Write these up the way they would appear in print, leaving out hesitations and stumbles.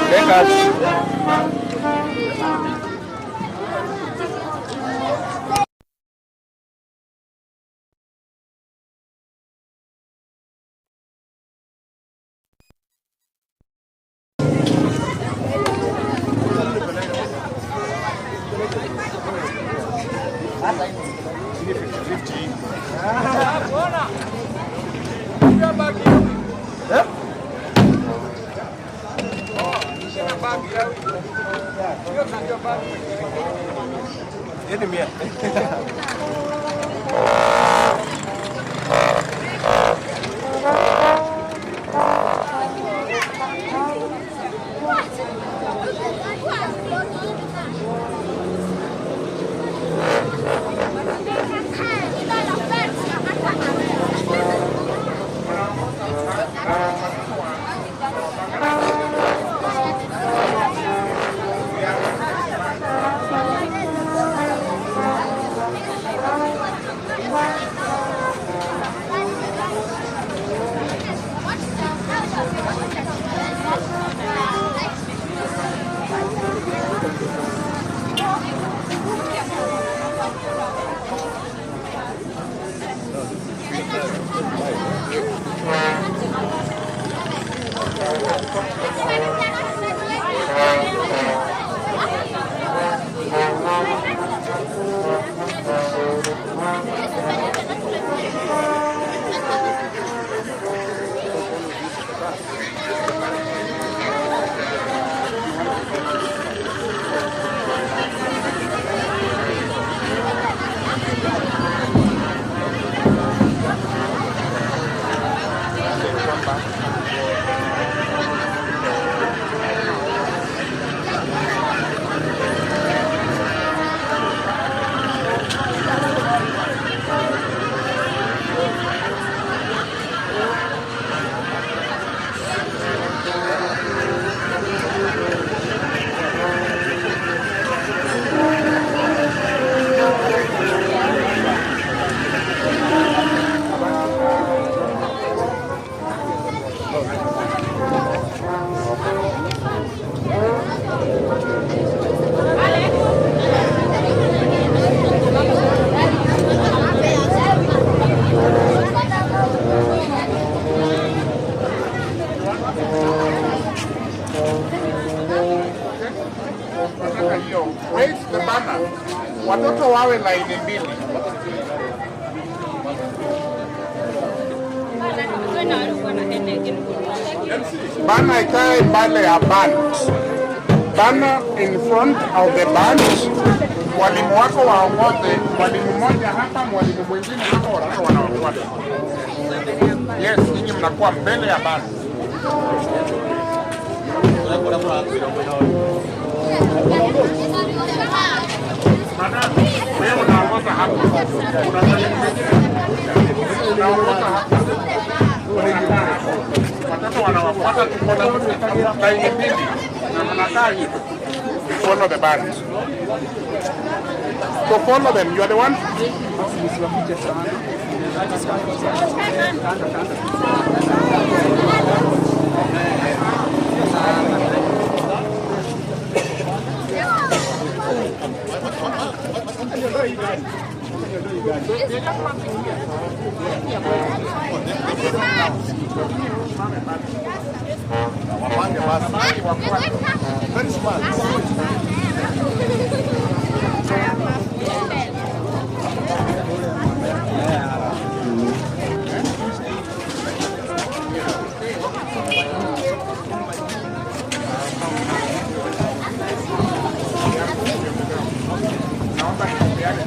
Take us. Nataka hiyo. Raise the banner. Watoto wawe laini mbili. Banner ikae mbele ya band. Banner in front of the band. Mwalimu wako waongoze, mwalimu mmoja hapa, mwalimu mwingine hapa, watoto wanawafuata. Yes, nyinyi mnakuwa mbele ya band. Madam, wewe unaongoza hapo. Kuna mwalimu mwingine unaongoza hapa. Unakaa hapo. Watoto wanawafuata, tuko na laini mbili na mnakaa hivi. Follow the band. So follow them. You are the one. Wapange basi. Very smart. Naomba nipeane.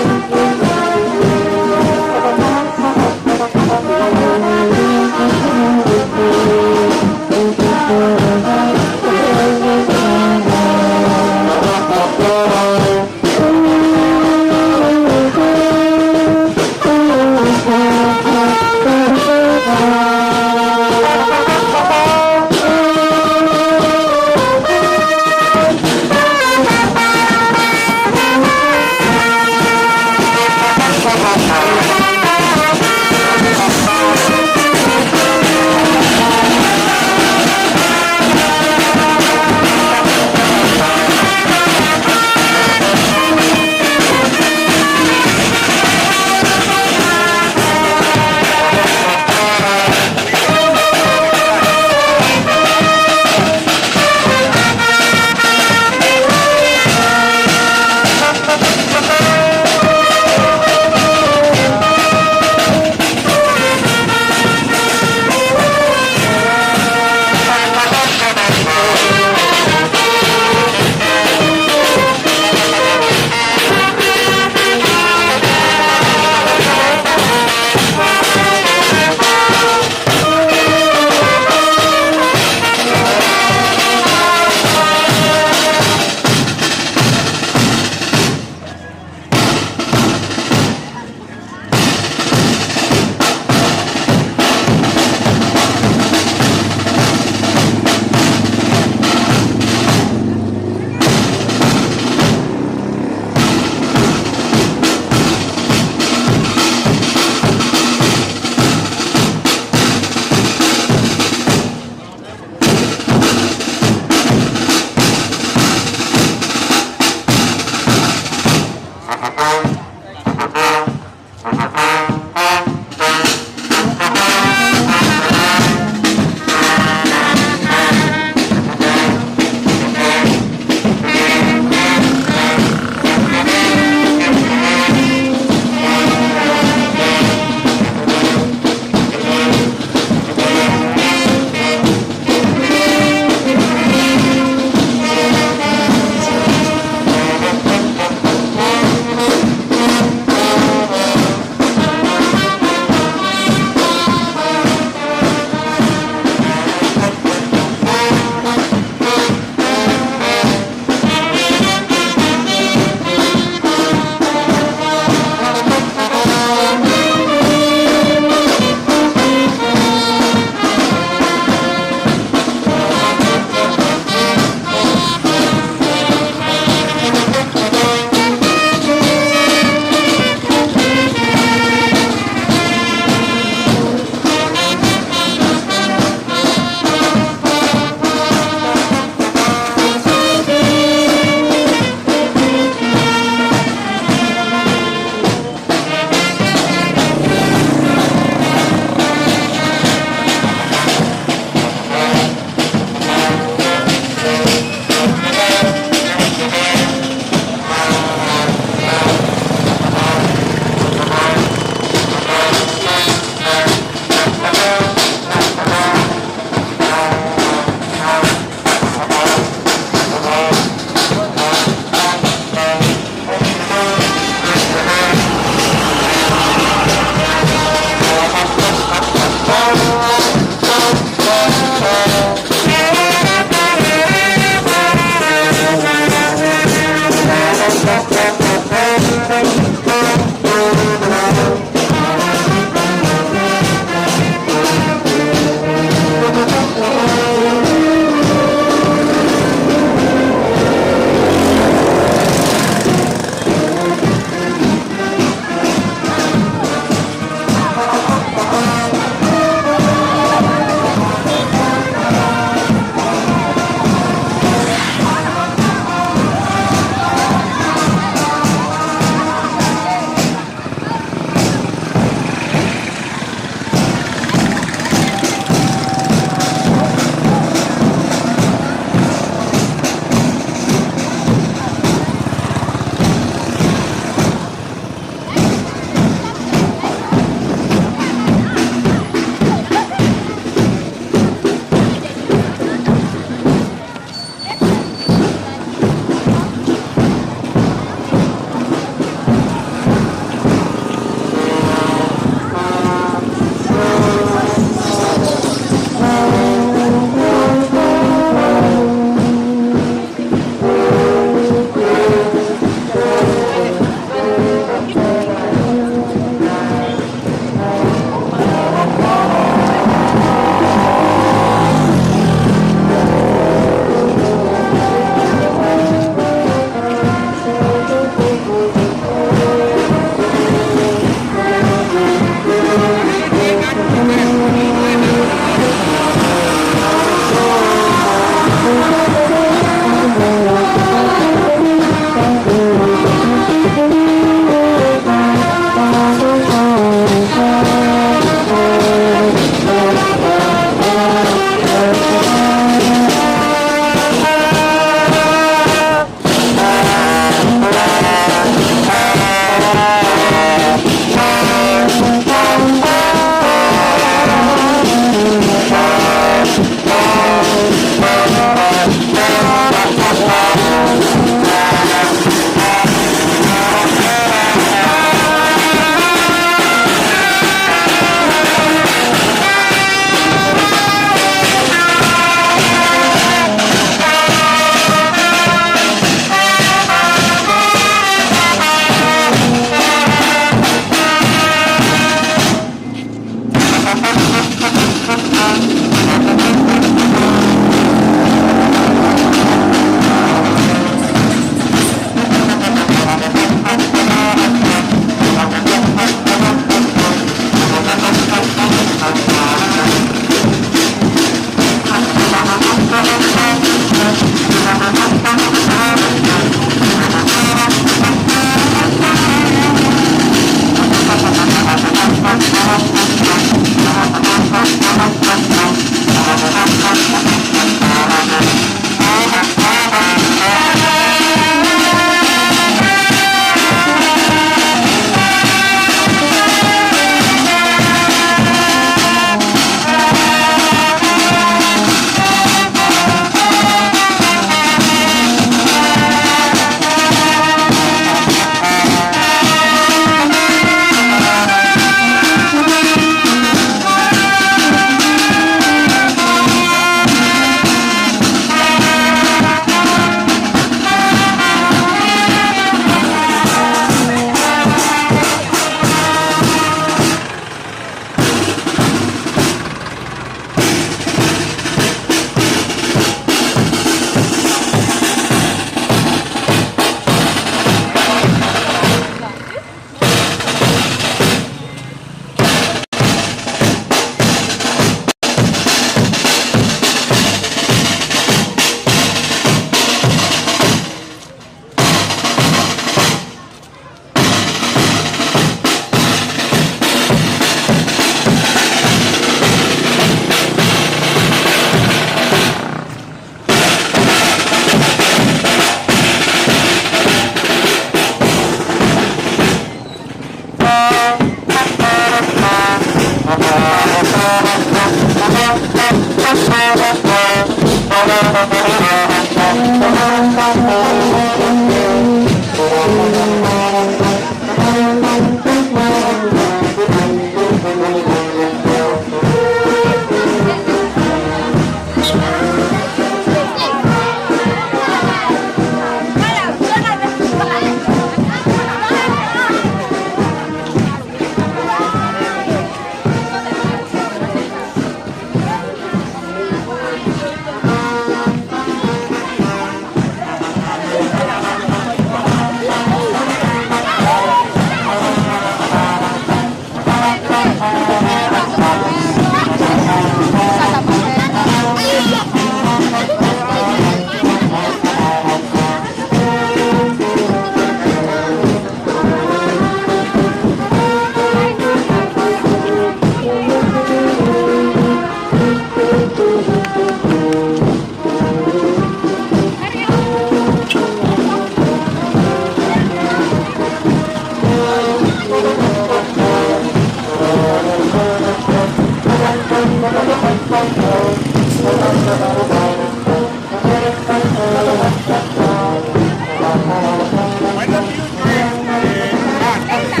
Why don't you join us?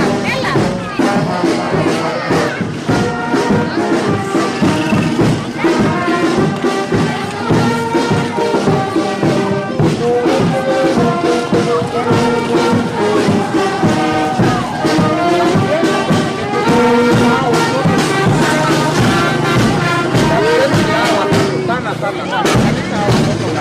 Sana sana sana. Katika watoto na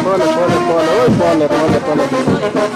Pole pole pole, oi, pole pole pole.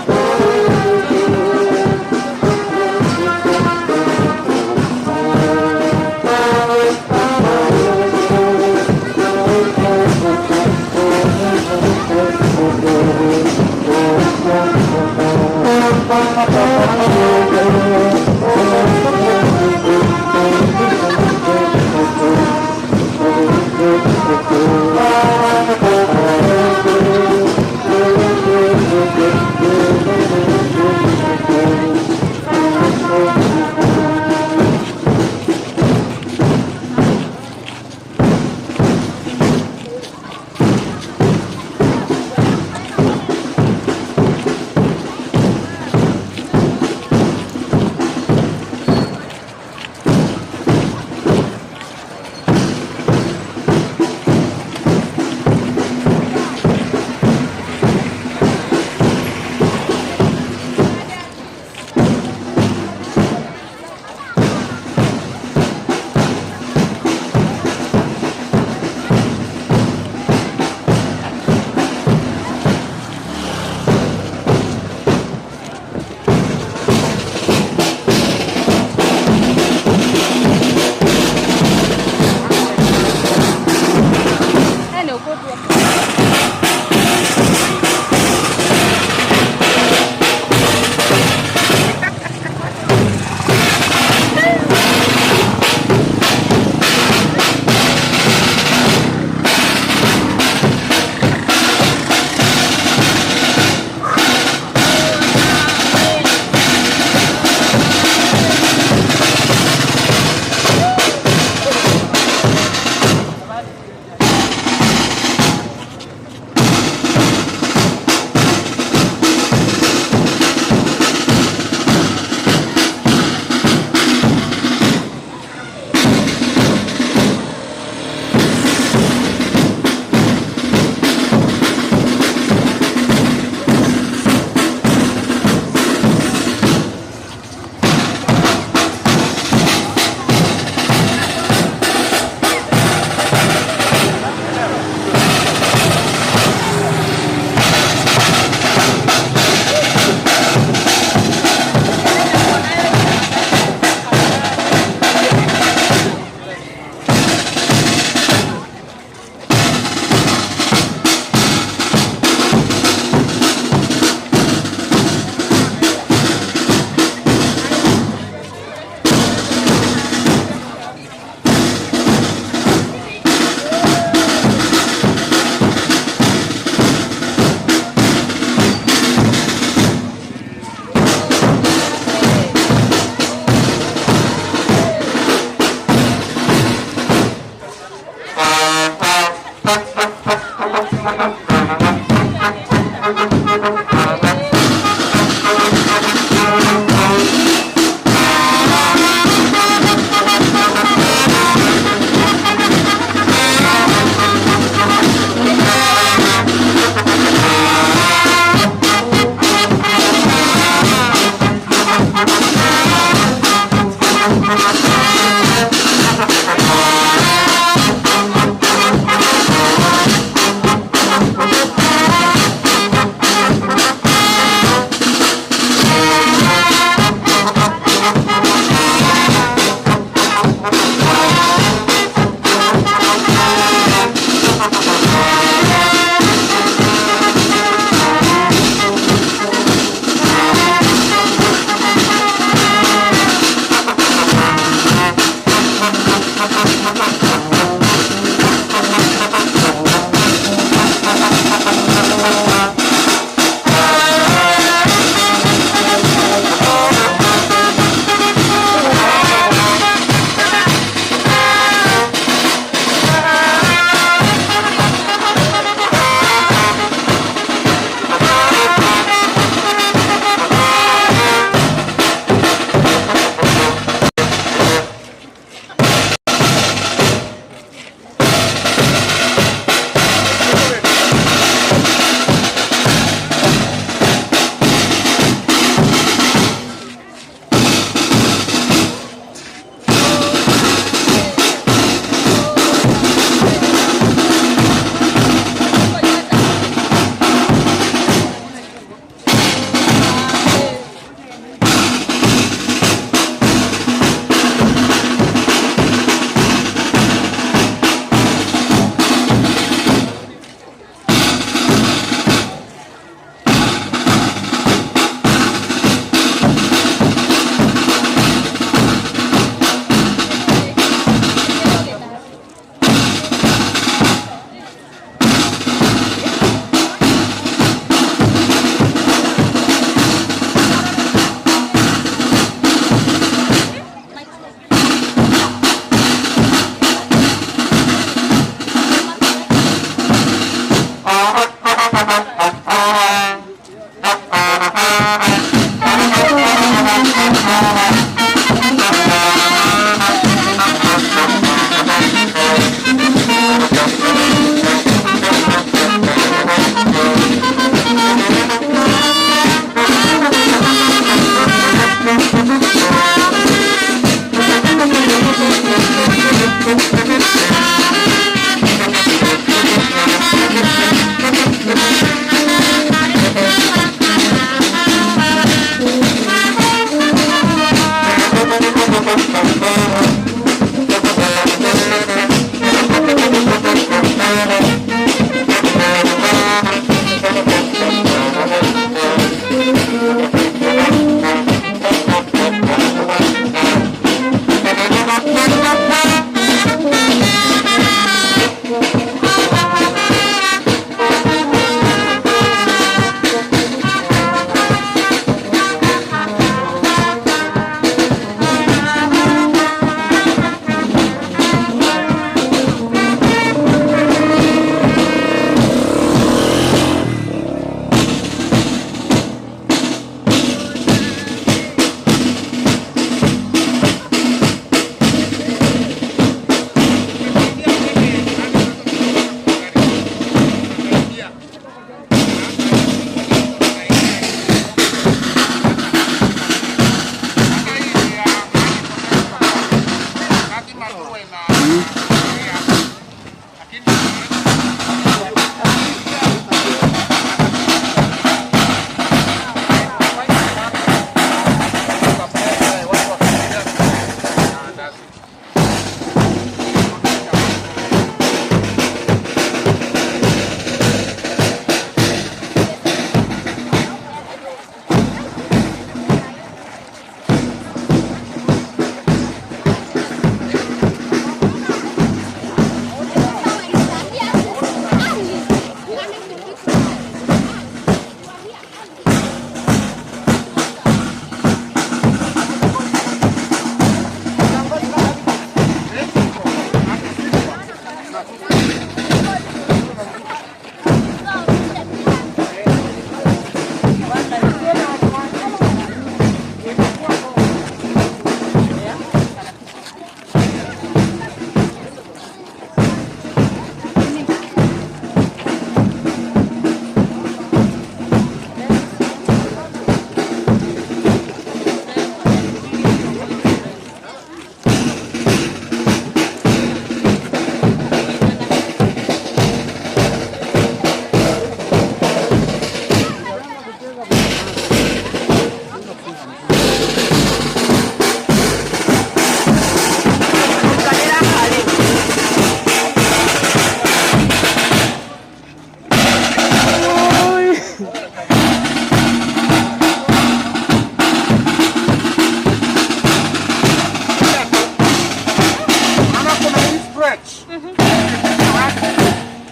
Maana kuna hii stretch.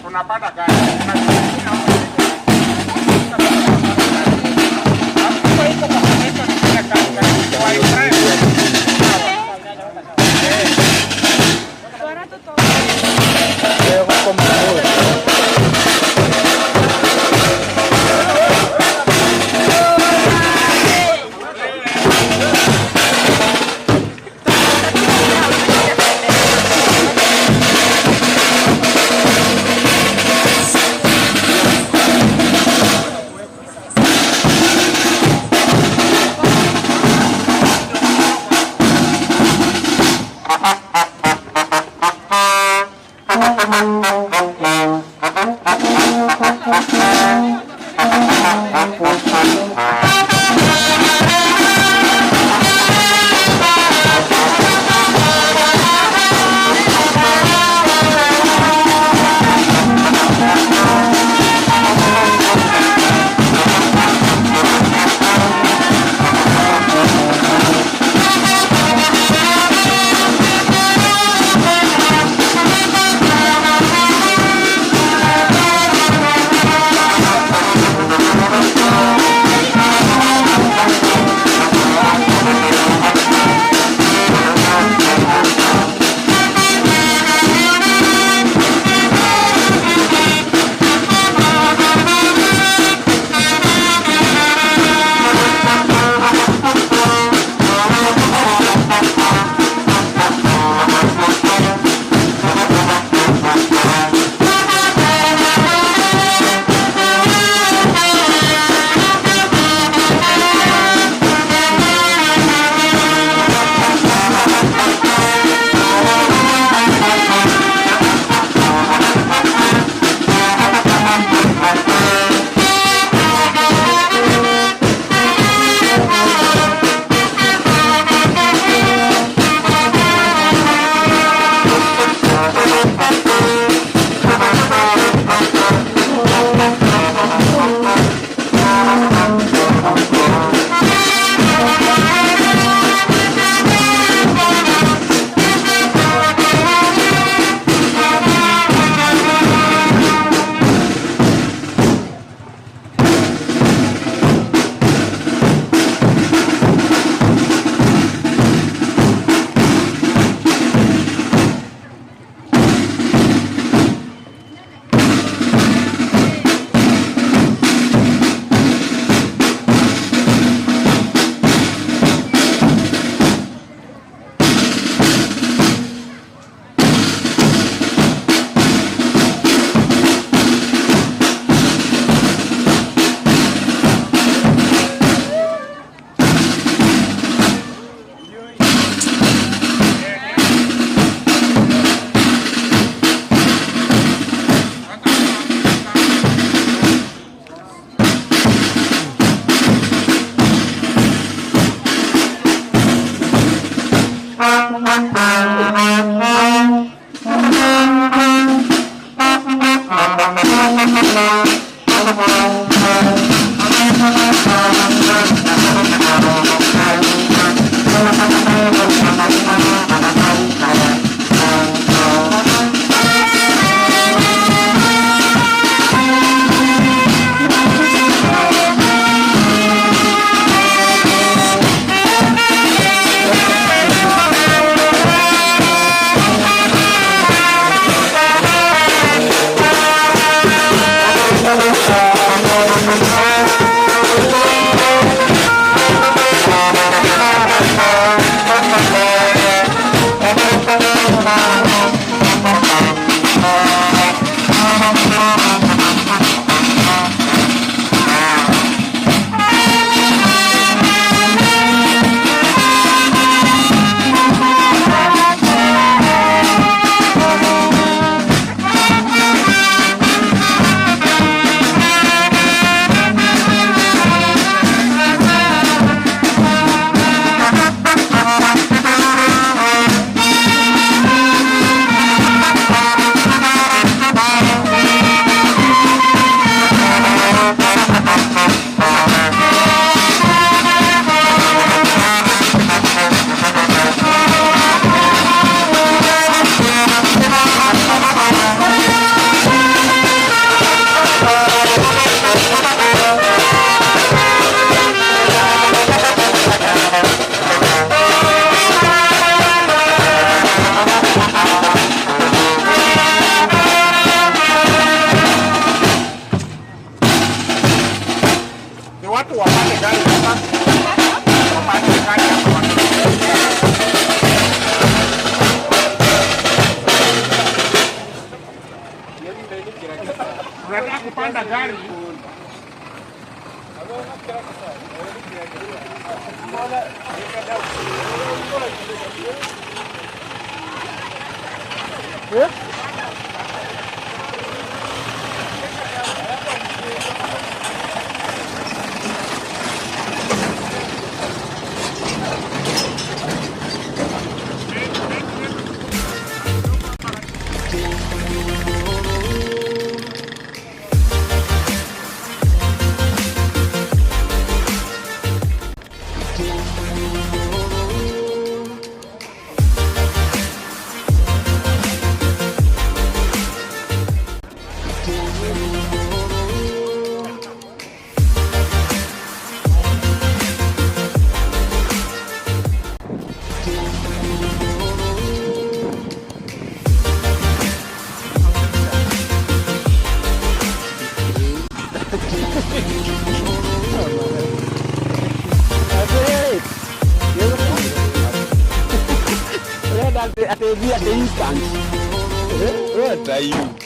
Tunapata gari. Kuna iko kwa connection ile kazi kwa impress. Leo kwa mmoja. Ni watu wapande gari hapa, wapande gari hapa watu. Tunataka kupanda gari. What are you?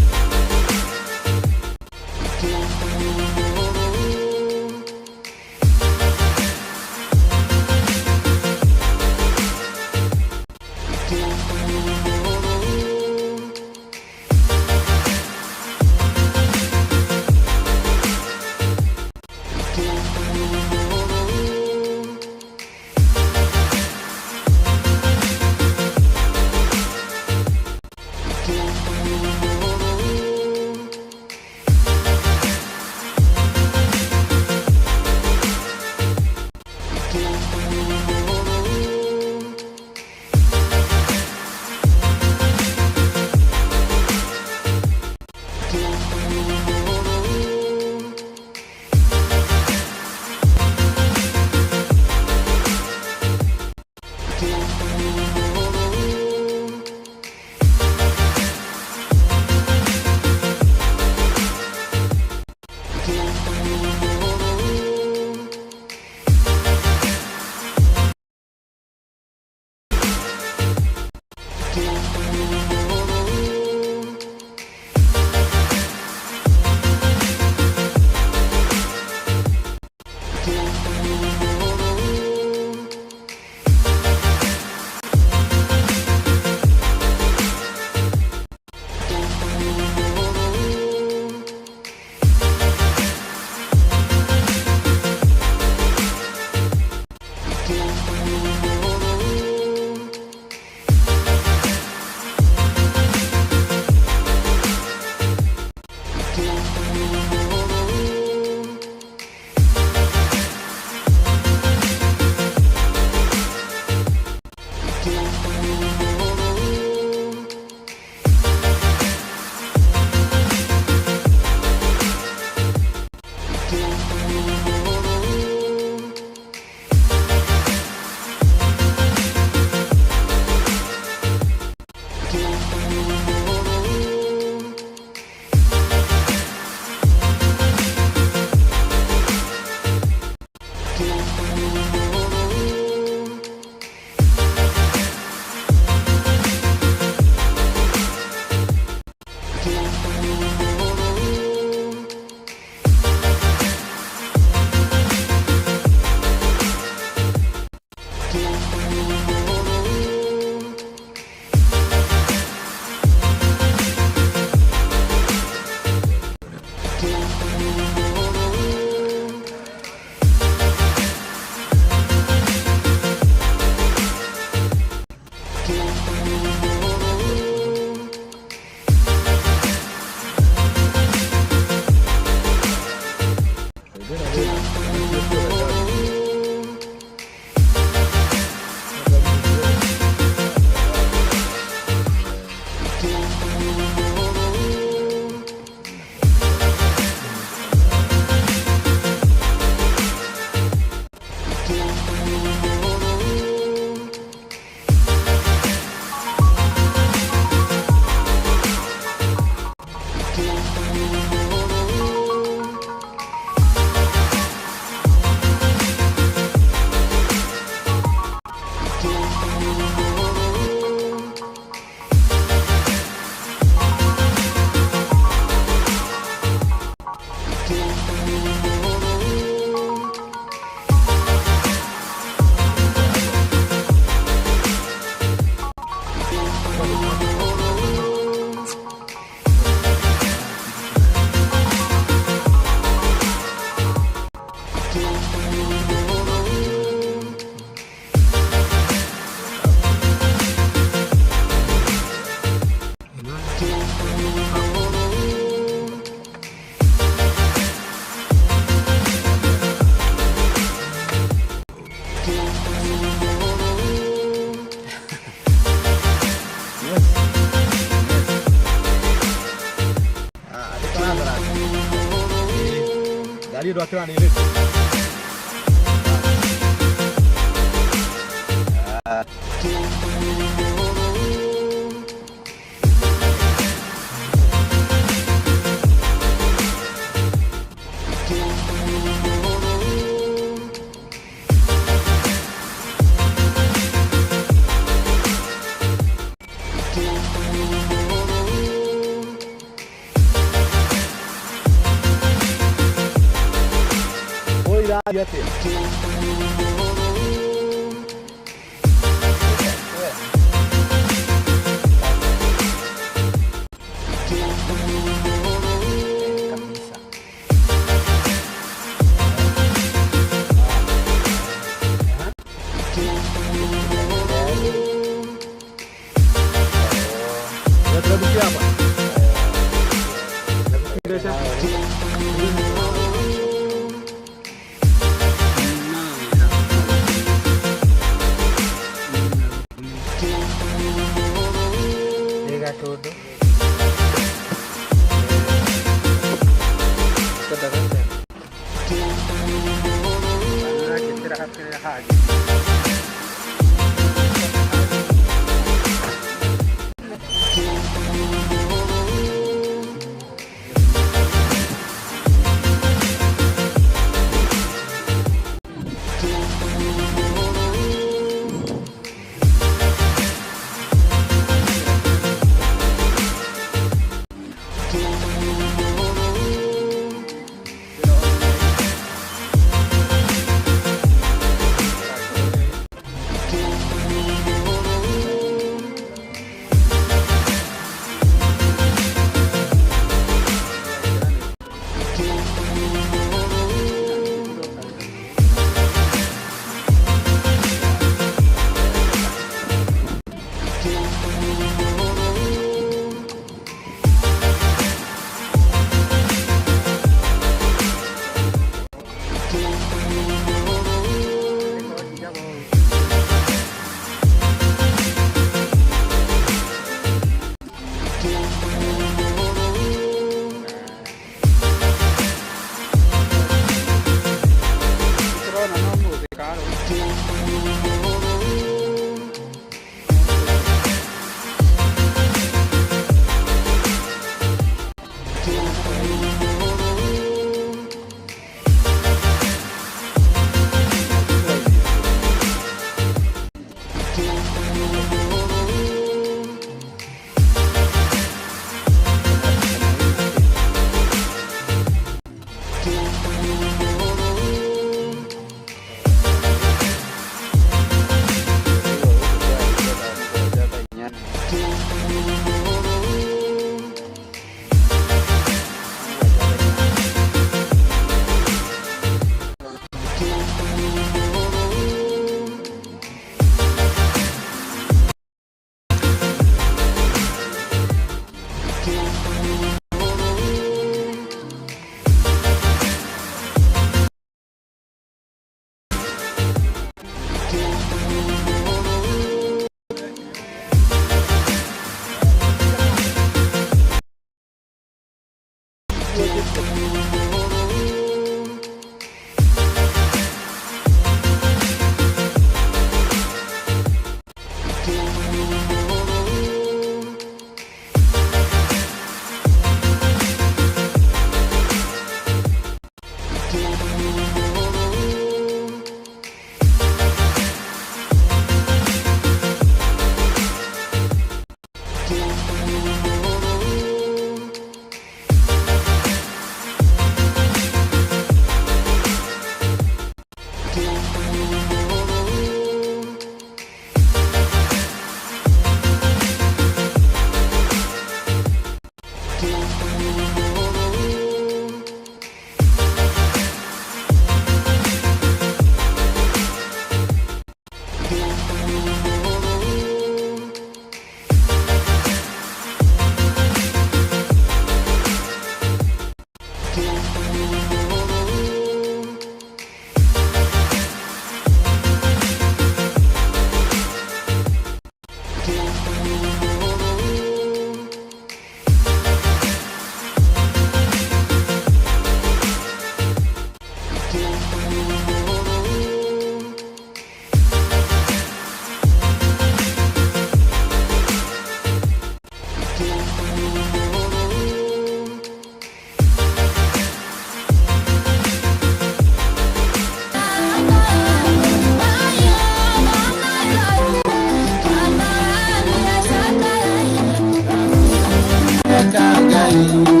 You.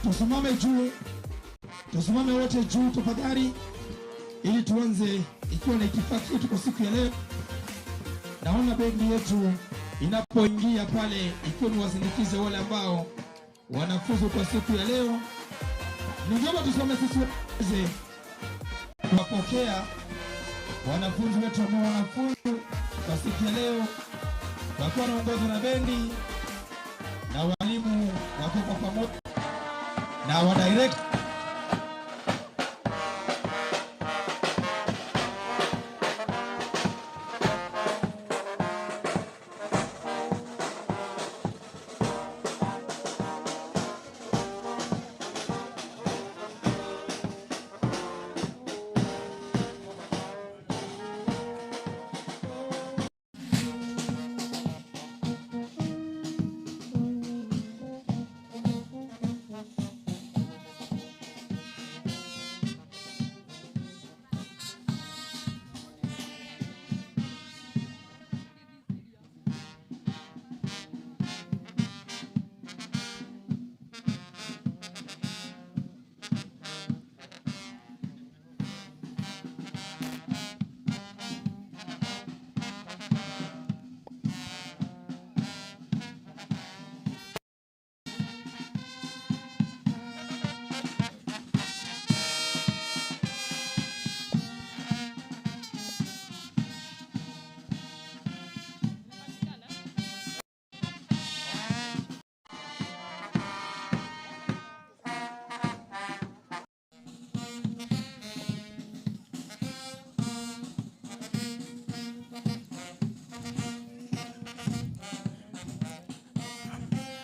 Tusimame juu, tusimame wote juu tafadhali, ili tuanze ikiwa na itifaki yetu kwa siku ya leo. Naona bendi yetu inapoingia pale, ikiwa ni wasindikize wale ambao wanafuzu kwa siku ya leo. Ningeomba tusimame sisi wote kuwapokea wanafunzi wetu ambao wanafuzu kwa siku ya leo, wakiwa wanaongozwa na bendi na walimu wakiwa kwa pamoja na wa direct.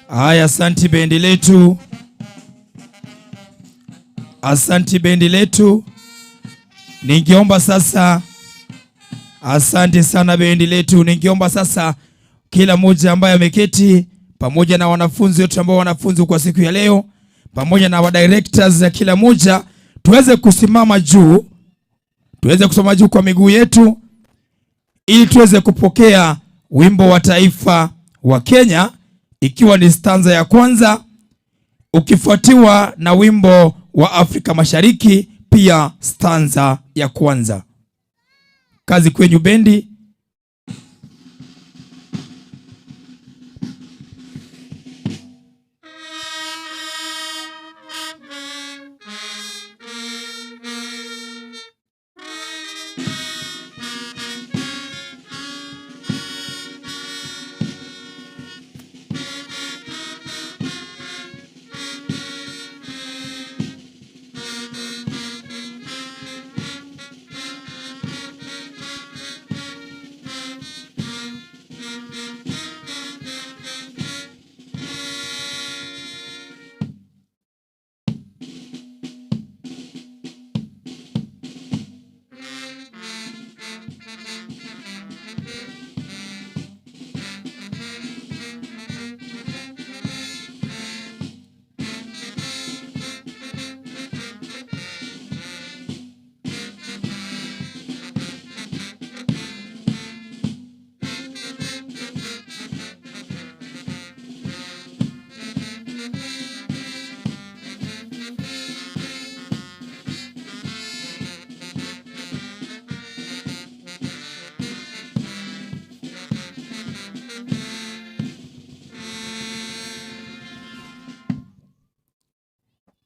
Haya, asanti bendi letu, asanti bendi letu. Ningeomba sasa, asante sana bendi letu. Ningeomba sasa kila mmoja ambaye ameketi pamoja na wanafunzi wetu ambao wanafunzi kwa siku ya leo pamoja na wa directors ya kila mmoja tuweze kusimama juu, tuweze kusimama juu kwa miguu yetu ili tuweze kupokea wimbo wa taifa wa Kenya ikiwa ni stanza ya kwanza ukifuatiwa na wimbo wa Afrika Mashariki pia stanza ya kwanza. Kazi kwenyu bendi.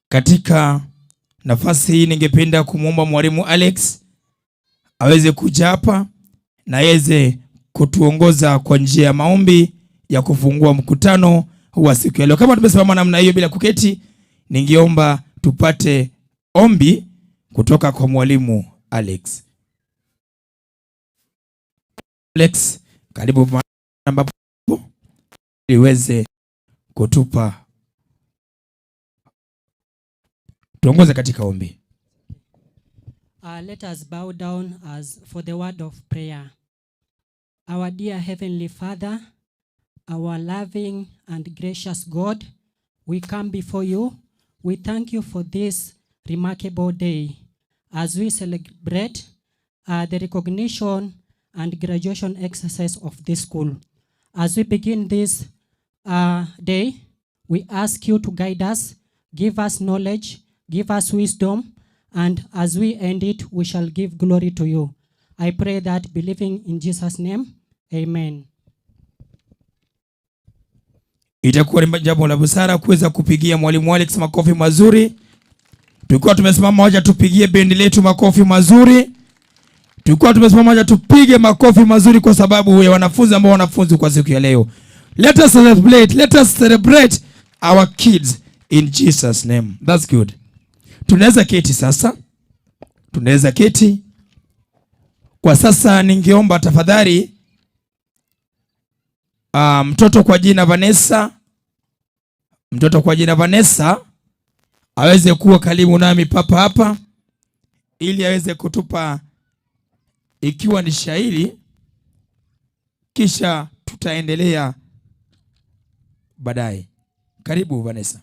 Katika nafasi hii ningependa kumwomba Mwalimu Alex aweze kuja hapa na aweze kutuongoza kwa njia ya maombi ya kufungua mkutano wa siku ya leo. Kama tumesimama namna hiyo bila kuketi, ningeomba tupate ombi kutoka kwa Mwalimu Alex. Alex, karibu ambapo iweze kutupa tuongoze katika ombi. Let us bow down as for the word of prayer. Our dear Heavenly Father, our loving and gracious God, we come before you. We thank you for this remarkable day as we celebrate the recognition and graduation exercise of this school. As we begin this day, we ask you to guide us. Give us knowledge, give us wisdom, and as we end it, we shall give glory to you. I pray that believing in Jesus' name, amen. Itakuwa ni jambo la busara kuweza kupigia mwalimu Alex makofi mazuri. Tukiwa tumesimama, wacha tupigie bendi letu makofi mazuri. Tukiwa tumesimama, wacha tupige makofi mazuri kwa sababu ya wanafunzi ambao wanafunzi kwa siku ya leo. Let us celebrate, let us celebrate our kids in Jesus name. That's good. Tunaweza keti sasa. Tunaweza keti. Kwa sasa ningeomba tafadhali mtoto kwa jina Vanessa, mtoto kwa jina Vanessa aweze kuwa karibu nami papa hapa ili aweze kutupa ikiwa ni shairi, kisha tutaendelea baadaye. Karibu Vanessa.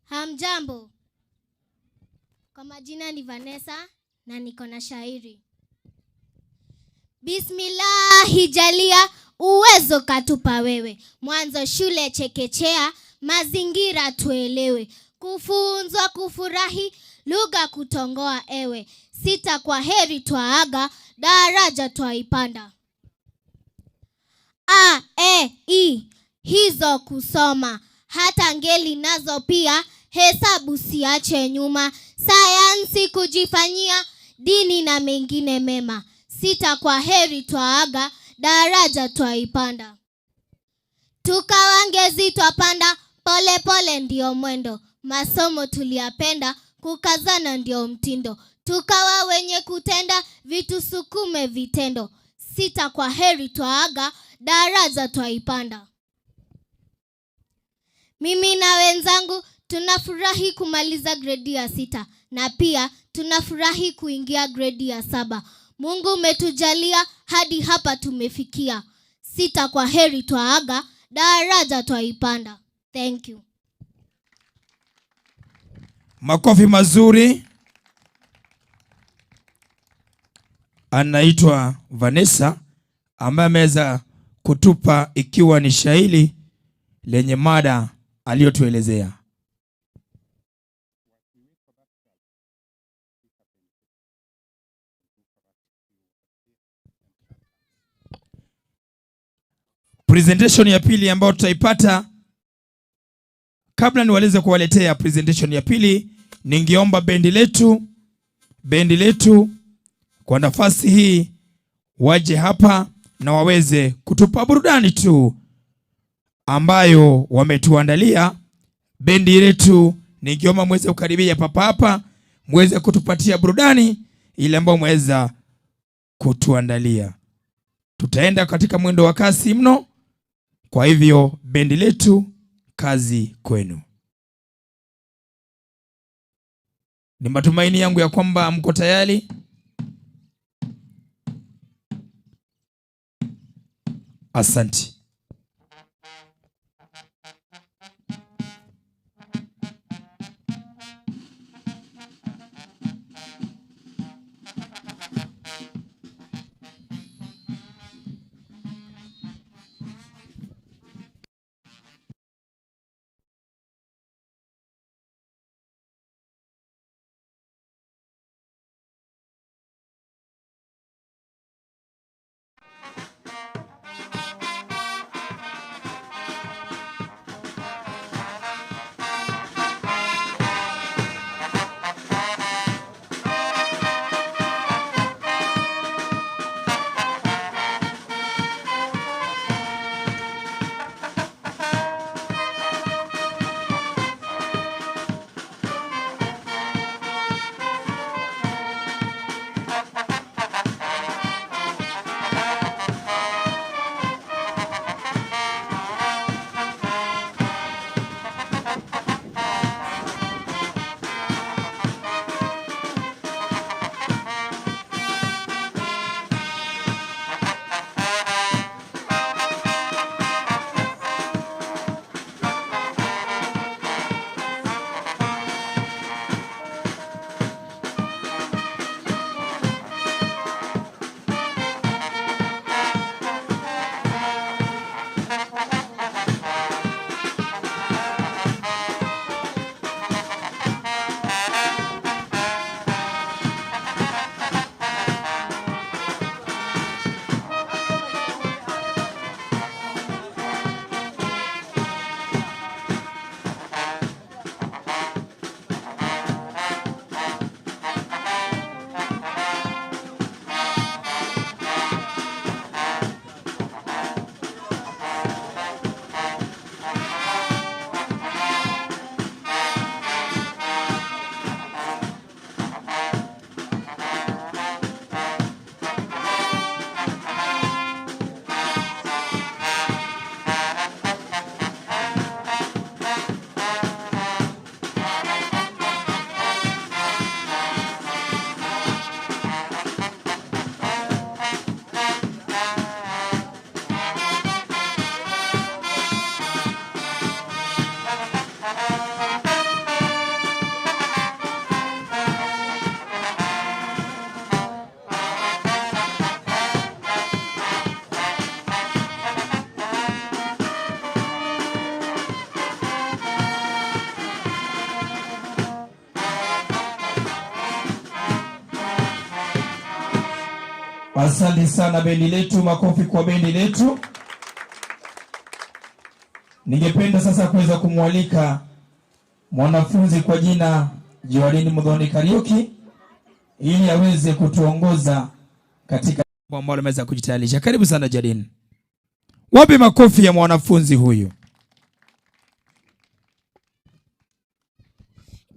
Hamjambo. Kwa majina ni Vanessa na niko na shairi. Bismillahi jalia, uwezo katupa wewe. Mwanzo shule chekechea, mazingira tuelewe. Kufunzwa kufurahi, lugha kutongoa ewe. Sita kwa heri twaaga, daraja twaipanda. A, E, I, hizo kusoma, hata ngeli nazo pia, hesabu siache nyuma, sayansi kujifanyia, dini na mengine mema. Sita kwa heri twaaga, daraja twaipanda. Tukawa ngezi twapanda, pole pole ndio mwendo. Masomo tuliyapenda, kukazana ndio mtindo. Tukawa wenye kutenda, vitusukume vitendo. Sita kwa heri twaaga, daraja twaipanda. Mimi na wenzangu tunafurahi kumaliza gredi ya 6 na pia tunafurahi kuingia gredi ya 7. Mungu umetujalia hadi hapa tumefikia. Sita kwa heri twaaga, daraja twaipanda. Thank you. Makofi mazuri. Anaitwa Vanessa ambaye ameweza kutupa ikiwa ni shairi lenye mada aliyotuelezea. Presentation ya pili ambayo tutaipata, kabla niwaleze kuwaletea presentation ya pili, ningeomba bendi letu kwa nafasi hii waje hapa na waweze kutupa burudani tu ambayo wametuandalia. Bendi letu, ningeomba muweze kukaribia papa hapa, muweze kutupatia burudani ile ambayo mweza kutuandalia. Tutaenda katika mwendo wa kasi mno, kwa hivyo bendi letu, kazi kwenu. Ni matumaini yangu ya kwamba mko tayari. Asante. Asante sana bendi letu, makofi kwa bendi letu. Ningependa sasa kuweza kumwalika mwanafunzi kwa jina Joalini Muthoni Kariuki ili aweze kutuongoza katika ambalo ameweza kujitayarisha. Karibu sana Jadin. Wapi makofi ya mwanafunzi huyu?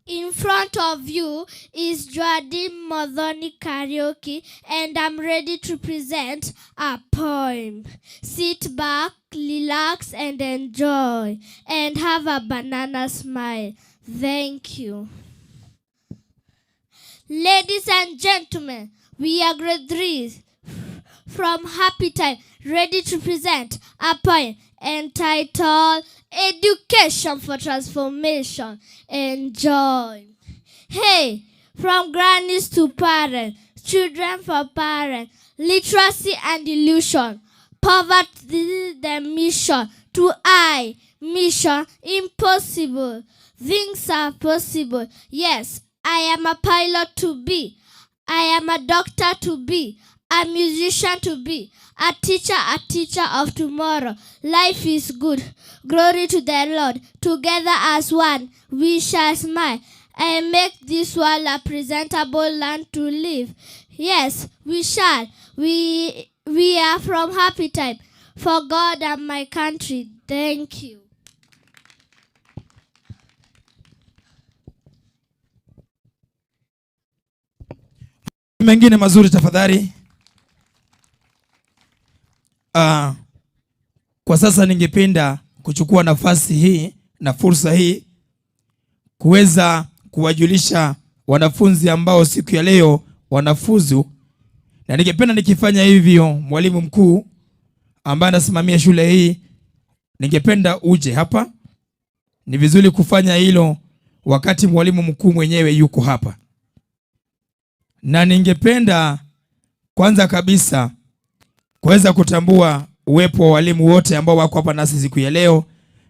In front of you is Joadim Modhoni Karaoke, and I'm ready to present a poem. Sit back, relax, and enjoy, and have a banana smile. Thank you. Ladies and gentlemen, we are grade 3 from Happy Time, ready to present a poem entitled Education for Transformation. Enjoy. Hey, from grannies to parents, children for parents, literacy and illusion, poverty the mission, to I, mission impossible. Things are possible. Yes, I am a pilot to be. I am a doctor to be, a musician to be, a teacher of tomorrow. Life is good. Glory to the Lord. Together as one, we shall smile and make this world a presentable land to live. Yes, we shall. We are from Happy Time. For God and my country. Thank you. Mengine mazuri tafadhali. Kwa sasa ningependa kuchukua nafasi hii na fursa hii kuweza kuwajulisha wanafunzi ambao siku ya leo wanafuzu, na ningependa nikifanya hivyo, mwalimu mkuu ambaye anasimamia shule hii, ningependa uje hapa. Ni vizuri kufanya hilo wakati mwalimu mkuu mwenyewe yuko hapa, na ningependa kwanza kabisa kuweza kutambua uwepo wa walimu wote ambao wako hapa nasi siku ya leo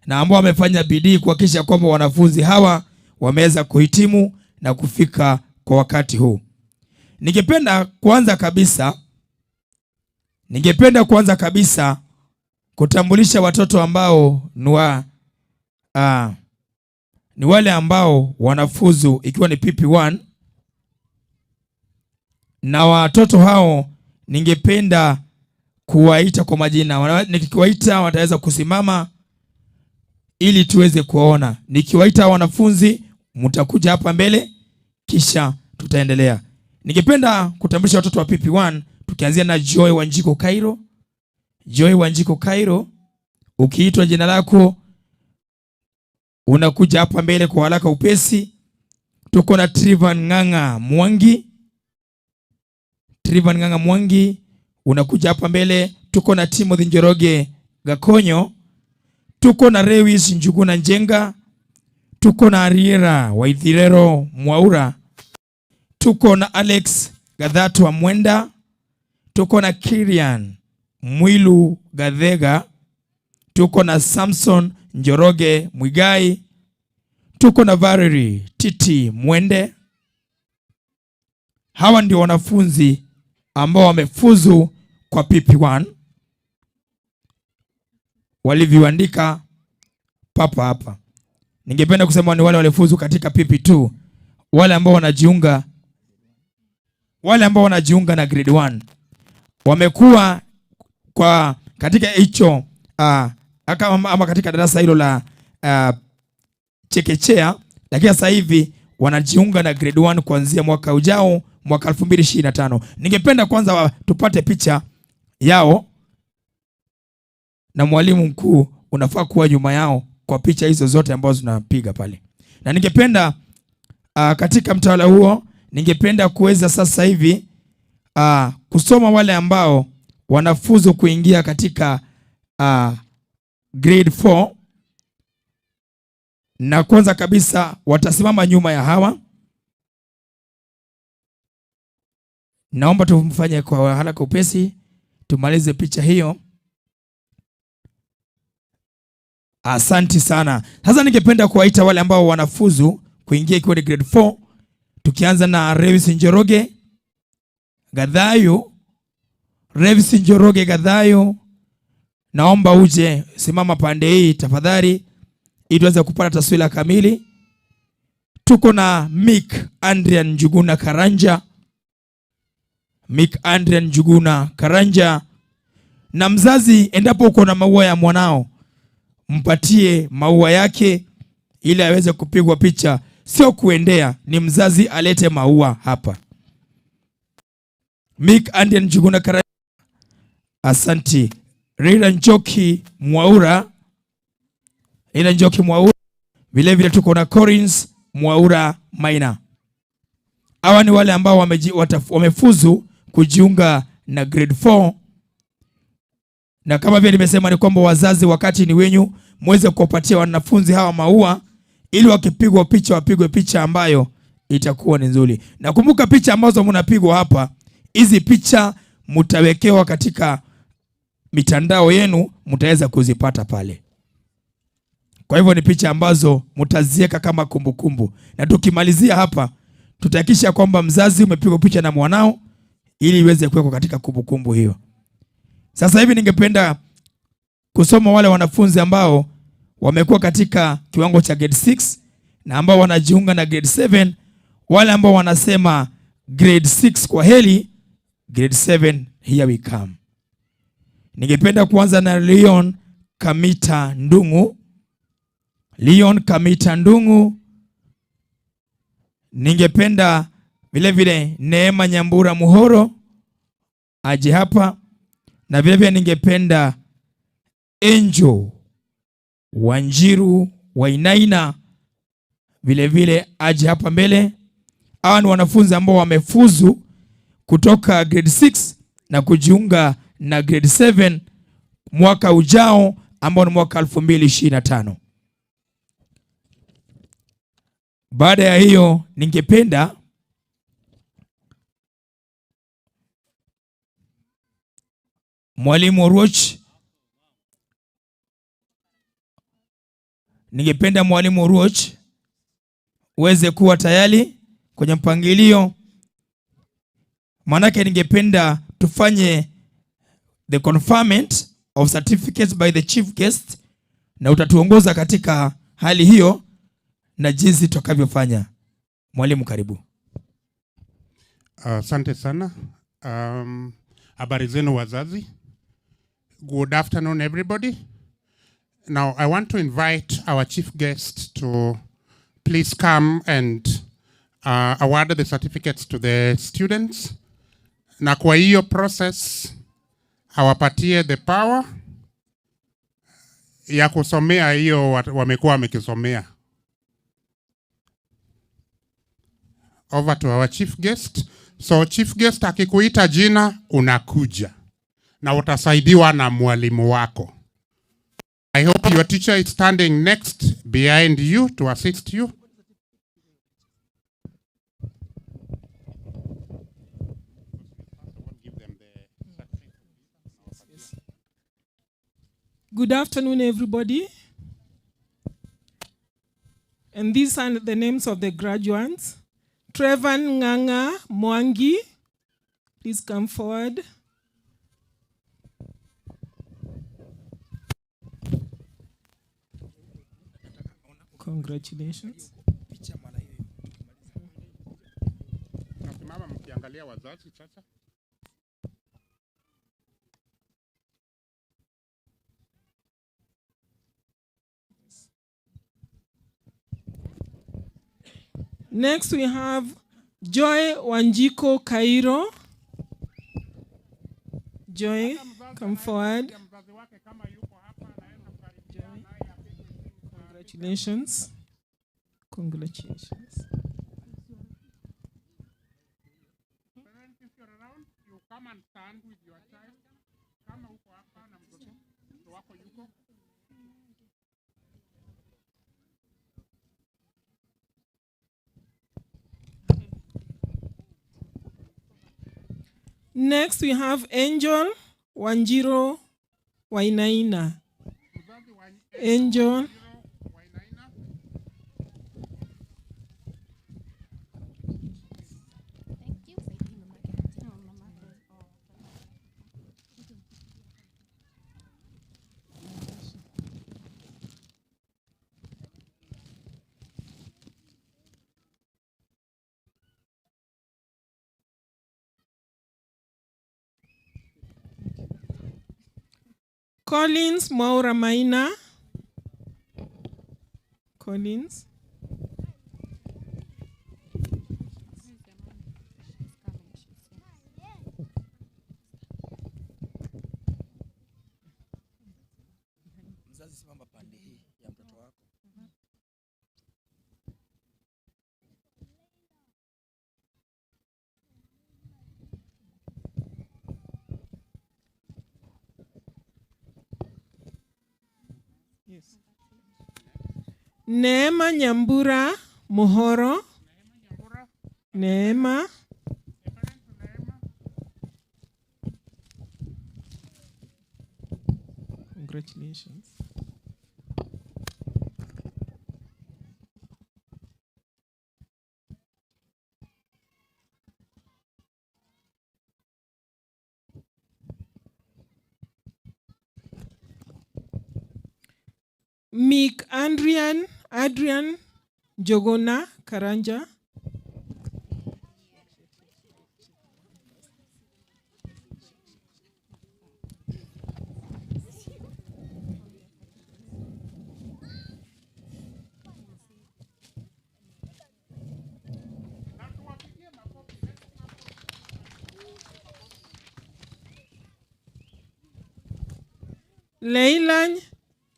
na ambao wamefanya bidii kuhakikisha kwamba wanafunzi hawa wameweza kuhitimu na kufika kwa wakati huu. Ningependa kwanza kabisa kutambulisha watoto ambao ni wale ambao wanafuzu ikiwa ni PP1, na watoto hao ningependa kuwaita kwa majina. Nikiwaita wataweza kusimama ili tuweze kuwaona. Nikiwaita wanafunzi mtakuja hapa mbele kisha tutaendelea. Ningependa kutambulisha watoto wa PP1 tukianzia na Joy Wanjiko Cairo. Joy Wanjiko Cairo, ukiitwa jina lako unakuja hapa mbele kwa haraka upesi. Tuko na Trivan Ng'ang'a Mwangi. Trivan Ng'ang'a Mwangi unakuja hapa mbele. Tuko na Timothy Njoroge Gakonyo. Tuko na Lewis Njuguna Njenga. Tuko na Ariera Waithirero Mwaura. Tuko na Alex Gadhatwa Mwenda. Tuko na Kirian Mwilu Gadhega. Tuko na Samson Njoroge Mwigai. Tuko na Valerie Titi Mwende. Hawa ndio wanafunzi ambao wamefuzu kwa PP1 walivyoandika papa hapa. Ningependa kusema ni wale walifuzu katika PP2, wale ambao wanajiunga na grade 1 wamekuwa kwa katika hicho ama katika darasa hilo la chekechea, lakini sasa hivi wanajiunga na grade 1 kuanzia mwaka ujao, mwaka 2025. Ningependa kwanza tupate picha yao, na mwalimu mkuu unafaa kuwa nyuma yao kwa picha hizo zote ambazo tunapiga pale. Na ningependa katika mtaala huo ningependa kuweza sasa hivi kusoma wale ambao wanafuzu kuingia katika grade 4, na kwanza kabisa watasimama nyuma ya hawa. Naomba tumfanye kwa haraka upesi tumalize picha hiyo. Asanti sana. Sasa ningependa kuwaita wale ambao wanafuzu kuingia ikiwa ni grade 4, tukianza na Lewis Njoroge Gadhayo, Revis Njoroge Gadhayo, naomba uje simama pande hii tafadhali, ili tuweze kupata taswira kamili. Tuko na Mick Andrian Njuguna Karanja, Mick Andrian Njuguna Karanja. Na mzazi, endapo uko na maua ya mwanao, mpatie maua yake ili aweze kupigwa picha, sio kuendea, ni mzazi alete maua hapa. Mick Andrian Njuguna Karanja, asanti. Rila Njoki Mwaura, Rila Njoki Mwaura. Vile vile tuko na Collins Mwaura Maina. Hawa ni wale ambao wamefuzu kujiunga na grade 4, na kama vile nimesema ni kwamba wazazi, wakati ni wenyu, muweze kuwapatia wanafunzi hawa maua ili wakipigwa picha wapigwe picha ambayo itakuwa ni nzuri. Na kumbuka picha ambazo mnapigwa hapa, hizi picha mtawekewa katika mitandao yenu, mtaweza kuzipata pale. Kwa hivyo ni picha ambazo mtaziweka kama kumbukumbu. Na tukimalizia hapa tutahakikisha kwamba mzazi umepigwa picha na mwanao ili iweze kuwekwa katika kumbukumbu hiyo. Sasa hivi ningependa kusoma wale wanafunzi ambao wamekuwa katika kiwango cha grade 6 na ambao wanajiunga na grade 7, wale ambao wanasema grade 6 kwa heri, grade 7 here we come. Ningependa kuanza na Leon Kamita Ndungu. Leon Kamita Ndungu. Ningependa vile vile Neema Nyambura Muhoro aje hapa, na vile vile ningependa Angel Wanjiru Wainaina vile vile aje hapa mbele. Hawa ni wanafunzi ambao wamefuzu kutoka grade 6 na kujiunga na grade 7 mwaka ujao ambao ni mwaka 2025. Baada ya hiyo ningependa Mwalimu Roch, ningependa Mwalimu Roch uweze kuwa tayari kwenye mpangilio, manake ningependa tufanye the conferment of certificates by the chief guest, na utatuongoza katika hali hiyo na jinsi tutakavyofanya. Mwalimu, karibu. Asante sana. Habari zenu wazazi. Good afternoon, everybody. Now, I want to invite our chief guest to please come and award the certificates to the students. Na kwa hiyo process, awapatie the power ya kusomea hiyo wamekuwa wamekisomea. Over to our chief guest. So chief guest akikuita jina unakuja na utasaidiwa na mwalimu wako. I hope your teacher is standing next behind you to assist you. Good afternoon, everybody. And these are the names of the graduates. Trevor Nganga Mwangi, please come forward. Congratulations. Nasimama mkiangalia wazazi sasa. Next, we have Joy Wanjiko Cairo. Joy, come forward. Joy, congratulations. Congratulations. Parents, if you're around, you come and stand with your child. Kama uko hapa na mtoto wako yuko. Next, we have Angel Wanjiro Wainaina. Angel. Collins Mwaura Maina. Collins. Mzazi, simama pande hii ya mtoto wako. Yes. Neema Nyambura Muhoro. Neema. Congratulations. Mick Adrian Jogona Karanja.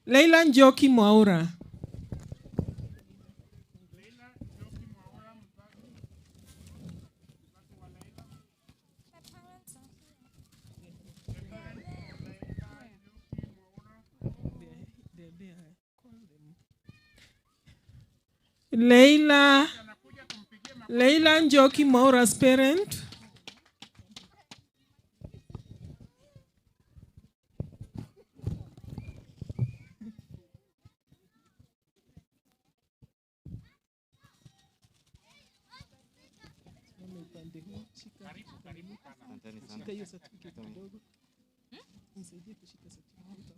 Leila Njoki Mwaura. Leila Njoki Mwaura's parent. Shika hiyo certificate kidogo. Nisaidie kushika certificate.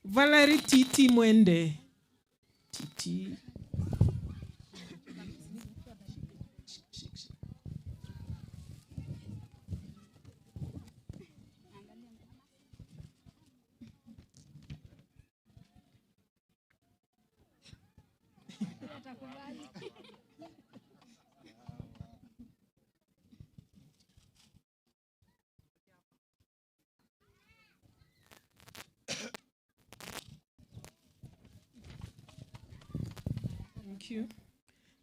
Valerie Titi Mwende. Titi. Thank you.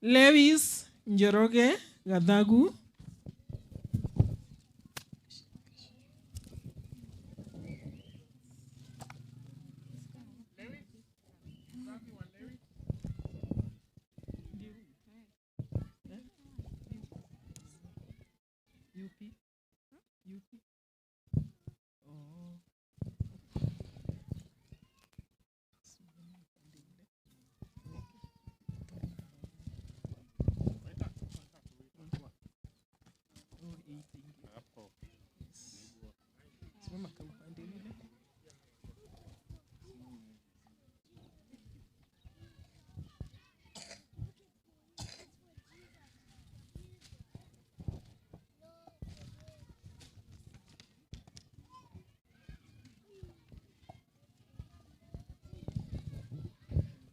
Lewis Njoroge Gathagu.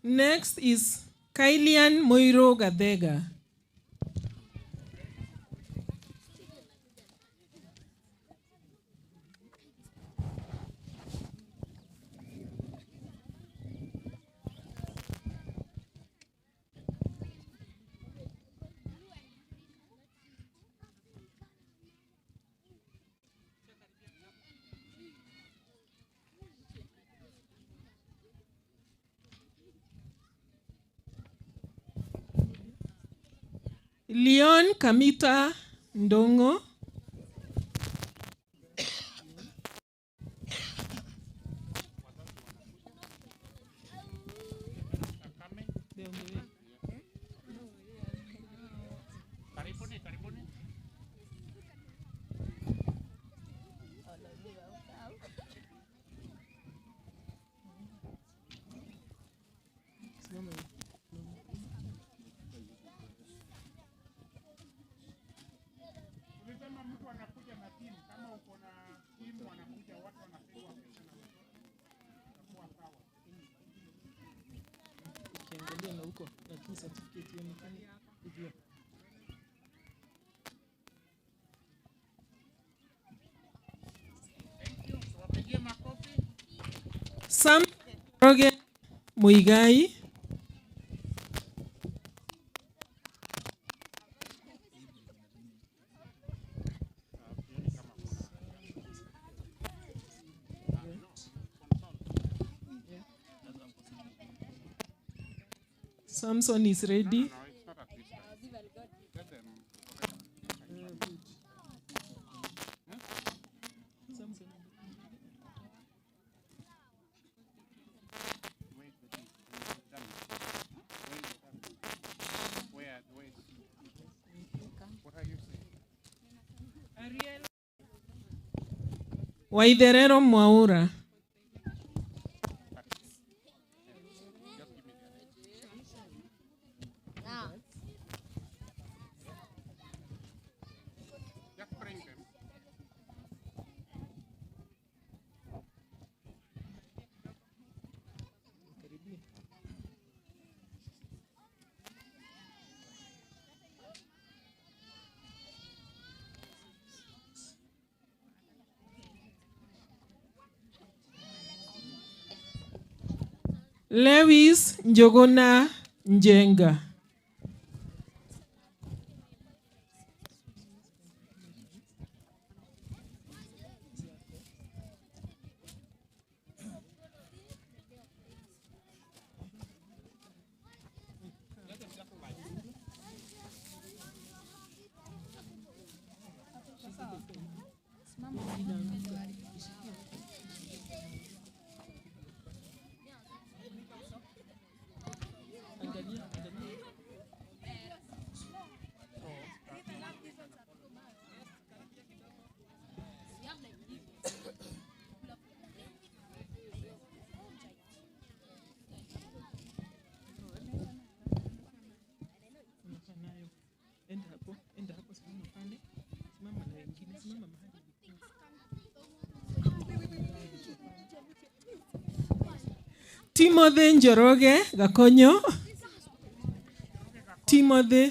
Next is Kylian Moiro Gadega. Leon Kamita Ndongo. Iko lakini certificate ionekane hivyo. Sam Roge Muigai. Samson is ready. Waitherero Mwaura. Lewis Njogona Njenga. Enda hapo, enda hapo, simama pale. Simama na wengine, simama mahali. Timothy Njoroge Gakonyo. Timothy.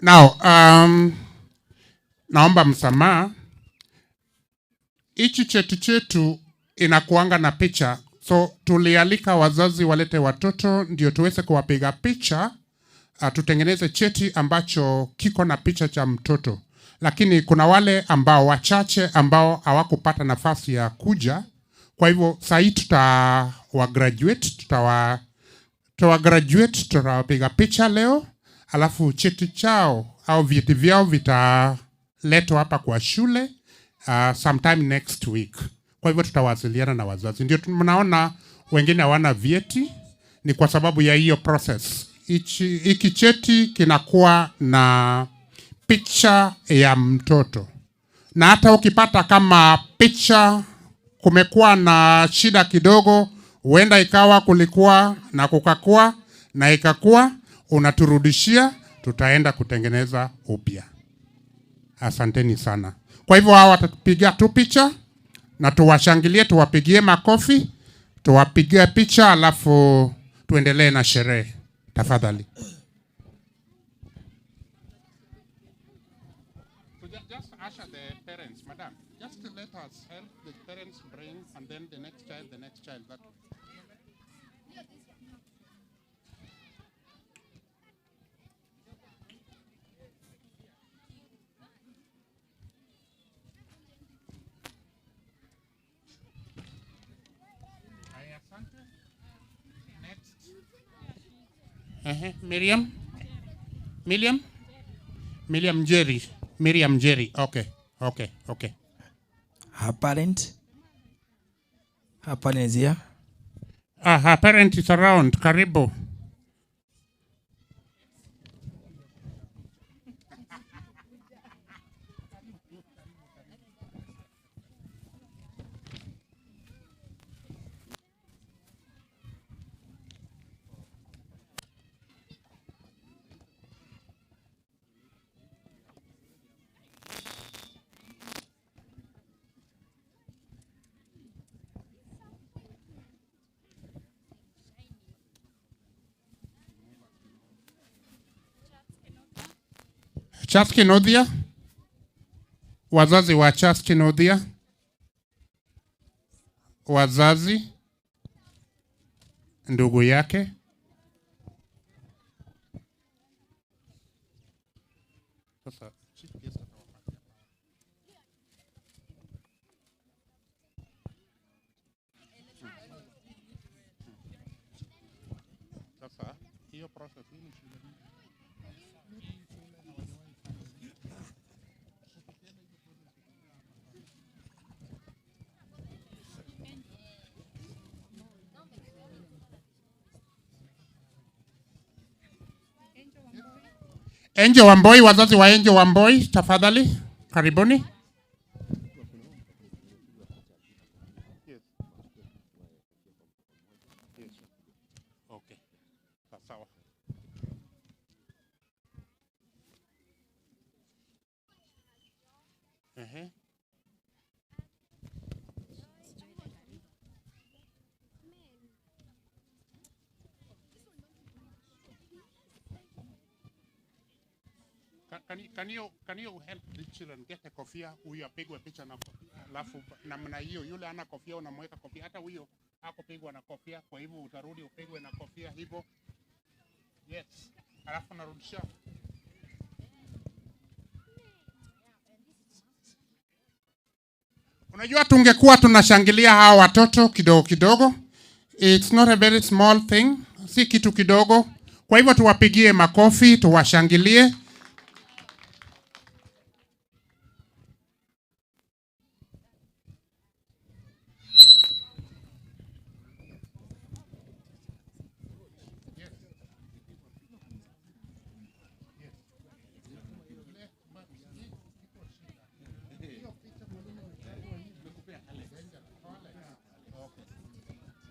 Now, naomba msamaha. Hichi cheti chetu inakuanga na picha, so tulialika wazazi walete watoto ndio tuweze kuwapiga picha, tutengeneze cheti ambacho kiko na picha cha mtoto, lakini kuna wale ambao wachache ambao hawakupata nafasi ya kuja. Kwa hivyo sahii tutawa graduate, tutawa graduate, tutawapiga picha leo, alafu cheti chao au vyeti vyao vitaletwa hapa kwa shule sometime next week. Kwa hivyo tutawasiliana na wazazi. Ndio mnaona wengine hawana vyeti, ni kwa sababu ya hiyo process. Hiki cheti kinakuwa na picha ya mtoto, na hata ukipata kama picha kumekuwa na shida kidogo, huenda ikawa kulikuwa na kukakua na ikakua, unaturudishia, tutaenda kutengeneza upya. Asanteni sana. Kwa hivyo hawa watatupiga tu picha na tuwashangilie, tuwapigie makofi, tuwapigie picha, alafu tuendelee na sherehe. Tafadhali. So just usher the parents, madam. Just let us help the parents bring, and then the next child, the next child. That way. Haya, asante. Next. Miriam? Miriam? Miriam Jerry. Miriam Jerry. Okay. Her parent? Her parent is here. Ah, her parent is around. Karibu. Charles Kinuthia, wazazi wa Charles Kinuthia, wazazi, ndugu yake. Sasa, chief guest atawapatia. Sasa, hiyo process hii ni shule. Angel Wamboi, wazazi wa Angel Wamboi, tafadhali karibuni. Yes. Okay. Sawa. Ehe. Can you help the children get a kofia? Huyu apigwe picha na kofia, alafu namna hiyo, yule ana kofia unamweka kofia, hata huyo hakupigwa na kofia, kwa hivyo utarudi upigwe na kofia hivyo. Yes, alafu narudisha. Unajua tungekuwa tunashangilia hawa watoto kidogo kidogo. It's not a very small thing, si kitu kidogo. Kwa hivyo tuwapigie makofi, tuwashangilie.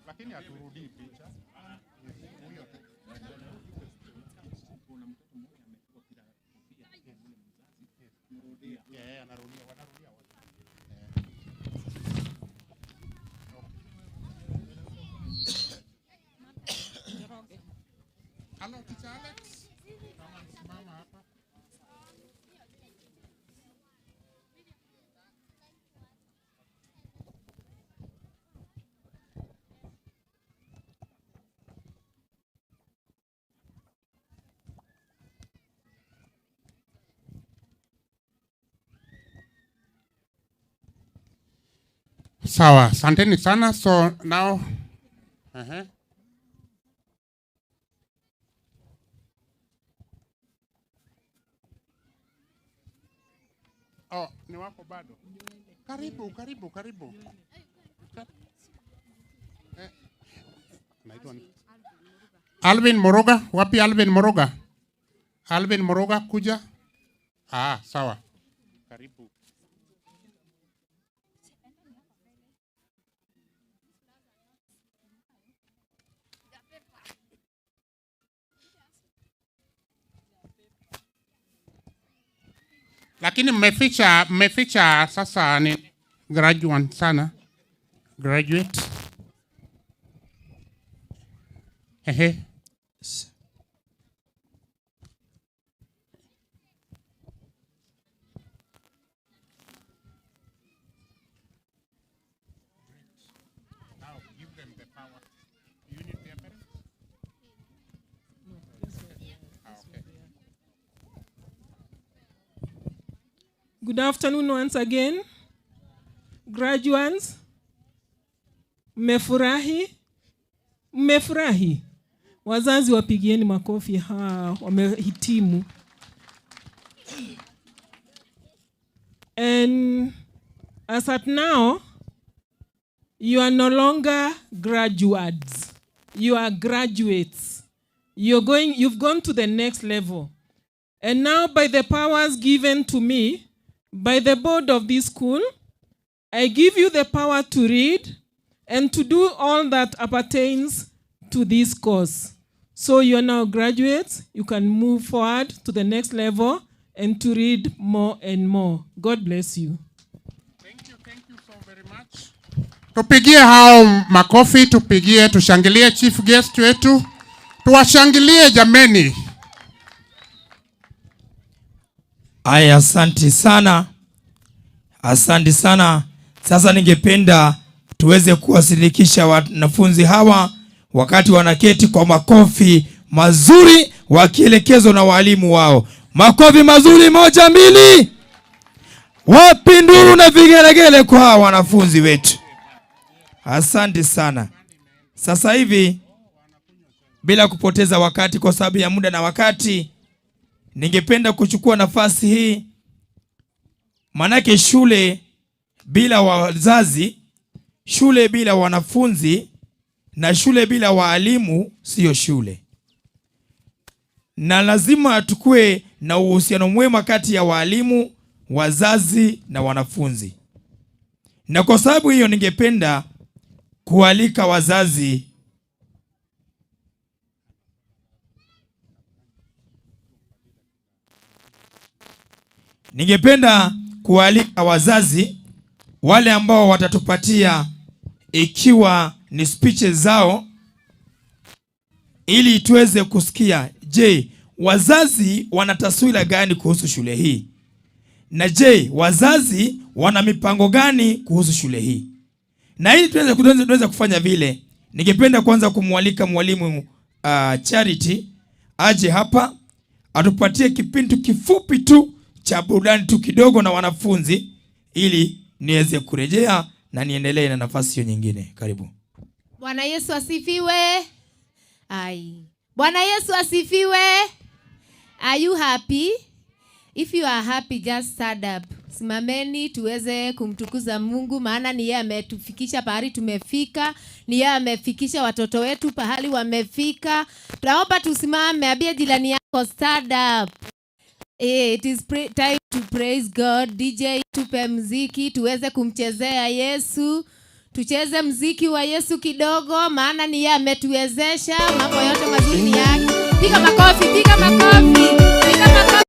Lakini haturudii picha. Huyo tu. Yeah, anarudia, wanarudia wote. Hello, Teacher Alex. Kama simama hapa. Sawa, asanteni sana. So now, Oh, ni wako bado. Karibu, karibu, karibu. Naitwa Alvin Moroga, wapi Alvin Moroga? Alvin Moroga kuja. Ah, sawa. Karibu. Lakini mmeficha sasa ni graduate sana. Graduate. Ehe. Good afternoon once again. Graduates, mmefurahi? Mmefurahi? Wazazi wapigieni makofi, hawa wamehitimu. And as at now, you are no longer graduates. You are graduates. You've gone to the next level. And now by the powers given to me by the board of this school, I give you the power to read and to do all that appertains to this course. So you are now graduates. You can move forward to the next level and to read more and more. God bless you. Thank you so very much. Tupigie hao makofi, tupigie, tushangilie chief guest wetu. Tuwashangilie jameni. Aya, asante sana. Asante sana. Sasa ningependa tuweze kuwasilikisha wanafunzi hawa wakati wanaketi kwa makofi mazuri wakielekezwa na walimu wao. Makofi mazuri, 1, 2. Wapi nduru na vigelegele kwa hawa wanafunzi wetu. Asante sana. Sasa hivi bila kupoteza wakati kwa sababu ya muda na wakati, ningependa kuchukua nafasi hii, manake shule bila wazazi, shule bila wanafunzi na shule bila walimu sio shule. Na lazima tukue na uhusiano mwema kati ya walimu, wazazi na wanafunzi. Na kwa sababu hiyo ningependa kualika wazazi wale ambao watatupatia ikiwa ni speeches zao ili tuweze kusikia, je, wazazi wana taswira gani kuhusu shule hii? Na je, wazazi wana mipango gani kuhusu shule hii? Na ili tuweze kufanya vile, ningependa kwanza kumwalika mwalimu Charity aje hapa atupatie kipindi kifupi tu cha burudani tu kidogo na wanafunzi ili niweze kurejea na niendelee na nafasi hiyo nyingine. Karibu. Bwana Yesu asifiwe. Ai. Bwana Yesu asifiwe. Are you happy? If you are happy, just stand up. Simameni tuweze kumtukuza Mungu, maana ni yeye ametufikisha pahali tumefika, ni yeye amefikisha watoto wetu pahali wamefika. Tunaomba tusimame, ambie jirani yako stand up. It is time to praise God. DJ tupe mziki tuweze kumchezea Yesu. Tucheze mziki wa Yesu kidogo, maana ni yeye ametuwezesha. Mambo yote mazuri ni yake. Piga makofi, piga makofi, piga makofi.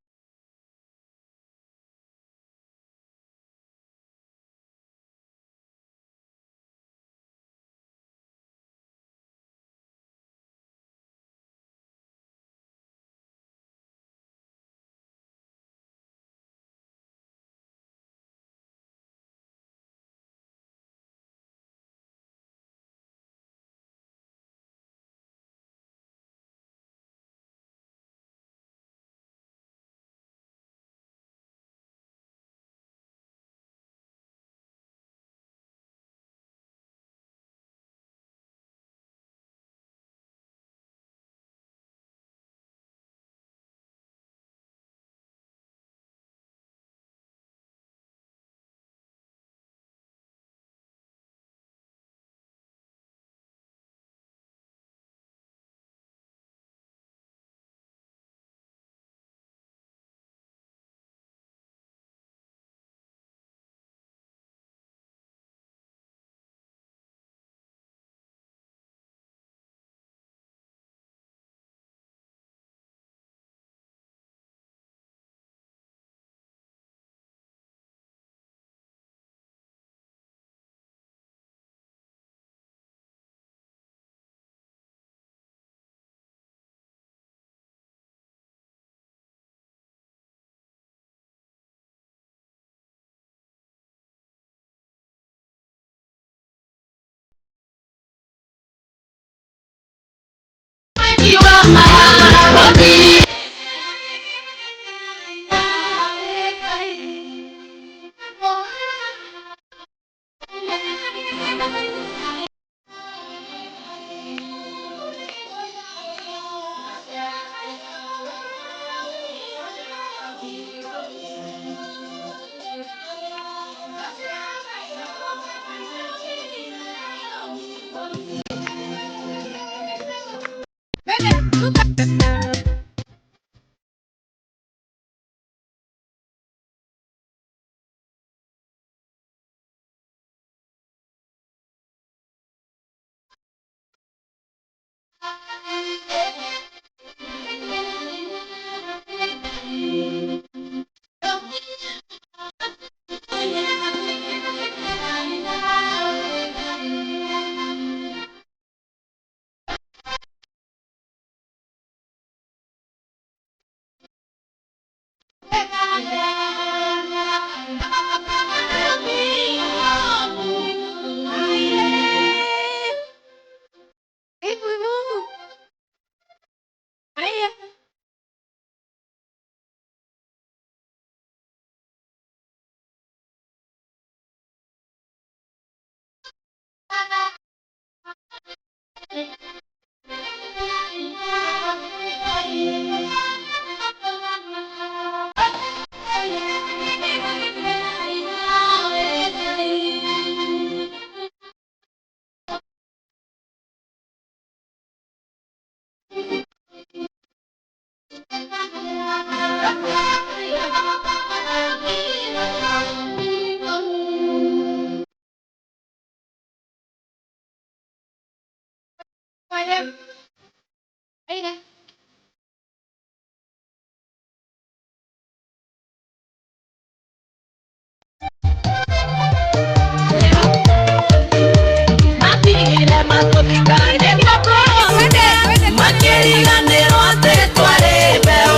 Makĩriganĩrwo atĩ twarĩ mbeũ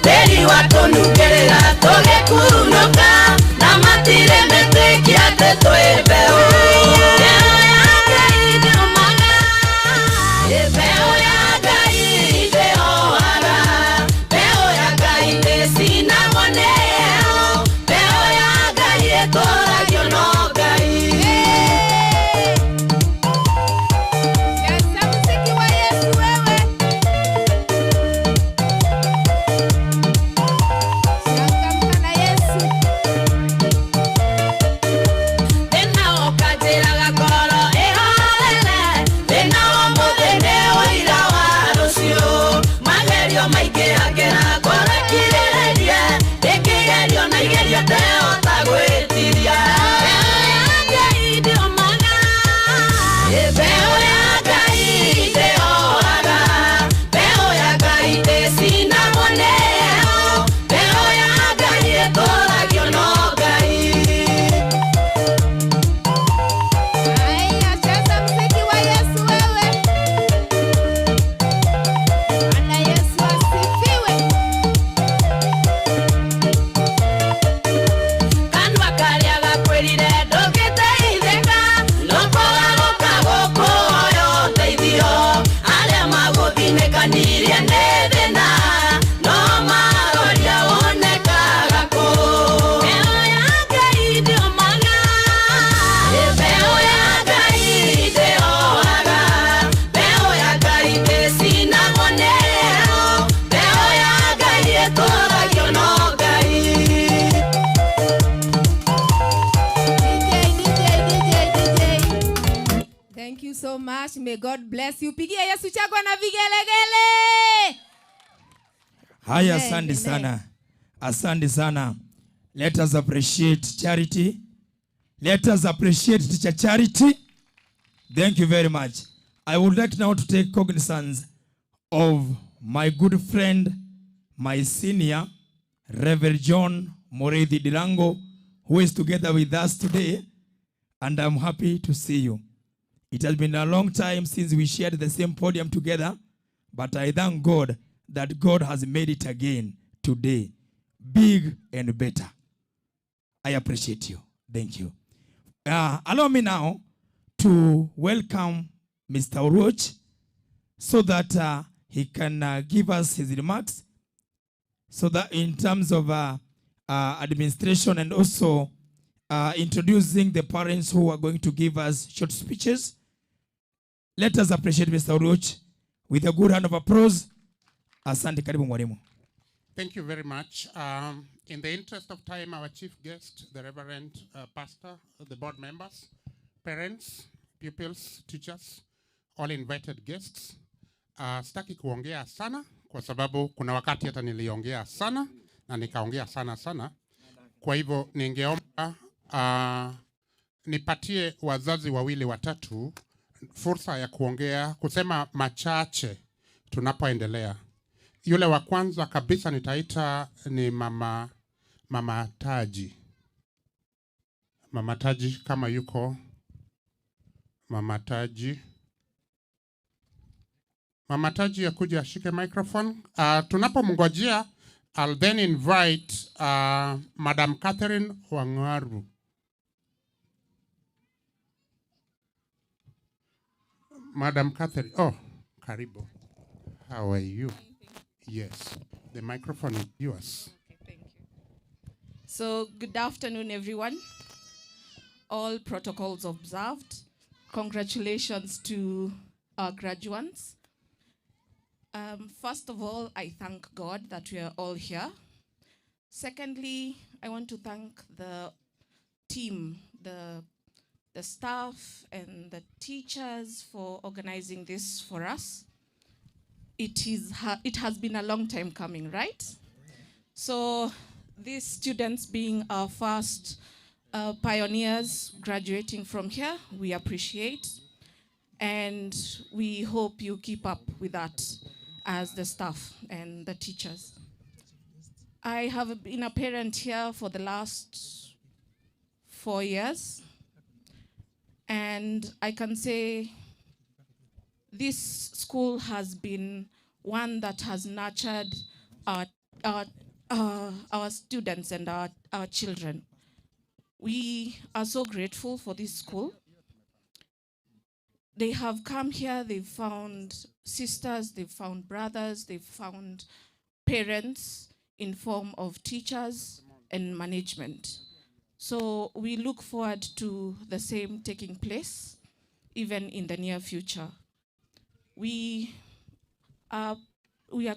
tĩri watũnungĩrĩra tũgĩkunũka na matirĩ metĩkia atĩ twĩ mbeũ. Mbeũ ya Ngai ndĩũmaga, mbeũ ya Ngai ndĩhohaga, mbeũ ya Ngai ndĩcinagwo nĩ heho, mbeũ ya Ngai ĩtũragio no Ngai. Muziki wa Yesu wewe. Changamka na Yesu. Thĩna ũkanjĩraga ngoro ĩhorere, thĩna wa ũmũthĩ nĩ ũira wa rũciũ. Magerio maingĩragĩra ngoro ĩkirĩrĩrie, ndĩkĩgerio na igerio ndehota gwĩtiria. Mbeũ ya Ngai ndĩũmaga, mbeũ ya Ngai ndĩhohaga, mbeũ ya Ngai ndĩcinagwo nĩ heho, mbeũ ya Ngai ĩtũragio no Ngai. Haya, cheza muziki wa Yesu wewe. Bwana Yesu asifiwe. Kanua karĩa gakwĩrire ndũngĩteithĩka, no kwaga gũka gũkũhoya ũteithio. Arĩa magũthinĩkanirie nĩ thĩna, no maroria wonekaga kũ. Mbeũ ya Ngai ndĩũmaga, mbeũ ya Ngai ndĩhohaga, mbeũ ya Ngai ndĩcinagwo nĩ heho, mbeũ ya Ngai ĩtũragio no Ngai. DJ, DJ, DJ, DJ. Thank you so much. May God bless you. Pigia Yesu chakwa na vigelegele. Haya, Amen, asante amen. sana, asante sana. Let us appreciate Charity. Let us appreciate Teacher Charity. Thank you very much. I would like now to take cognizance of my good friend, my senior, Reverend John Morethi Dirango, who is together with us today, and I'm happy to see you. It has been a long time since we shared the same podium together, but I thank God that God has made it again today, big and better. I appreciate you. Thank you. Allow me now to welcome Mr. Oroch so that He can give us his remarks so that in terms of administration and also introducing the parents who are going to give us short speeches. Let us appreciate Mr. Oluoch with a good hand of applause. Asante, karibu mwalimu. Thank you very much. In the interest of time, our chief guest, the Reverend Pastor, the board members, parents, pupils, teachers, all invited guests. Sitaki kuongea sana kwa sababu kuna wakati hata niliongea sana na nikaongea sana sana. Kwa hivyo ningeomba nipatie wazazi wawili watatu fursa ya kuongea, kusema machache tunapoendelea. Yule wa kwanza kabisa nitaita ni mama Taji. Mama Taji kama yuko. Mama Taji. Mama Taji akuja ashike microphone. Tunapomngojea, I'll then invite Madam Catherine Wangaru. Madam Catherine, oh, karibu. How are you? Yes, the microphone is yours. Okay, thank you. So, good afternoon, everyone. All protocols observed. Congratulations to our graduates. First of all, I thank God that we are all here. Secondly, I want to thank the team, the staff and the teachers for organizing this for us. It has been a long time coming, right? So these students being our first pioneers graduating from here, we appreciate. And we hope you keep up with that as the staff and the teachers. I have been a parent here for the last 4 years. And I can say this school has been one that has nurtured our students and our children. We are so grateful for this school. They have come here, they've found sisters, they've found brothers, they've found parents in form of teachers and management. So we look forward to the same taking place even in the near future. We are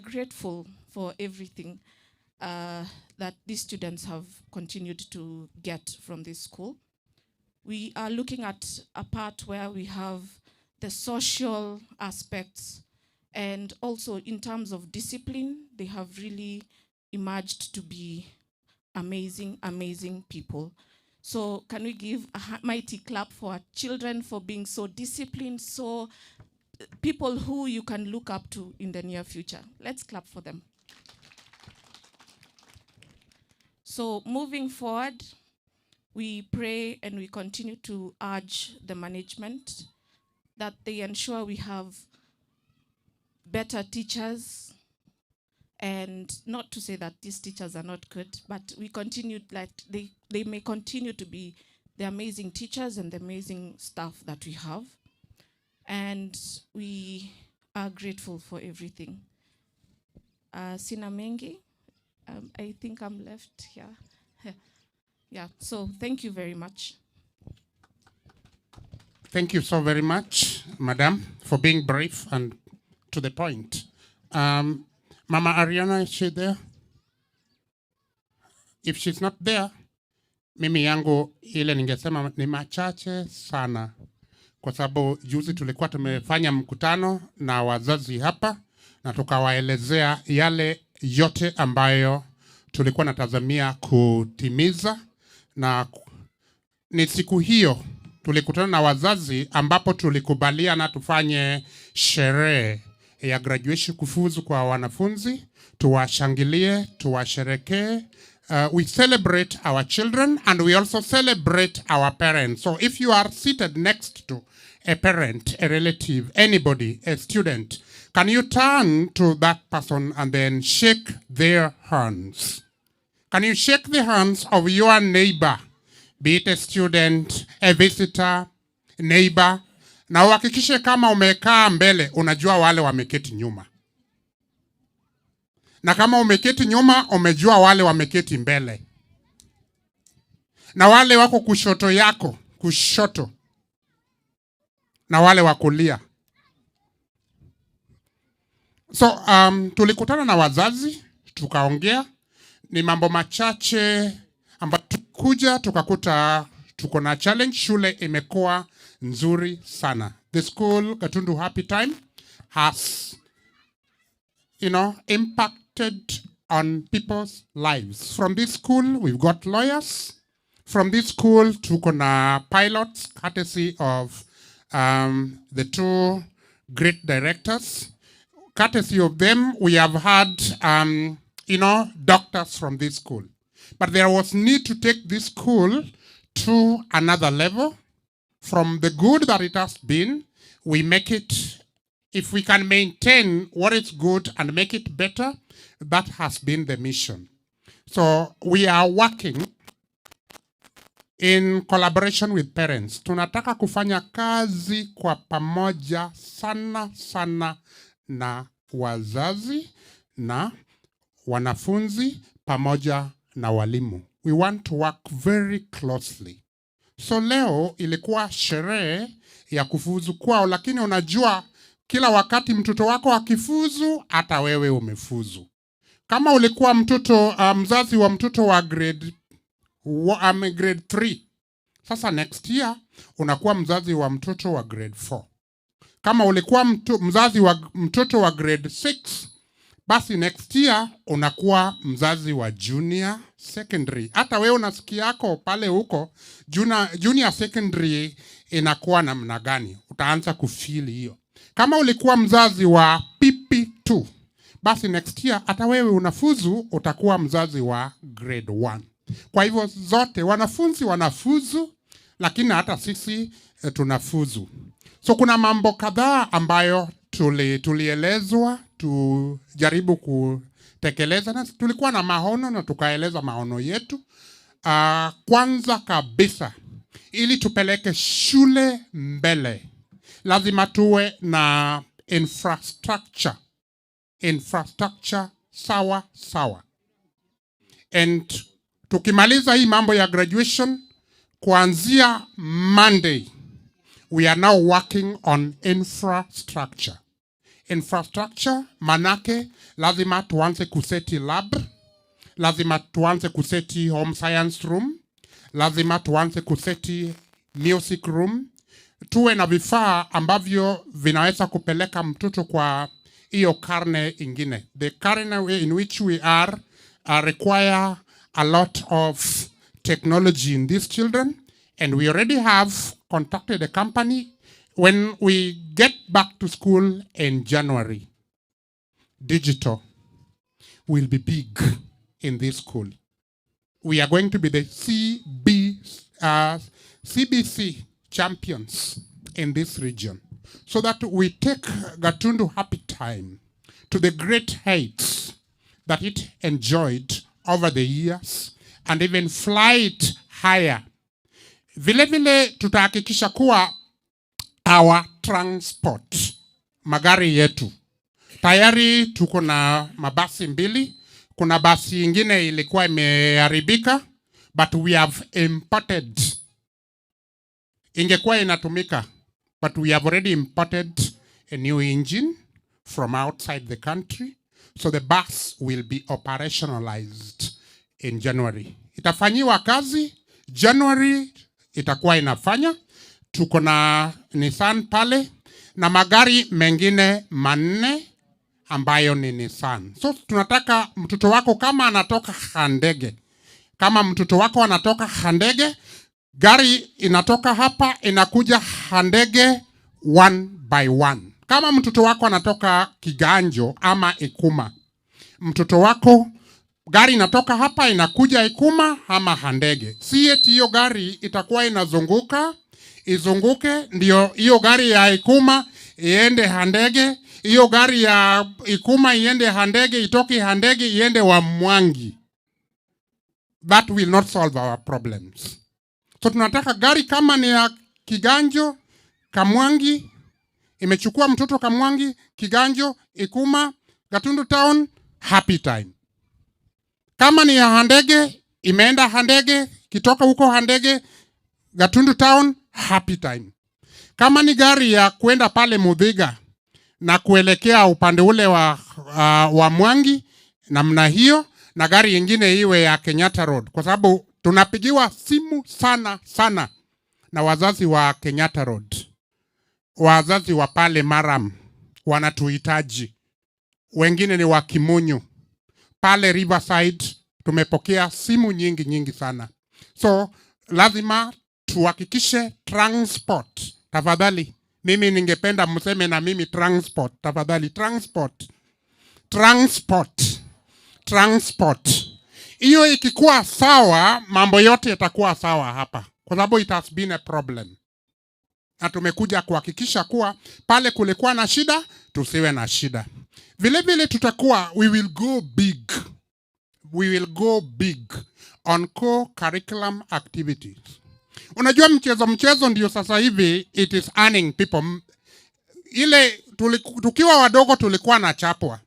grateful for everything that these students have continued to get from this school. We are looking at a part where we have the social aspects, and also in terms of discipline, they have really emerged to be amazing, amazing people. So can we give a mighty clap for our children for being so disciplined, so people who you can look up to in the near future? Let's clap for them. So moving forward, we pray and we continue to urge the management that they ensure we have better teachers, and not to say that these teachers are not good, but we continue, like they may continue to be the amazing teachers and the amazing staff that we have. And we are grateful for everything. Sina mengi, I think I'm left here. Yeah, so thank you very much. Thank you so very much, Madam, for being brief and to the point. Mama Ariana, is she there? If she's not there, mimi yangu ile ningesema ni machache sana, kwa sababu juzi tulikuwa tumefanya mkutano na wazazi hapa na tukawaelezea yale yote ambayo tulikuwa natazamia kutimiza, na ni siku hiyo tulikutana na wazazi ambapo tulikubaliana tufanye sherehe ya graduation, kufuzu kwa wanafunzi, tuwashangilie, tuwasherekee. We celebrate our children and we also celebrate our parents. So if you are seated next to a parent, a relative, anybody, a student, can you turn to that person and then shake their hands? Can you shake the hands of your neighbor, be it a student, a visitor, neighbor, na uhakikishe kama umekaa mbele, unajua wale wameketi nyuma. Na kama umeketi nyuma, umejua wale wameketi mbele, na wale wako kushoto yako, kushoto, na wale wa kulia. So tulikutana na wazazi tukaongea, ni mambo machache ambayo tukuja tukakuta tuko na challenge. Shule imekuwa nzuri sana. The school, Gatundu Happy Time, has impacted on people's lives. From this school we've got lawyers. From this school tuko na pilots, courtesy of the two great directors. Courtesy of them, we have had doctors from this school. But there was need to take this school to another level. From the good that it has been, we make it, if we can maintain what is good and make it better, that has been the mission. So we are working in collaboration with parents. Tunataka kufanya kazi kwa pamoja sana sana na wazazi na wanafunzi pamoja na walimu. We want to work very closely. So leo ilikuwa sherehe ya kufuzu kwao, lakini unajua kila wakati mtoto wako akifuzu, hata wewe umefuzu. Kama ulikuwa mtoto mzazi wa mtoto wa grade 3, sasa next year unakuwa mzazi wa mtoto wa grade 4. Kama ulikuwa mzazi wa mtoto wa grade 6, basi next year unakuwa mzazi wa junior secondary. Hata wewe unasikia yako pale huko junior secondary inakuwa namna gani, utaanza kufeel hiyo. Kama ulikuwa mzazi wa PP2, basi next year hata wewe unafuzu, utakuwa mzazi wa grade 1. Kwa hivyo zote wanafunzi wanafuzu, lakini hata sisi tunafuzu. So kuna mambo kadhaa ambayo tulielezwa tujaribu kutekeleza, na tulikuwa na maono na tukaeleza maono yetu. Kwanza kabisa, ili tupeleke shule mbele, lazima tuwe na infrastructure sawa sawa. And tukimaliza hii mambo ya graduation kuanzia Monday, we are now working on infrastructure. Infrastructure manake lazima tuanze kuseti lab, lazima tuanze kuseti home science room, lazima tuanze kuseti music room, tuwe na vifaa ambavyo vinaweza kupeleka mtoto kwa hiyo karne ingine. The karne in which we are require a lot of technology in these children, and we already have contacted a company. When we get back to school in January, digital will be big in this school. We are going to be the CBC champions in this region, so that we take Gatundu Happy Time to the great heights that it enjoyed over the years and even fly it higher. Vile vile tutahakikisha kuwa our transport, magari yetu, tayari tuko na mabasi mbili. Kuna basi ingine ilikuwa imeharibika, but we have imported. Ingekuwa inatumika, but we have already imported a new engine from outside the country, so the bus will be operationalized in January. Itafanyiwa kazi January, itakuwa inafanya. Tuko na Nissan pale na magari mengine manne ambayo ni Nissan. So tunataka mtoto wako kama anatoka Handege, kama mtoto wako anatoka Handege, gari inatoka hapa inakuja Handege one by one. Kama mtoto wako anatoka Kiganjo ama Ikuma, mtoto wako gari inatoka hapa inakuja Ikuma ama Handege. Si eti hiyo gari itakuwa inazunguka izunguke, ndio hiyo gari ya Ikuma iende Handege, hiyo gari ya Ikuma iende Handege, itoke Handege iende Wamwangi. That will not solve our problems. So tunataka gari kama ni ya Kiganjo, Kamwangi, imechukua mtoto Kamwangi, Kiganjo, Ikuma, Gatundu Town, Happy Time. Kama ni ya Handege, imeenda Handege, kitoka huko Handege Gatundu Town, Happy Time. Kama ni gari ya kwenda pale Muthiga na kuelekea upande ule wa Mwangi namna hiyo, na gari ingine iwe ya Kenyatta Road, kwa sababu tunapigiwa simu sana sana na wazazi wa Kenyatta Road, wazazi wa pale Maram wanatuhitaji, wengine ni wa Kimunyu pale Riverside. Tumepokea simu nyingi nyingi sana, so lazima tuhakikishe transport. Tafadhali, mimi ningependa mseme na mimi transport, tafadhali, transport, transport, transport. Hiyo ikikuwa sawa, mambo yote yatakuwa sawa hapa, kwa sababu it has been a problem, na tumekuja kuhakikisha kuwa pale kulikuwa na shida, tusiwe na shida. Vile vile tutakuwa, we will go big, we will go big on co-curriculum activities. Unajua mchezo mchezo ndio sasa hivi it is earning people. Ile tukiwa wadogo tulikuwa na chapwa.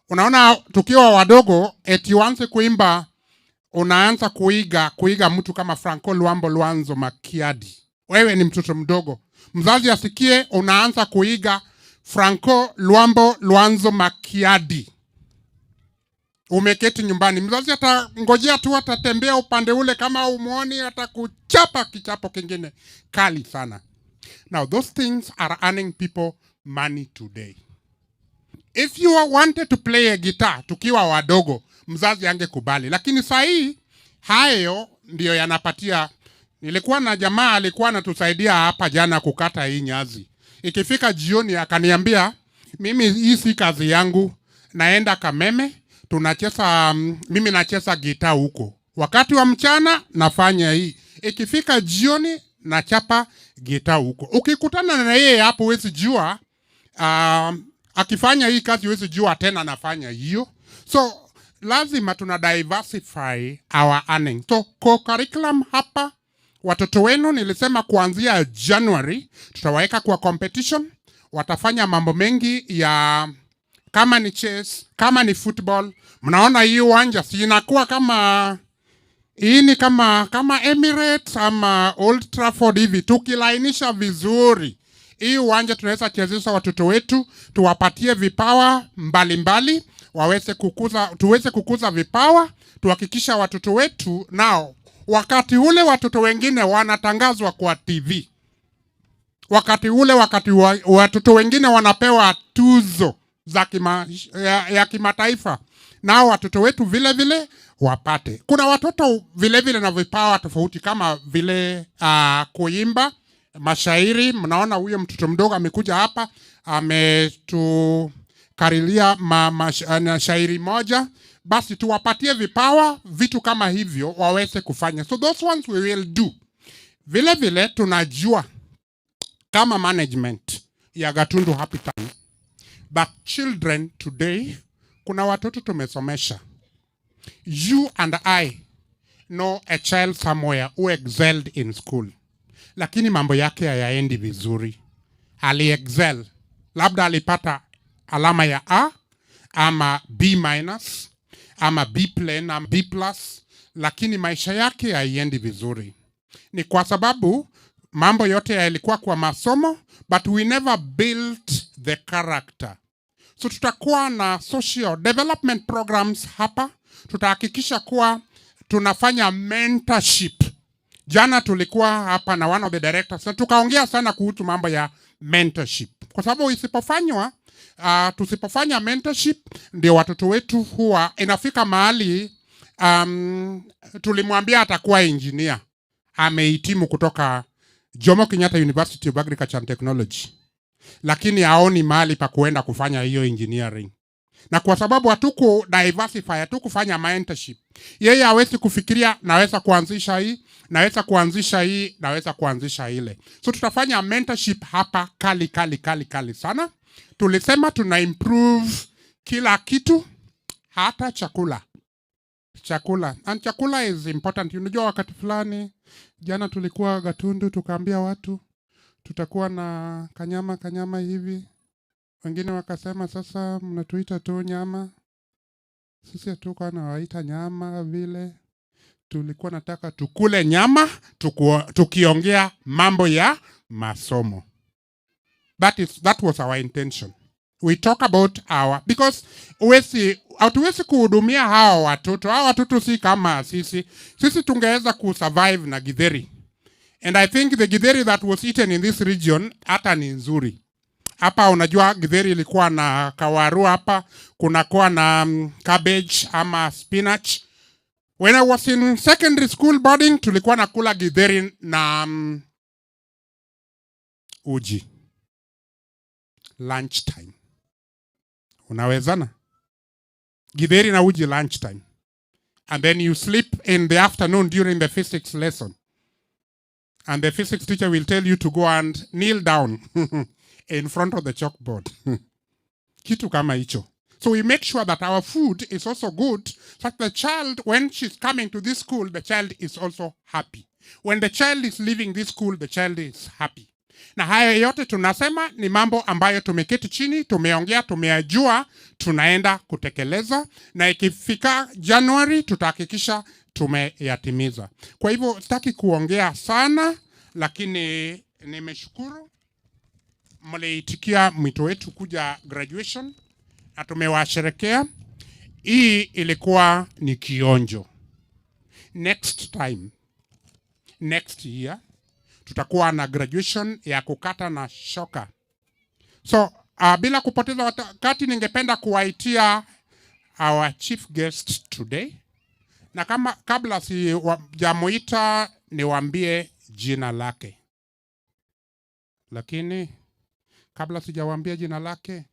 Unaona, tukiwa wadogo eti uanze kuimba, unaanza kuiga mtu kama Franco Luambo Luanzo Makiadi. Wewe ni mtoto mdogo, mzazi asikie unaanza kuiga Franco Luambo Luanzo Makiadi. Umeketi nyumbani, mzazi atangojea tu, atatembea upande ule, kama umuoni atakuchapa kichapo kingine kali sana. Now those things are earning people money today. If you wanted to play a guitar tukiwa wadogo, mzazi angekubali, lakini saa hii hayo ndiyo yanapatia. Nilikuwa na jamaa alikuwa anatusaidia hapa jana kukata hii nyasi. Ikifika jioni akaniambia, "Mimi hii si kazi yangu, naenda Kameme tunacheza, mimi nacheza gitaa huko. Wakati wa mchana nafanya hii, ikifika jioni nachapa gitaa huko." Ukikutana na yeye hapo huwezi jua akifanya hii kazi, huwezi jua tena anafanya hiyo. So lazima tuna diversify our earning. So co-curriculum hapa, watoto wenu nilisema kuanzia January tutawaweka kwa competition, watafanya mambo mengi ya kama ni chess, kama ni football. Mnaona hii uwanja si inakuwa kama hii ni kama Emirates ama Old Trafford hivi, tukilainisha vizuri hii uwanja tunaweza chezesha watoto wetu, tuwapatie vipawa mbalimbali mbali, waweze kukuza, tuweze kukuza vipawa, tuhakikisha watoto wetu nao, wakati ule watoto wengine wanatangazwa kwa TV, wakati ule wakati watoto wengine wanapewa tuzo za ya kimataifa, nao watoto wetu vile vile wapate. Kuna watoto vile vile na vipawa tofauti kama vile kuimba mashairi. Mnaona huyo mtoto mdogo amekuja hapa ametukariria na shairi moja. Basi tuwapatie vipawa, vitu kama hivyo waweze kufanya. So those ones we will do. Vile vile tunajua kama management ya Gatundu Happy Town that children today, kuna watoto tumesomesha. You and I know a child somewhere who excelled in school, lakini mambo yake hayaendi vizuri. Ali excel, labda alipata alama ya A ama B minus ama B plain ama B plus, lakini maisha yake haiendi vizuri. Ni kwa sababu mambo yote yalikuwa kwa masomo, but we never built the character. So tutakuwa na social development programs hapa, tutahakikisha kuwa tunafanya mentorship. Jana tulikuwa hapa na one of the directors na tukaongea sana kuhusu mambo ya mentorship, kwa sababu isipofanywa tusipofanya mentorship ndio watoto wetu huwa inafika mahali tulimwambia atakuwa engineer, amehitimu kutoka Jomo Kenyatta University of Agriculture and Technology, lakini haoni mahali pa kuenda kufanya hiyo engineering, na kwa sababu hatuku diversify, hatukufanya mentorship, yeye hawezi kufikiria naweza kuanzisha hii, naweza kuanzisha hii, naweza kuanzisha ile. So tutafanya mentorship hapa kali kali kali kali sana. Tulisema tuna improve kila kitu, hata chakula chakula, and chakula is important. Unajua wakati fulani jana tulikuwa Gatundu, tukaambia watu tutakuwa na kanyama kanyama hivi, wengine wakasema sasa mnatuita tu nyama. Sisi hatukuwa nawaita nyama vile, tulikuwa nataka tukule nyama tukiongea mambo ya masomo. That was our intention. We talk about our, because hatuwezi kuhudumia hawa watoto. Hawa watoto si kama sisi. Sisi tungeweza kusurvive na githeri. And I think the githeri that was eaten in this region hata ni nzuri. Hapa unajua githeri ilikuwa na kawaru hapa, kunakuwa na cabbage ama spinach. When I was in secondary school boarding, tulikuwa nakula githeri na uji. Lunchtime. Unawezana? Githeri na uji lunchtime. And then you sleep in the afternoon during the physics lesson. And the physics teacher will tell you to go and kneel down in front of the chalkboard. Kitu kama hicho. So we make sure that our food is also good, so that the child, when she's coming to this school, the child is also happy. When the child is leaving this school, the child is happy. Na haya yote tunasema ni mambo ambayo tumeketi chini, tumeongea, tumeyajua, tunaenda kutekeleza, na ikifika January tutahakikisha tumeyatimiza. Kwa hivyo sitaki kuongea sana, lakini nimeshukuru mliitikia mwito wetu kuja graduation na tumewasherekea. Hii ilikuwa ni kionjo. Next time, next year, tutakuwa na graduation ya kukata na shoka. So, bila kupoteza wakati, ningependa kuwaitia our chief guest today. Na kama kabla sijamuita niwaambie jina lake. Lakini kabla sijawaambia jina lake,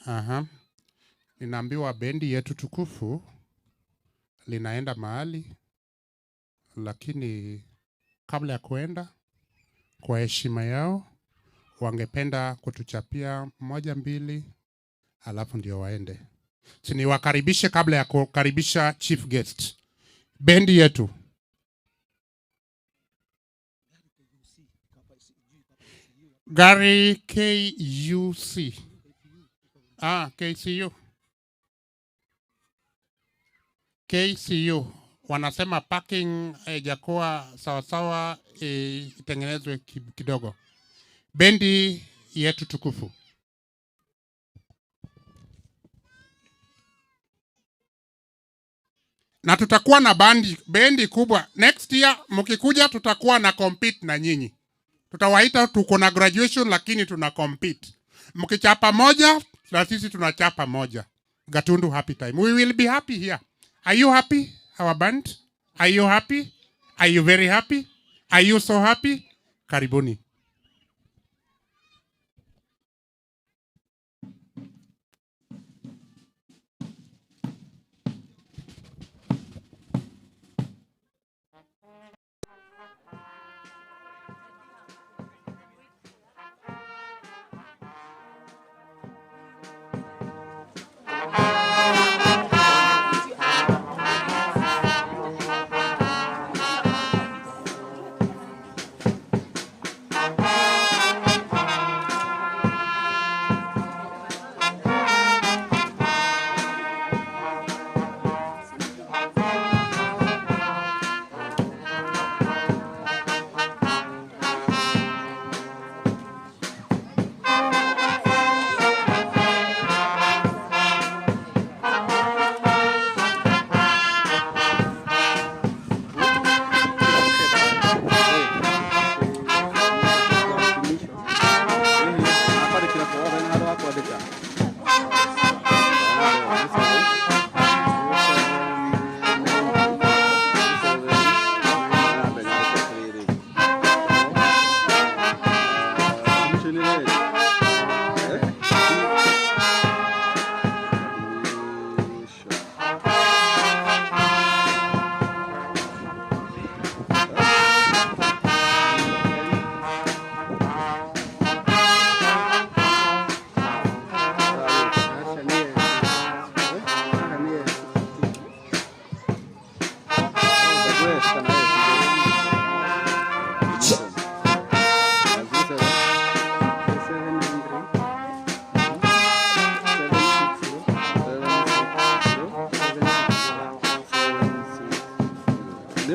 Aha. Ninaambiwa bendi yetu tukufu linaenda mahali, lakini kabla ya kuenda, kwa heshima yao wangependa kutuchapia 1 2, alafu ndio waende. Si niwakaribishe kabla ya kukaribisha chief guest. Bendi yetu. Gari KUC. KCU. KCU. Wanasema parking haijakuwa sawasawa, itengenezwe kidogo. Bendi yetu tukufu. Na tutakuwa na bendi kubwa. Next year mkikuja tutakuwa na compete na nyinyi. Tutawaita, tuko na graduation lakini tuna compete. Mkichapa moja na sisi tunachapa moja. Gatundu happy time. We will be happy here. Are you happy, our band? Are you happy? Are you very happy? Are you so happy? Karibuni.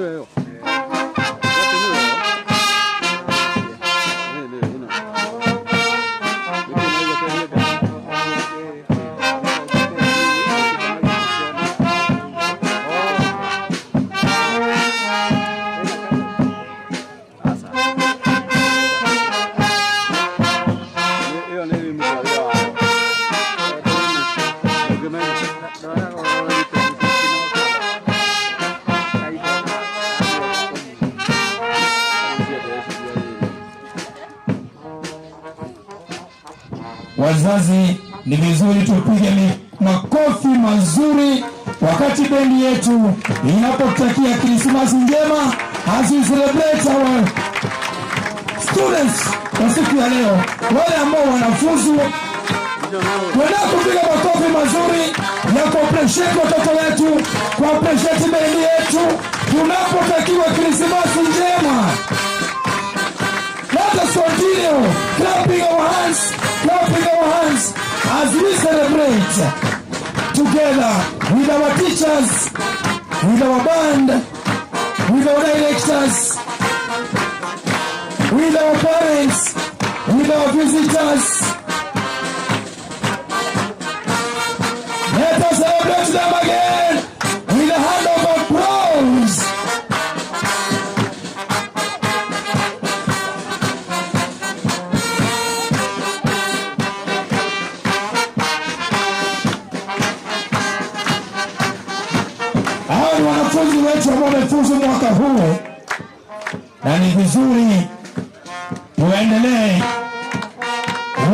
Nĩyo ĩyo. Gati nĩyo ĩyo. Ĩĩ, nĩyo ĩno. Nĩkĩ naigua. Ĩyo nĩ mũtwarĩre wayo. Ũngĩmenya. Wazazi, ni vizuri tupige makofi mazuri wakati bendi yetu inapotakia Krismasi njema, as we celebrate our students kwa siku ya leo, wale ambao wanafuzu. Tuendelee kupiga makofi mazuri ya kuappreciate watoto wetu, kuappreciate bendi yetu tunapotakiwa Krismasi njema. Let us continue clapping our hands, clapping our hands as we celebrate together with our teachers, with our band, with our directors, with our parents, with our visitors. Let us celebrate them again with a hand of applause. Hawa ni wanafunzi wetu ambao wamefuzu mwaka huu, na ni vizuri tuendelee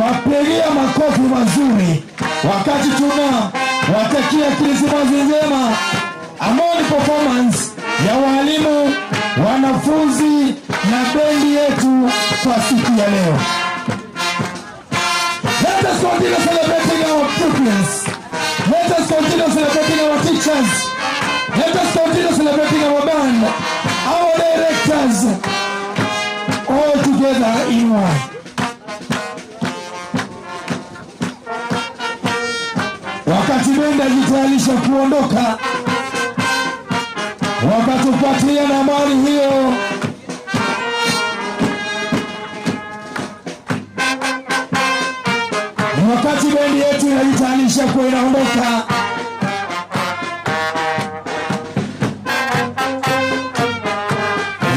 wapigia makofi mazuri wakati tuna watakia Krismasi njema, ambao ni performance ya walimu, wanafunzi na bendi yetu kwa siku ya leo. Let us continue celebrating our pupils. Let us continue celebrating our teachers. Let us continue celebrating our band, our directors, all together in one. Wakati bendi ajitayarisha kuondoka, wakatupatia nambari hiyo. Ni wakati bendi yetu inajitayarisha kuwa inaondoka.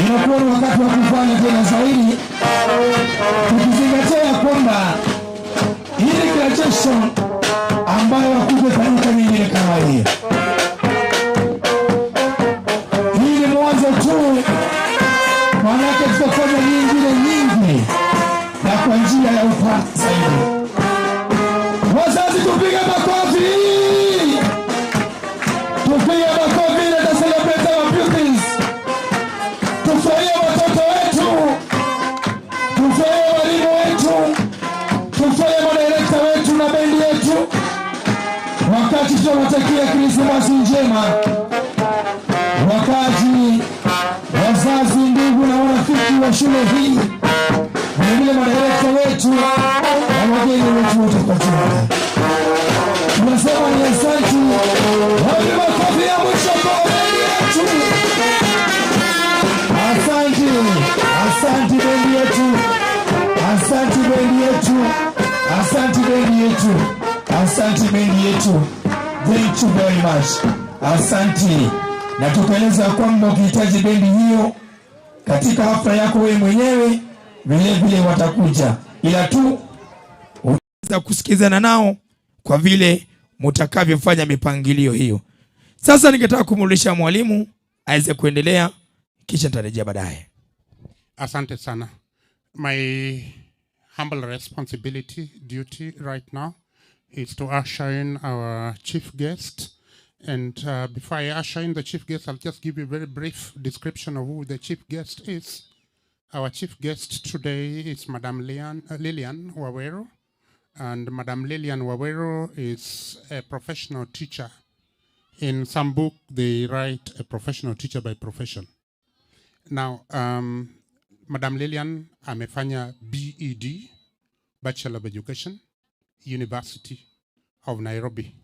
Inakuwa ni wakati wa kufanya tena zaidi, tukizingatia ya kwamba hii graduation ambayo hakujafanyika nyingine kama hii. Hii ni mwanzo tu, maanake tutafanya nyingine nyingi na kwa njia ya upana zaidi. Wazazi, tupige makofi, tupige makofi. Let us celebrate our pupils, tufurahie watoto wetu, tufurahie walimu wetu, tufurahie madirekta wetu na bendi yetu, wakati tunawatakia Krismasi njema, wakati wazazi, ndugu na marafiki wa shule hii, vilevile madirekta wetu na wageni wetu wote kwa jumla, tunasema ni asante. Wapi makofi ya mwisho kwa bendi yetu? Asante, asante bendi yetu, asante bendi yetu, asante bendi yetu, asante bendi yetu. Thank you very much. Asante. Na tukaeleza kwamba ukihitaji bendi hiyo katika hafla yako wewe mwenyewe, vile vile watakuja, ila tu utaweza kusikizana nao kwa vile mutakavyofanya mipangilio hiyo. Sasa ningetaka kumrudisha mwalimu aweze kuendelea, kisha nitarejea baadaye. Asante sana. My humble responsibility, duty right now is to usher in our chief guest. And before I usher in the chief guest, I'll just give you a very brief description of who the chief guest is. Our chief guest today is Madam Lilian Waweru. And Madam Lilian Waweru is a professional teacher. In some book, they write a professional teacher by profession. Now, Madam Lilian amefanya BEd, Bachelor of Education, University of Nairobi.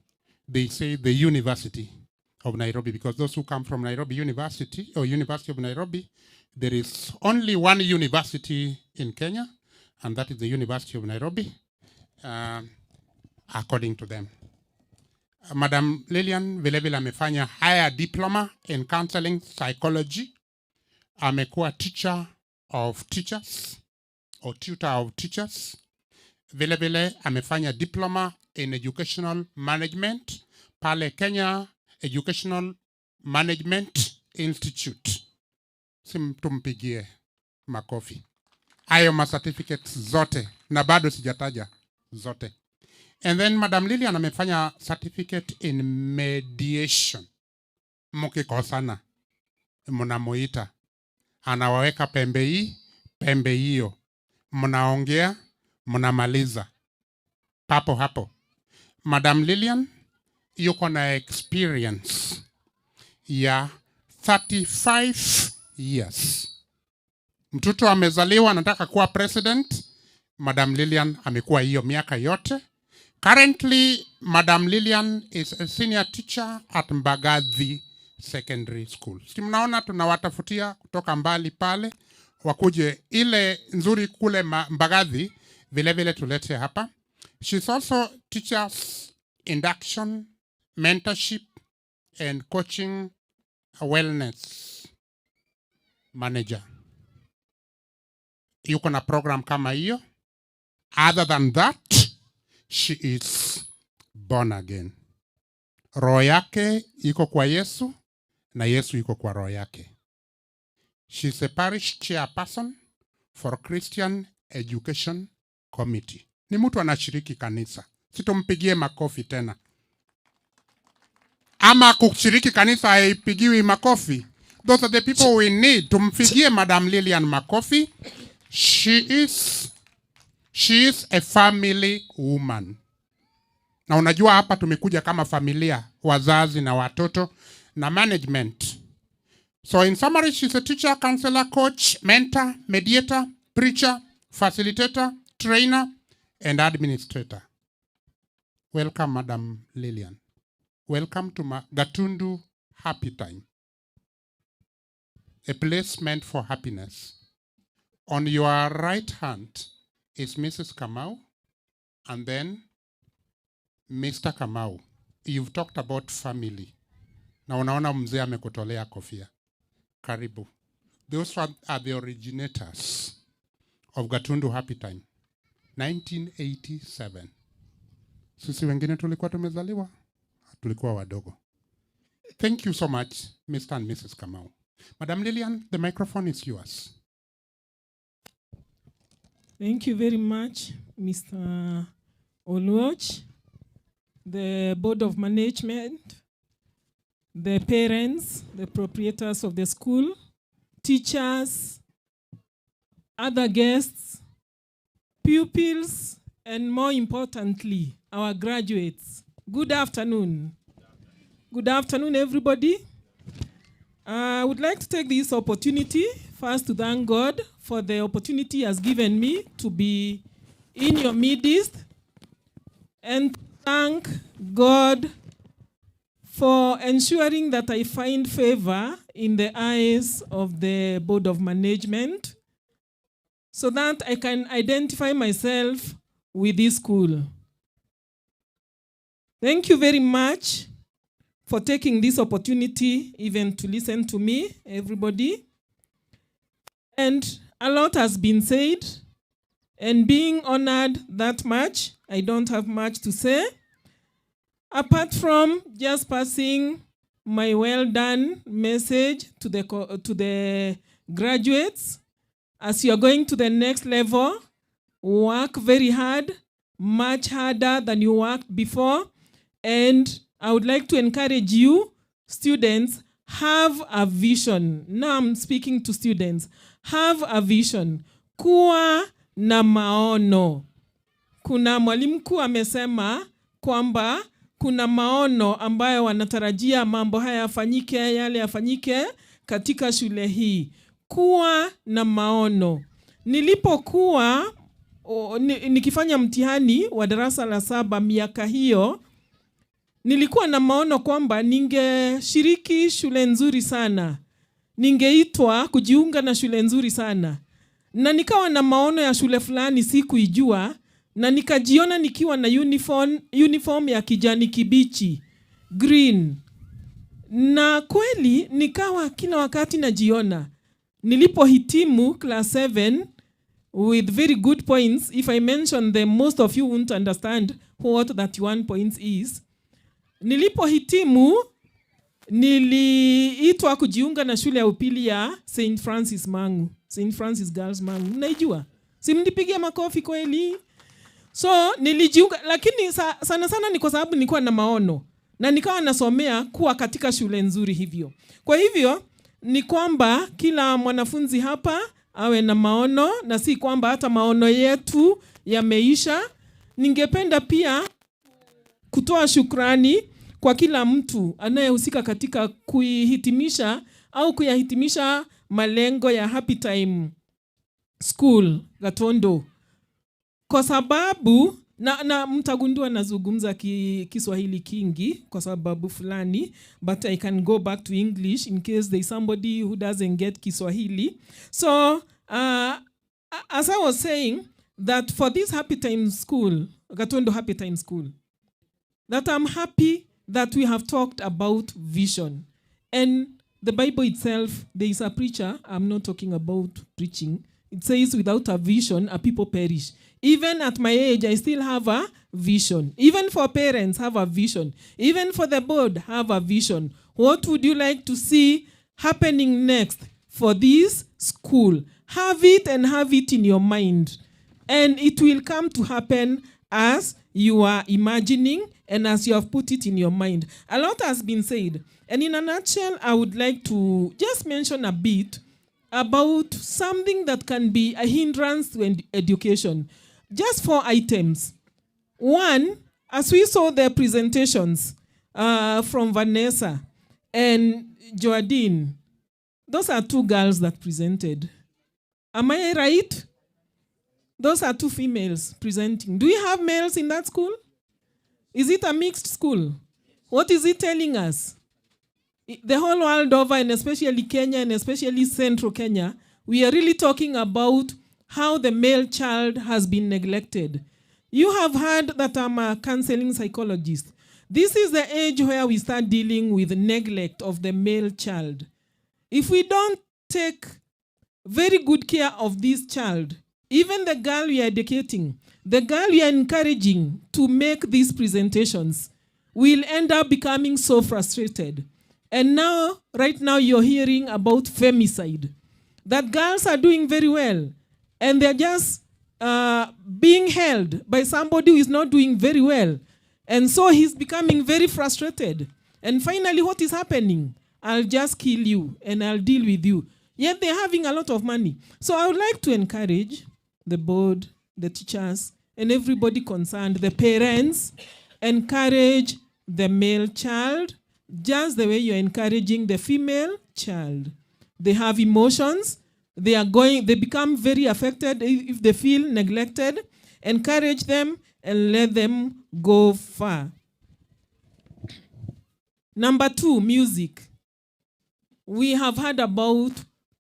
They say the university. of Nairobi, because those who come from Nairobi University or University of Nairobi, there is only one university in Kenya, and that is the University of Nairobi, according to them. Madam Lilian vilevile amefanya higher diploma in counseling psychology. Amekuwa teacher of teachers or tutor of teachers. Vile vile amefanya diploma in educational management pale Kenya Educational Management Institute. Si tumpigie makofi. Hayo ma certificates zote na bado sijataja zote. And then Madam Lilian amefanya certificate in mediation. Mkikosana mnamuita, anawaweka pembe hii pembe hiyo, mnaongea, mnamaliza papo hapo. Madam Lilian yuko na experience ya 35 years. Mtoto amezaliwa anataka kuwa president. Madam Lilian amekuwa hiyo miaka yote. Currently, Madam Lilian is a senior teacher at Mbagathi Secondary School. Si mnaona tunawatafutia kutoka mbali pale wakuje ile nzuri kule Mbagathi vile vile tulete hapa. She's also teachers induction, mentorship and coaching wellness manager. Yuko na program kama hiyo. Other than that, she is born again. Roho yake iko kwa Yesu na Yesu iko kwa roho yake. She's a parish chairperson for Christian Education Committee. Ni mtu anashiriki kanisa. Si tumpigie makofi tena. Ama kushiriki kanisa haipigiwi makofi. Those are the people we need. Tumpigie Madam Lilian makofi. She is a family woman. Na unajua hapa tumekuja kama familia, wazazi na watoto na management. So in summary, she's a teacher, counselor, coach, mentor, mediator, preacher, facilitator, trainer, and administrator. Welcome, Madam Lilian. Welcome to Gatundu Happy Time, a place meant for happiness. On your right hand is Mrs. Kamau, and then Mr. Kamau. You've talked about family. Na unaona mzee amekutolea kofia. Karibu. Those are the originators of Gatundu Happy Time. 1987. Sisi wengine tulikuwa tumezaliwa, tulikuwa wadogo. Thank you so much, Mr. and Mrs. Kamau. Madam Lilian, the microphone is yours. Thank you very much, Mr. Oluoch, the Board of Management, the parents, the proprietors of the school, teachers, other guests, pupils, and more importantly, our graduates. Good afternoon. Good afternoon, everybody. I would like to take this opportunity first to thank God for the opportunity He has given me to be in your midst, and thank God for ensuring that I find favor in the eyes of the Board of Management so that I can identify myself with this school. Thank you very much for taking this opportunity even to listen to me, everybody. And a lot has been said, and being honored that much, I don't have much to say, apart from just passing my well done message to the graduates. As you are going to the next level, work very hard, much harder than you worked before. And I would like to encourage you, students, have a vision. Now I'm speaking to students. Have a vision. Kuwa na maono. Kuna mwalimu mkuu amesema kwamba kuna maono ambayo wanatarajia mambo haya yafanyike, yale yafanyike katika shule hii. Kuwa na maono. Nilipokuwa nikifanya mtihani wa darasa la saba miaka hiyo, Nilikuwa na maono kwamba ningeshiriki shule nzuri sana, ningeitwa kujiunga na shule nzuri sana, na nikawa na maono ya shule fulani sikuijua, na nikajiona nikiwa na uniform ya kijani kibichi, green. Na kweli nikawa kila wakati najiona nilipohitimu class 7 with very good points. If I mention them, most of you won't understand what 31 points is. Nilipohitimu, niliitwa kujiunga na shule ya upili ya St. Francis Mangu, St. Francis Girls Mangu. Mnaijua? Si mnipigie makofi kweli? So nilijiunga, lakini sana sana ni kwa sababu nilikuwa na maono na nikawa nasomea kuwa katika shule nzuri hivyo. Kwa hivyo ni kwamba kila mwanafunzi hapa awe na maono, na si kwamba hata maono yetu yameisha. Ningependa pia kutoa shukrani kwa kila mtu anayehusika katika kuihitimisha au kuyahitimisha malengo ya Happy Time School Gatondo, kwa sababu na mtagundua nazungumza Kiswahili kingi kwa sababu fulani, but I can go back to English in case there is somebody who doesn't get Kiswahili. So as I was saying, that for this Happy Time School, Gatondo Happy Time School, that I'm happy that we have talked about vision. And the Bible itself, there is a preacher, I'm not talking about preaching. It says, without a vision, a people perish. Even at my age, I still have a vision. Even for parents, have a vision. Even for the board, have a vision. What would you like to see happening next for this school? Have it, and have it in your mind. And it will come to happen as you are imagining and as you have put it in your mind. A lot has been said. And in a nutshell, I would like to just mention a bit about something that can be a hindrance to education. Just 4 items. One, as we saw the presentations from Vanessa and Joadine, those are 2 girls that presented. Am I right? Those are 2 females presenting. Do we have males in that school? Is it a mixed school? What is it telling us? The whole world over, and especially Kenya, and especially Central Kenya, we are really talking about how the male child has been neglected. You have heard that I'm a counseling psychologist. This is the age where we start dealing with neglect of the male child. If we don't take very good care of this child, even the girl we are educating, the girl we are encouraging to make these presentations, will end up becoming so frustrated. And now, right now, you're hearing about femicide. That girls are doing very well, and they're just being held by somebody who is not doing very well. And so he's becoming very frustrated. And finally, what is happening? I'll just kill you and I'll deal with you. Yet they're having a lot of money. So I would like to encourage the board, the teachers, and everybody concerned, the parents, encourage the male child just the way you're encouraging the female child. They have emotions. They become very affected if they feel neglected. Encourage them and let them go far. Number 2, music. We have heard about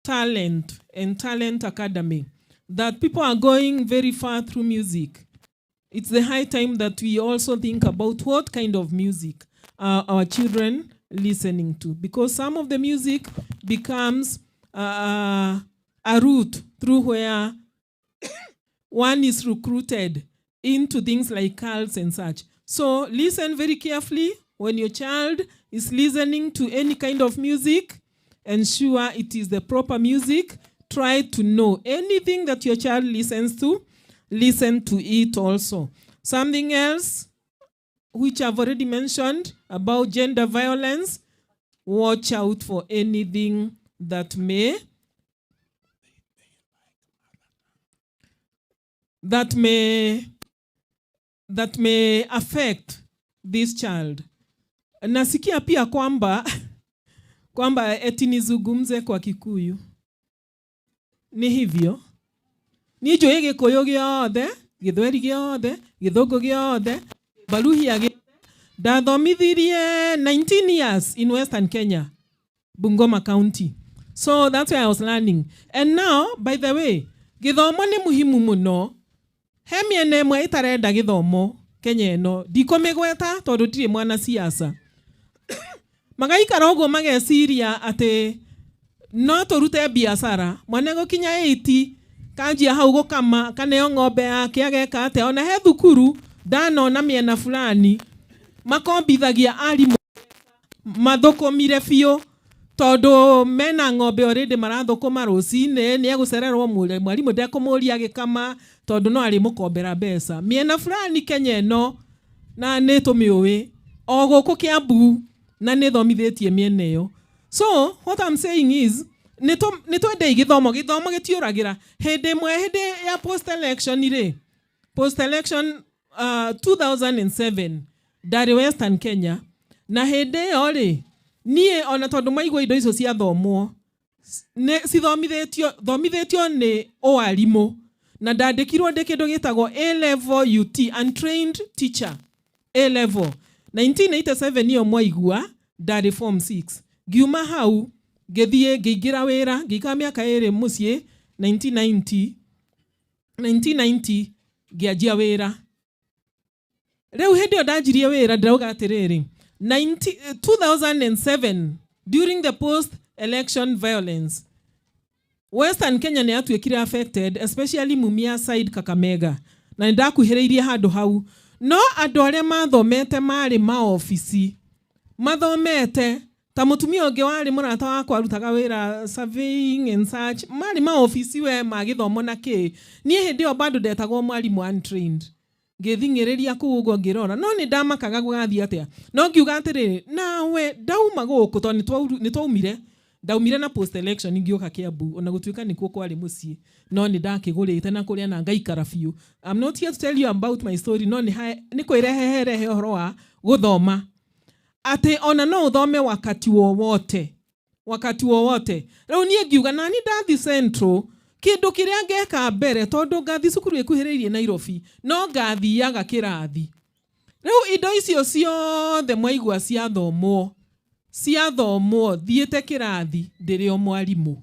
talent and Talent Academy, that people are going very far through music. It's the high time that we also think about what kind of music are our children listening to, because some of the music becomes a route through where one is recruited into things like cults and such. So listen very carefully when your child is listening to any kind of music. Ensure it is the proper music. Try to know anything that your child listens to, listen to it also. Something else, which I've already mentioned about gender violence, watch out for anything that may affect this child. Nasikia pia kwamba eti nizungumze kwa Kikuyu. Ni hivyo. Ni njũĩ Gĩkũyũ gĩothe, Gĩthweri gĩothe, Gĩthũngũ gĩothe, Baluhia gĩothe, Ndathomithirie 19 years in Western Kenya, Bungoma County. So that's where I was learning. And now, by the way, gĩthomo nĩ muhimu mũno. He mĩena ĩmwe ĩtarenda gĩthomo Kenya ĩno, ndikũmĩgweta tondũ ndirĩ mwana siasa. Magaikara ũguo mageciria atĩ no tũrute biacara, mwana gũkinya 80 kanjia hau gũkama, kaneo ng'ombe yake, ageka atĩa. Ona he thukuru ndanona mĩena fulani makombithagia arimũ mathũkũmire biũ tondũ mena ng'ombe already marathũkũma rũcinĩ, nĩ egũcererwo, mwarimũ ndekũmũria agĩkama tondũ no arĩmũkombera mbeca. Mĩena fulani Kenya ĩno, na nĩ tũmĩũĩ o gũkũ Kiambu, na nĩ thomithĩtie mĩena ĩyo. So what I'm saying is nĩ twendei gĩthomo. Gĩthomo gĩtiũragĩra. Hĩndĩ ĩmwe, hĩndĩ ya post election rĩ, post election 2007, ndarĩ Western Kenya, na hĩndĩ ĩyo rĩ, niĩ ona tondũ maigua indo icio ciathomwo nĩ cithomithĩtio, thomithĩtio nĩ ũarimũ, na ndandĩkirwo ndĩ kĩndũ gĩtagwo A level UT, untrained teacher A level, 1987 iyo mwaigua ndarĩ form 6. Ngiuma hau ngĩthiĩ ngĩingĩra wĩra, ngĩikara mĩaka 2 mũciĩ. 1990 1990 ngĩanjia wĩra. Rĩu hĩndĩ ĩyo ndanjirie wĩra, ndĩrauga atĩrĩrĩ, 90 2007, during the post election violence, Western Kenya nĩ yatuĩkire affected, especially Mumia side, Kakamega, na nĩ ndakuhĩrĩirie handũ hau. No andũ arĩa mathomete marĩ maobici mathomete, ta mũtumia ũngĩ warĩ mũrata wakwa arutaga wĩra surveying and such, marĩ maobici we ma gĩthomo na kĩ. Niĩ hĩndĩ ĩyo bado ndetagwo mwarimũ untrained, ngĩthing'ĩrĩria kũu ũguo ngĩrora, no nĩ ndamakaga gũgathiĩ atĩa. No ngiuga atĩrĩrĩ, nawe ndauma gũkũ tondũ nĩ twaumire, ndaumire na post election ngĩũka Kiambu, ona gũtuĩka nĩkuo kwarĩ mũciĩ, no nĩ ndakĩgũrĩte na kũrĩa na ngaikara biũ. I'm not here to tell you about my story, no nĩ kwĩreherehe ũhoro wa gũthoma, atĩ ona no ũthome wakati wowote, wakati wowote. Rĩu niĩ ngiuga nani ndathi Central, kĩndũ kĩrĩa ngeka mbere, tondũ ngathi cukuru ĩkuhĩrĩirie Nairobi, no ngathiaga kĩrathi. Rĩu indo icio ciothe mwaigua ciathomwo, ciathomwo thiĩte kĩrathi ndĩrĩ o mwarimũ.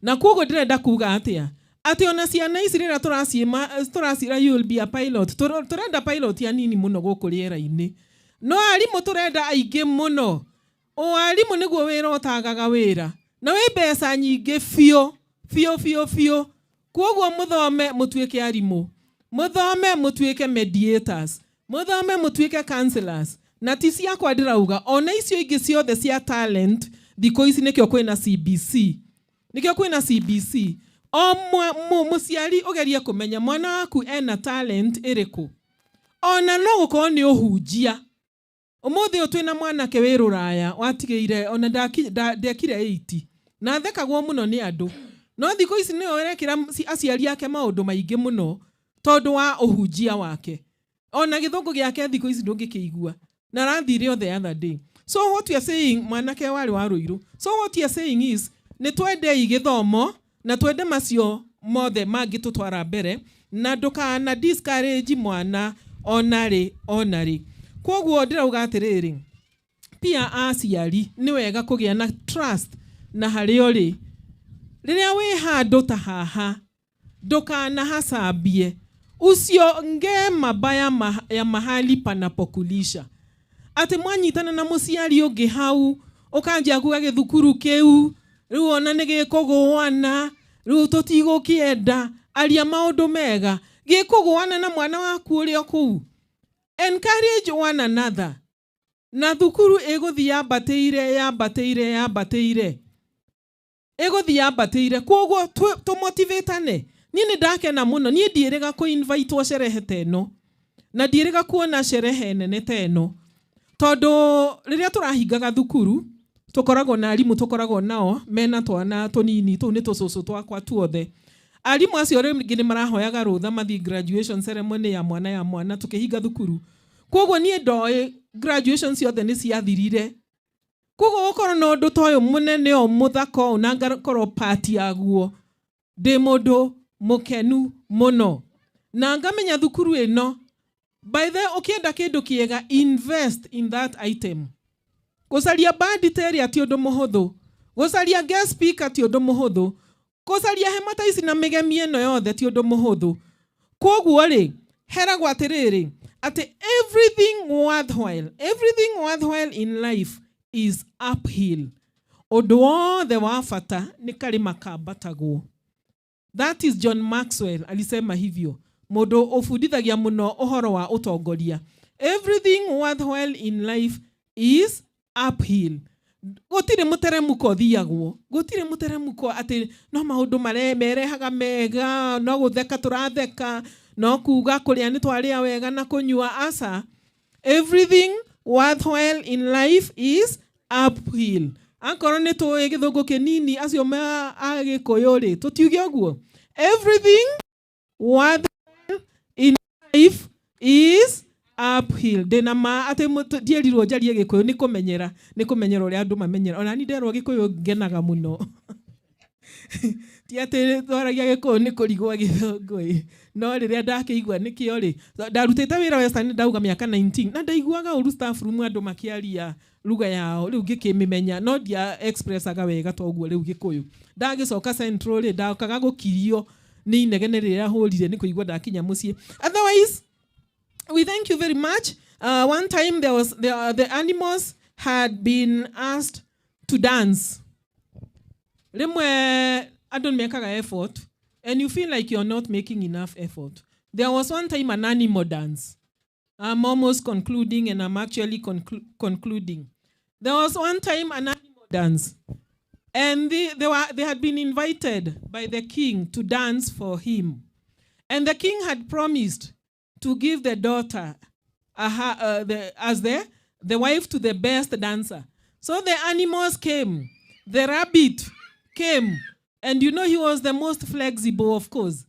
Na koguo ndĩrenda kuga atĩa? Atĩ ona ciana ici rĩrĩa tũraciĩra you will be a pilot, tũrenda pilot anini mũno gũkũ rĩera-inĩ, no arimũ tũrenda aingĩ mũno. Ũarimũ nĩguo wĩra ũtagaga wĩra na wĩ mbeca nyingĩ biũ biũ biũ biũ. Koguo mũthome mũtuĩke arimũ, mũthome mũtuĩke mediators, mũthome mũtuĩke counselors. Na ti ciakwa ndĩrauga, ona icio ingĩ ciothe cia talent thikũ ici, nĩkĩo kwĩna CBC, nĩkĩo kwĩna CBC. O mũciari ũgerie kũmenya mwana waku ena talent ĩrĩkũ, ona no gũkorwo nĩ ũhunjia. Ũmũthĩ ũyũ twĩna mwanake wĩ rũraya watigĩire ona ndekire 80 na athekagwo mũno nĩ andũ, no thikũ ici nĩwe ũrekĩra aciari ake maũndũ maingĩ mũno tondũ wa ũhunjia wake. Ona gĩthũngũ gĩake thikũ ici ndũngĩkĩigua, na arathire o the other day. So what we are saying, mwanake warĩ wa Rũirũ, so what we are saying is nĩ twendei gĩthomo na twende macio mothe mangĩtũtwara mbere, na ndũkana discourage mwana ona rĩ, ona rĩ. Koguo ndĩrauga atĩrĩrĩ, pia aciari nĩ wega kũgĩa na trust na harĩa ũrĩ. Rĩrĩa wĩ handũ ta haha, ndũkanahacambie, usiongee mabaya ya mahali panapokulisha. Atĩ mwanyitana na mũciari ũngĩ hau, ũkanjia kuga gĩthukuru kĩu rĩu ona nĩ gĩkũgũana, rĩu tũtigũkĩenda. Aria maũndũ mega gĩkũgũana na mwana waku ũrĩa kũu. Encourage one another, na thukuru ĩgũthiĩ yambatĩire, yambatĩire, yambatĩire, ĩgũthiĩ yambatĩire. Koguo tũmotivatane. Niĩ nĩ ndakena mũno. Niĩ ndiĩrĩga kũ-invitwo sherehe ta ĩno, na ndiĩrĩga kuona sherehe nene ta ĩno, tondũ rĩrĩa tũrahingaga thukuru tũkoragwo na arimũ, tũkoragwo nao mena twana tũnini, tũu nĩ tũcũcũ twakwa tuothe. Arimũ acio rĩngĩ nĩ marahoyaga rũtha mathiĩ graduation ceremony ya mwana, ya mwana tũkĩhinga thukuru. Koguo niĩ ndoĩ graduation ciothe nĩ ciathirire. Koguo gũkorwo na ũndũ ta ũyũ mũnene o mũthaka ũũ na ngakorwo part yaguo, ndĩ mũndũ mũkenu mũno, na ngamenya thukuru ĩno. By the ũkĩenda kĩndũ kĩega, invest in that item. Gũcaria bandi ta ĩrĩa ti ũndũ mũhũthũ, gũcaria guest speaker ti ũndũ mũhũthũ, gũcaria hema ta ici na mĩgemio ĩno yothe ti ũndũ mũhũthũ. Koguo rĩ, heragwo atĩrĩrĩ atĩ everything worthwhile in life is uphill. Ũndũ wothe wa bata nĩ karĩma kambatagwo. That is John Maxwell alisema hivyo, mũndũ ũbundithagia mũno ũhoro wa ũtongoria. Everything worthwhile in life is uphill. Gũtirĩ mũteremũko ũthiagwo, gũtirĩ mũteremũko atĩ no maũndũ merehaga mega, no gũtheka tũratheka, no kuga kũrĩa nĩ twarĩa wega na kũnyua. Aca. Everything worthwhile in life is uphill. Akorwo nĩ tũĩ gĩthũngũ kĩnini, acio ma a gĩkũyũ rĩ, tũtiuge ũguo, everything worthwhile in life is uphill. Ndĩna ma atĩ ndierirwo njarie gĩkũyũ, nĩ kũmenyera, nĩ kũmenyera ũrĩa andũ mamenyera. Ona ni nderwo gĩkũyũ ngenaga mũno. Ti atĩ twaragia gĩkũyũ nĩ kũrigwo gĩthũngũ ĩ, no rĩrĩa ndakĩigua nĩkĩo rĩ, ndarutĩte wĩra Western, ndauga mĩaka 19, na ndaiguaga ũru staff room andũ makĩaria lugha yao. Rĩu ngĩkĩmĩmenya, no ndia expressaga wega toguo. Rĩu gĩkũyũ ndagĩcoka Central rĩ, ndakaga gũkirio nĩ inegene rĩrĩa hũrire nĩ kũigua ndakinya mũciĩ. Otherwise, we thank you very much. One time there was the animals had been asked to dance. Rĩmwe andũ nĩ mekaga effort and you feel like you're not making enough effort. There was one time an animal dance. I'm almost concluding, and I'm actually concluding. There was one time an animal dance, and they had been invited by the king to dance for him. And the king had promised to give the daughter as the wife to the best dancer. So the animals came. The rabbit came. And you know he was the most flexible, of course.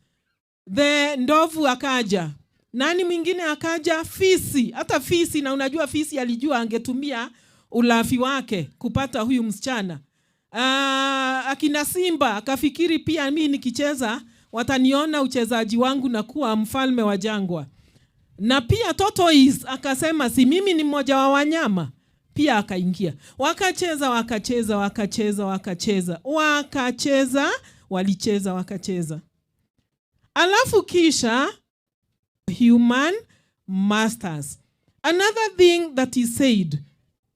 The ndovu akaja. Nani mwingine akaja? Fisi. Hata fisi, na unajua fisi alijua angetumia ulafi wake kupata huyu msichana. Akina simba akafikiri pia mi nikicheza wataniona uchezaji wangu na kuwa mfalme wa jangwa. Na pia tortoise akasema, si mimi ni mmoja wa wanyama, pia akaingia. Wakacheza, wakacheza, wakacheza, wakacheza, wakacheza, walicheza, wakacheza. Alafu kisha human masters. Another thing that is said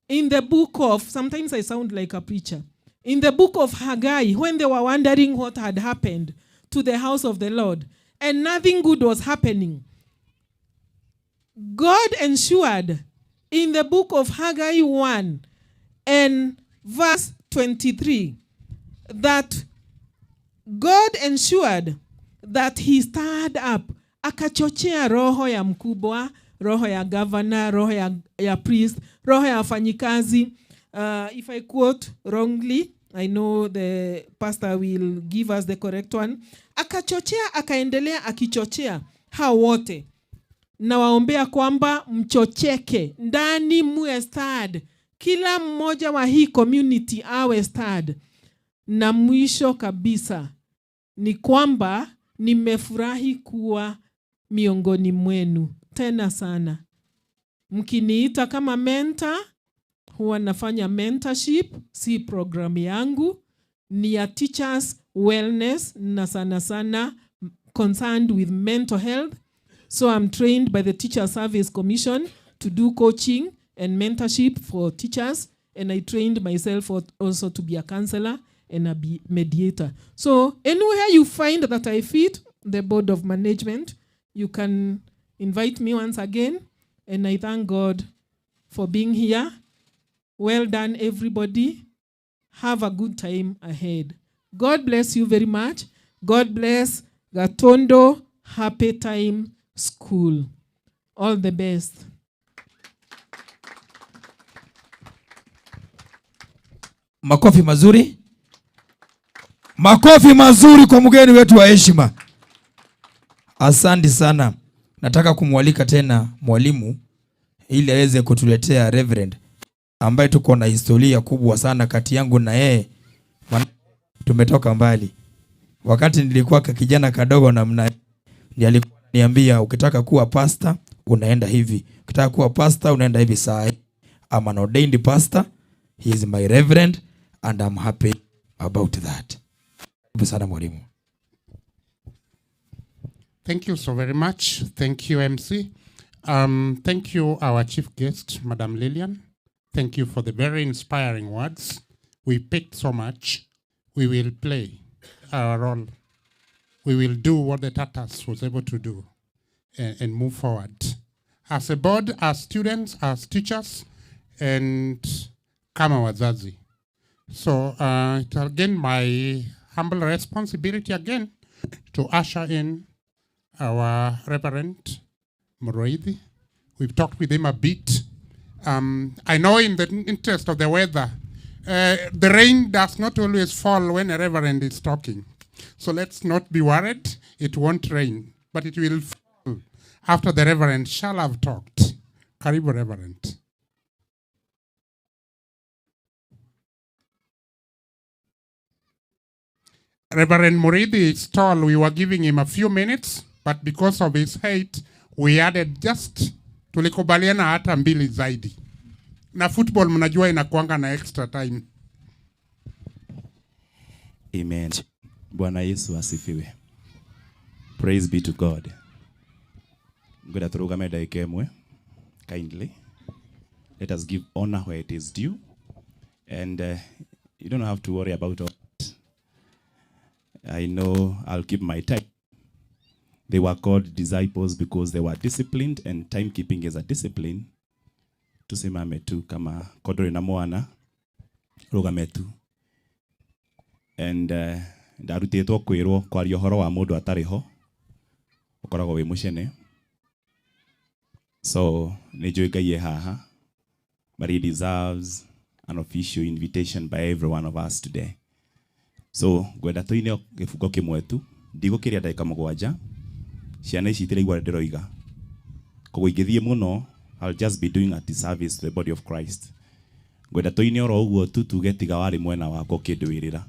in the book of, sometimes I sound like a preacher, in the book of Haggai, when they were wondering what had happened to the house of the Lord, and nothing good was happening, God ensured in the book of Haggai 1 and verse 23 that God ensured that he stirred up, akachochea roho ya mkubwa, roho ya governor, roho ya priest, roho ya wafanyikazi. If I quote wrongly, I know the pastor will give us the correct one. Akachochea, akaendelea akichochea hao wote. Nawaombea kwamba mchocheke ndani, muwe stirred. Kila mmoja wa hii community awe stirred. Na mwisho kabisa ni kwamba nimefurahi kuwa miongoni mwenu tena sana. Mkiniita kama mentor, huwa nafanya mentorship, si program yangu, ni ya teachers wellness na sana sana concerned with mental health. So I'm trained by the Teacher Service Commission to do coaching and mentorship for teachers, and I trained myself also to be a counselor and a mediator. So anywhere you find that I fit the board of management, you can invite me once again, and I thank God for being here. Well done, everybody. Have a good time ahead. God bless you very much. God bless Gatondo Happy Time School. All the best. Makofi mazuri. Makofi mazuri kwa mgeni wetu wa heshima. Asante sana. Nataka kumwalika tena mwalimu ili aweze kutuletea Reverend ambaye tuko na historia kubwa sana kati yangu na yeye. Tumetoka mbali. Wakati nilikuwa kijana kadogo namna, ndiye alikuwa ananiambia ukitaka kuwa pastor unaenda hivi, ukitaka kuwa pastor unaenda hivi. Saa hii I'm an ordained pastor, he is my reverend and I'm happy about that. Karibu sana mwalimu. Thank you so very much. Thank you, MC. Thank you, our chief guest, Madam Lillian. Thank you for the very inspiring words. We picked so much. We will play our role. We will do what the Tatas was able to do and move forward. As a board, as students, as teachers, and kama wazazi. So it's again my humble responsibility again to usher in our Reverend Muriithi. We've talked with him a bit. I know in the interest of the weather, the rain does not always fall when a reverend is talking. So let's not be worried. It won't rain, but it will fall after the reverend shall have talked. Karibu, Reverend. Reverend Muriithi is tall. We were giving him a few minutes, but because of his height, we added just, tulikubaliana hata mbili zaidi. Na football mnajua inakuanga na extra time. Amen. Bwana Yesu asifiwe. Praise be to God. Ngoja turugame dakika ĩmwe. Kindly. Let us give honor where it is due. And you don't have to worry about all that. I know I'll keep my time. They were called disciples because they were disciplined, and timekeeping is a discipline. Tusimame tu kama kodori na mwana, rugame tu. And ndarutĩtwo kwĩrwo kwaria ũhoro wa mũndũ atarĩ ho, ũkoragwo wĩ mũcene. So nĩ njũĩ Ngai e haha, but he deserves an official invitation by every one of us today. So ngwenda tũine gĩbungo kĩmwe tu, ndigũkĩria ndagĩka mũgwanja. Ciana ici itiraigua ndĩroiga. Koguo ingĩthiĩ mũno, I'll just be doing a disservice to the body of Christ. Ngwenda tũine oro ũguo tu tuge tiga warĩ mwena wakwa ũkĩndũĩrĩra.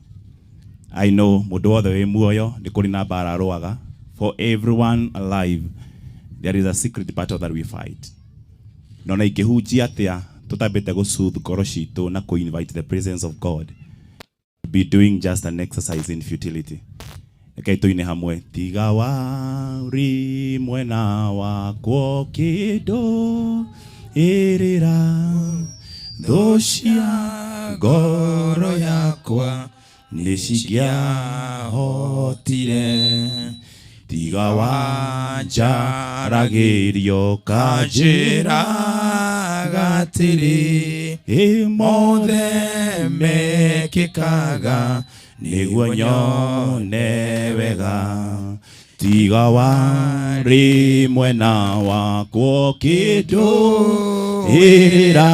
I know mũndũ wothe wĩ muoyo nĩ kũrĩ na mbara arũaga. For everyone alive, there is a secret battle that we fight. Na ona ingĩhunjia atĩa tũtambĩte gũ-soothe ngoro citũ na kũ-invite the presence of God, be doing just an exercise in futility. Rekei tũine hamwe. Tiga warĩ mwena wakwa ũkĩndũĩrĩra, thũ cia ngoro yakwa nĩcingĩahotire. Tiga wanjaragĩrio kanjĩraga atĩrĩ, ĩ mothe mekĩkaga nĩguo nyone wega. Tiga warĩ mwena wakwa ũkĩndũĩrĩra,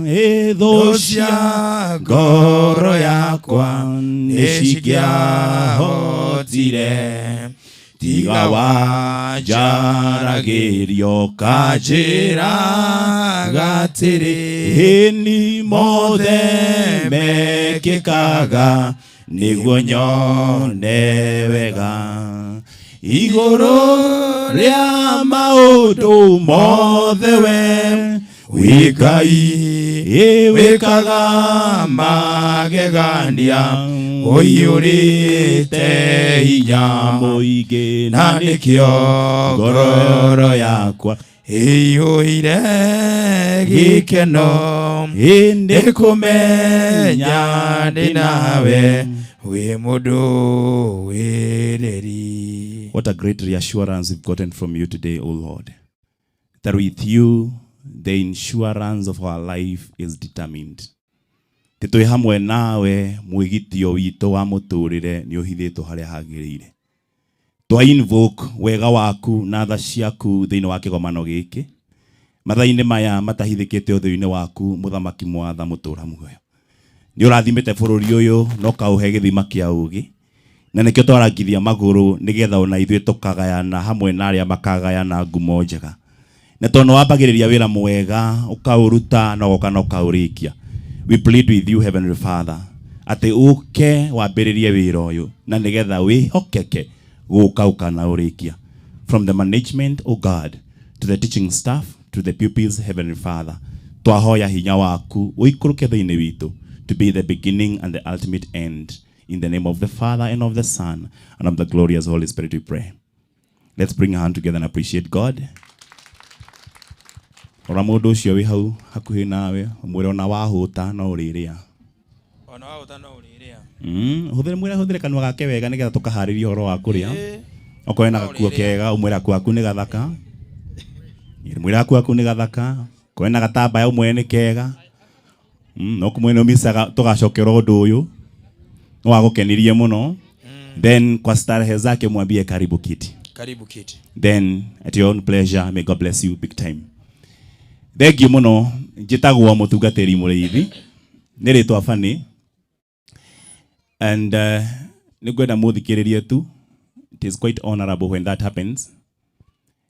ĩ thũ cia ngoro yakwa nĩcingĩahotire. Tiga wanjaragĩrio kanjĩraga atĩrĩ, ĩni mothe mekĩkaga nĩguo nyone wega. Igũrũ rĩa maũndũ mothe we wĩ Ngai, ĩ wĩkaga magegania, ũiyũrĩte hinya mũingĩ, na nĩkĩo ngoro yakwa ĩiyũire gĩkeno. Nĩ kũmenya ndĩ nawe wĩ mũndũ wĩrĩri. What a great reassurance we've gotten from you today, O Lord, that with you the insurance of our life is determined. Tĩ twĩ hamwe nawe, mwĩgitio witũ wa mũtũrĩre nĩ ũhithĩtwo harĩa hagĩrĩire. Twa invoke wega waku na tha ciaku thĩinĩ wa kĩgomano gĩkĩ. Mathaa-inĩ maya matahithĩkĩte ũthũ-inĩ waku, mũthamaki mwatha mũtũra muoyo. Nĩ ũrathimĩte bũrũri ũyũ na ũkaũhe gĩthima kĩa ũũgĩ. Na nĩkĩo twarangithia magũrũ nĩgetha ona ithuĩ tũkagayana hamwe na arĩa makagayana ngumo njega. Na tondũ wambagĩrĩria wĩra mwega, ũkaũruta na ũgoka na ũkaũrĩkia. We plead with you, Heavenly Father, atĩ ũke wambĩrĩrie wĩra ũyũ na nĩgetha wĩhokeke gũka ũkanaũrĩkia. From the management, O God, To the teaching staff, to the pupils, Heavenly Father, twahoya hinya waku ũikũrũke thĩinĩ witũ, to be the beginning and the ultimate end. In the name of the Father and of the Son and of the glorious Holy Spirit we pray. Let's bring our hand together and appreciate God. Ora mũndũ ũcio wĩ hau hakuhĩ nawe, ũmwĩre ona wahũta no ũrĩrĩa. Ona wahũta no ũrĩrĩa. Hũthĩre, mwĩre ahũthĩre kanua gake wega nĩgetha tũkaharĩria ũhoro wa kũrĩa. Okorwo ena gakuo kega, ũmwĩre gakuo gaku nĩ gathaka. Mwĩre gakuo gaku nĩ gathaka. Okorwo ena gatambaya, ũmwĩre nĩ kega. No kũmwĩre nĩ ũmicaga tũgacokerwo ũndũ ũyũ. Nĩ wagũkenirie mũno. Then kwa starehe zake mwambie karibu kiti. Karibu kiti. Then at your own pleasure, may God bless you big time. Thank you mũno. Njĩtagwo mũtungatĩri Mũrĩithi. Nĩ rĩtwa bani. And nĩ ngwenda mũthikĩrĩrie tu. It is quite honorable when that happens.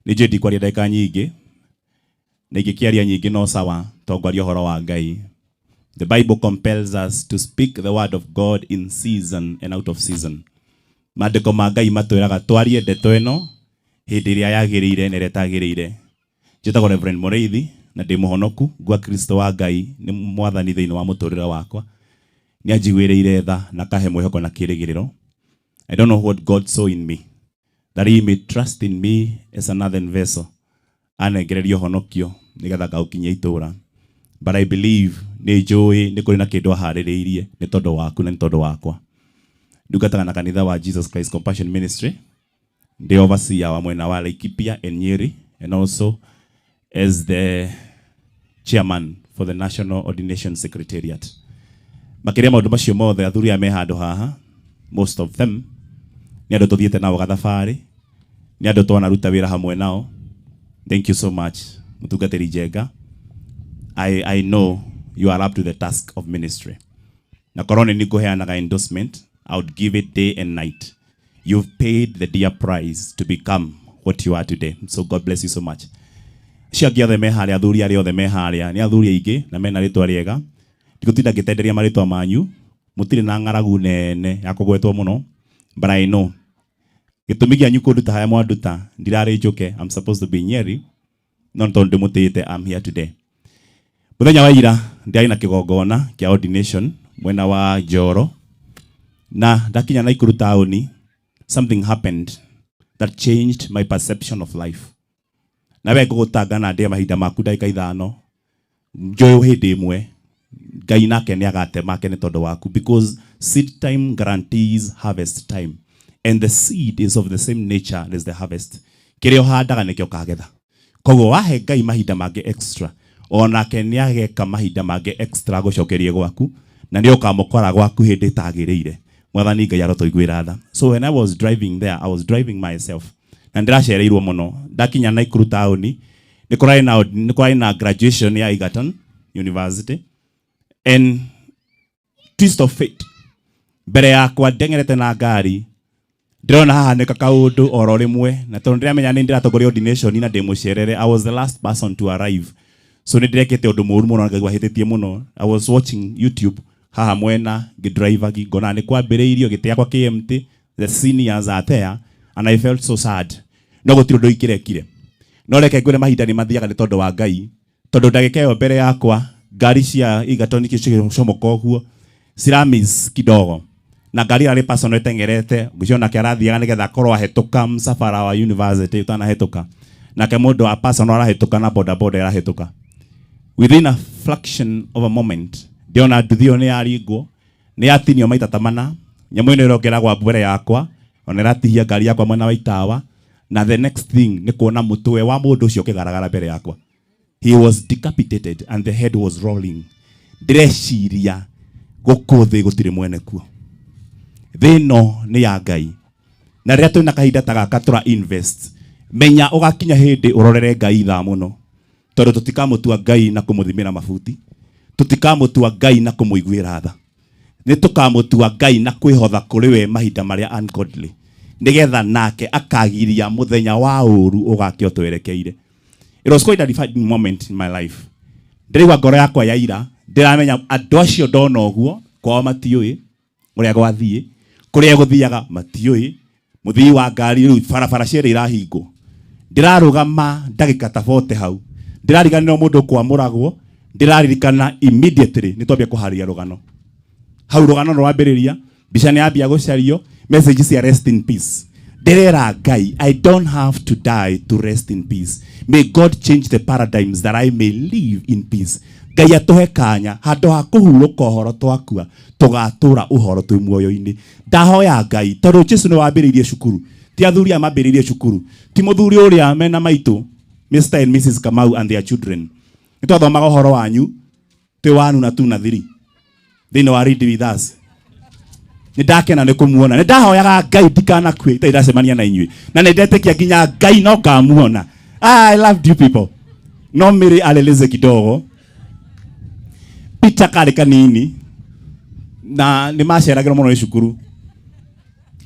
Nĩ njũĩ ndikwaria ndagĩka nyingĩ. Na ingĩkĩaria nyingĩ no sawa, to ngwaria ũhoro wa Ngai. The Bible compels us to speak the word of God in season and out of season. Maandĩko ma Ngai matwĩraga twarie ndeto ĩno hĩndĩ ĩrĩa yagĩrĩire na ĩrĩa ĩtagĩrĩire. Njĩtagwo Reverend Mũrĩithi na ndĩ mũhonoku ngwa Kristo wa Ngai nĩ mwathani thĩinĩ wa mũtũrĩre wakwa. Nĩ anjiguĩrĩire tha na akahe mwĩhoko na kĩĩrĩgĩrĩro. I don't know what God saw in me, that he may trust in me as another vessel. Anengererie ũhonokio nĩgetha ngaũkinyia itũũra. But I believe, nĩ njũĩ nĩ kũrĩ na kĩndũ aharĩrĩirie nĩ tondũ waku na nĩ tondũ wakwa. Ndungataga na kanitha wa Jesus Christ Compassion Ministry. Ndĩ overseer wa mwena wa Laikipia and Nyeri, and also as the chairman for the National Ordination Secretariat. Makĩria maũndũ macio mothe, athuri aya me handũ haha, most of them nĩ andũ tũthiĩte nao gathabarĩ, nĩ andũ twanaruta wĩra hamwe nao. Thank you so much, mũtungatĩri Njenga. I know you are up to the task of ministry. Na korwo nĩ ngũheanaga endorsement, I would give it day and night. You've paid the dear price to become what you are today. So God bless you so much. Acio angĩ othe me harĩa, athuri arĩa othe me harĩa, nĩ athuri aingĩ na mena rĩtwa rĩega. Ndigũtinda ngĩtenderia marĩtwa manyu, mũtirĩ na ng'aragu nene ya kũgwetwo mũno, but I know gĩtũmi kĩanyu kũnduta harĩa mwanduta, ndirarĩ njũke. I'm supposed to be Nyeri, no nĩ tondũ ndĩmũtĩĩte, I'm here today. Mũthenya wa ira ndĩarĩ na kĩgongona kĩa ordination mwena wa Njoro, na ndakinya Naikuru taũni, something happened that changed my perception of life. Na we ngũgũtanga na ndĩe mahinda maku ndagĩka 5, njũĩ hĩndĩ ĩmwe Ngai nake nĩ agatema ake nĩ tondũ waku, because seed time guarantees harvest time, and the seed is of the same nature as the harvest. Kĩrĩa ũhandaga nĩkĩo ũkagetha. Koguo wahe Ngai mahinda mangĩ extra, onake nĩ ageka mahinda mangĩ extra gũcokerie gwaku, na nĩ ũkamũkora gwaku hĩndĩ ĩtagĩrĩire. Mwathani Ngai arotũiguĩra tha. So when I was driving there, I was driving myself na ndĩracereirwo mũno. Ndakinya Naikuru taũni, nĩ kũrarĩ na graduation ya Egerton University, and twist of fate, mbere yakwa ndeng'erete na ngari, ndĩrona hahanĩka kaũndũ oro rĩmwe. Na tondũ ndĩramenya nĩ ndĩratongoria ordination na ndĩ mũcerere, I was the last person to arrive, so nĩ ndĩrekĩte ũndũ mũũru mũno na ngaigua hĩtĩtie mũno. I was watching YouTube haha mwena ngĩdrive, ngona nĩ kwambĩrĩirio gĩtĩ gĩakwa KMT, the seniors are there, and I felt so sad, no gũtirĩ ũndũ ingĩrekire. No reke ngwĩre, mahinda nĩ mathiaga nĩ tondũ wa Ngai, tondũ ndagĩka ĩyo mbere yakwa ngari cia Egerton cicomoka ũguo ciramis kidogo, na ngari yarĩ personal ĩteng'erete ngĩcio, nake arathiaga nĩgetha akorwo ahĩtũka msafara wa university ũtanahĩtũka, nake mũndũ wa personal arahĩtũka na boda boda ĩrahĩtũka. Within a fraction of a moment, ndĩona nduthi ĩyo nĩ yaringwo, nĩ yatinio maita ta mana. Nyamũ ĩno ĩrongeragwo mbere yakwa, ona ĩratihia ngari yakwa mwena wa itawa, na the next thing nĩ kuona mũtwe wa mũndũ ũcio ũkĩgaragara mbere yakwa. He was decapitated and the head was rolling. Ndĩreciria gũkũ thĩ gũtirĩ mwene kuo, thĩ ĩno nĩ ya Ngai. Na rĩrĩa twĩna kahinda ta gaka tũra invest, menya ũgakinya hĩndĩ ũrorere Ngai thaa mũno, tondũ tũtikamũtua Ngai na kũmũthimĩra mabuti, tũtikamũtua Ngai na kũmũiguĩra tha, nĩ tũkamũtua Ngai na kwĩhotha kũrĩ we mahinda marĩa ungodly, nĩgetha nake akagiria mũthenya wa ũru ũgake ũtwerekeire. It was quite a defining moment in my life. Ndĩraigua ngoro yakwa yaira, ndĩramenya andũ acio ndona ũguo kwao matiũĩ ũrĩa gwathiĩ, kũrĩa gũthiaga matiũĩ. Mũthii wa ngari rĩu barabara cierĩ irahingwo. Ndĩrarũgama ndagĩka ta 40 hau, ndĩrariganĩrwo mũndũ kwamũragwo, ndĩraririkana immediately nĩ twambia kũharĩria rũgano. Hau rũgano rwambĩrĩria, mbica nĩ yambia gũcario, message cia rest in peace. Ndĩrera Ngai, I don't have to die to rest in peace. May God change the paradigms that I may live in peace. Ngai atũhe kanya handũ ha kũhurũka ũhoro twakua, tũgatũra ũhoro twĩ muoyo-inĩ. Ndahoya Ngai tondũ Jesu nĩ wambĩrĩirie cukuru, ti athuri aya mambĩrĩirie cukuru, ti mũthuri ũrĩa mena maitũ, Mr and Mrs Kamau and their children. Nĩ twathomaga ũhoro wanyu twĩ wanu na tu na thiri thĩinĩ wa Read With Us. Nĩ ndakena nĩ kũmuona, nĩ ndahoyaga Ngai ndikanakue itarĩ ndacemania na inyuĩ, na nĩ ndetĩkia nginya Ngai no ngamuona. I loved you people. No Mary aleleze kidogo. Peter karĩ kanini na nĩ maceragĩrwo mũno nĩ cukuru.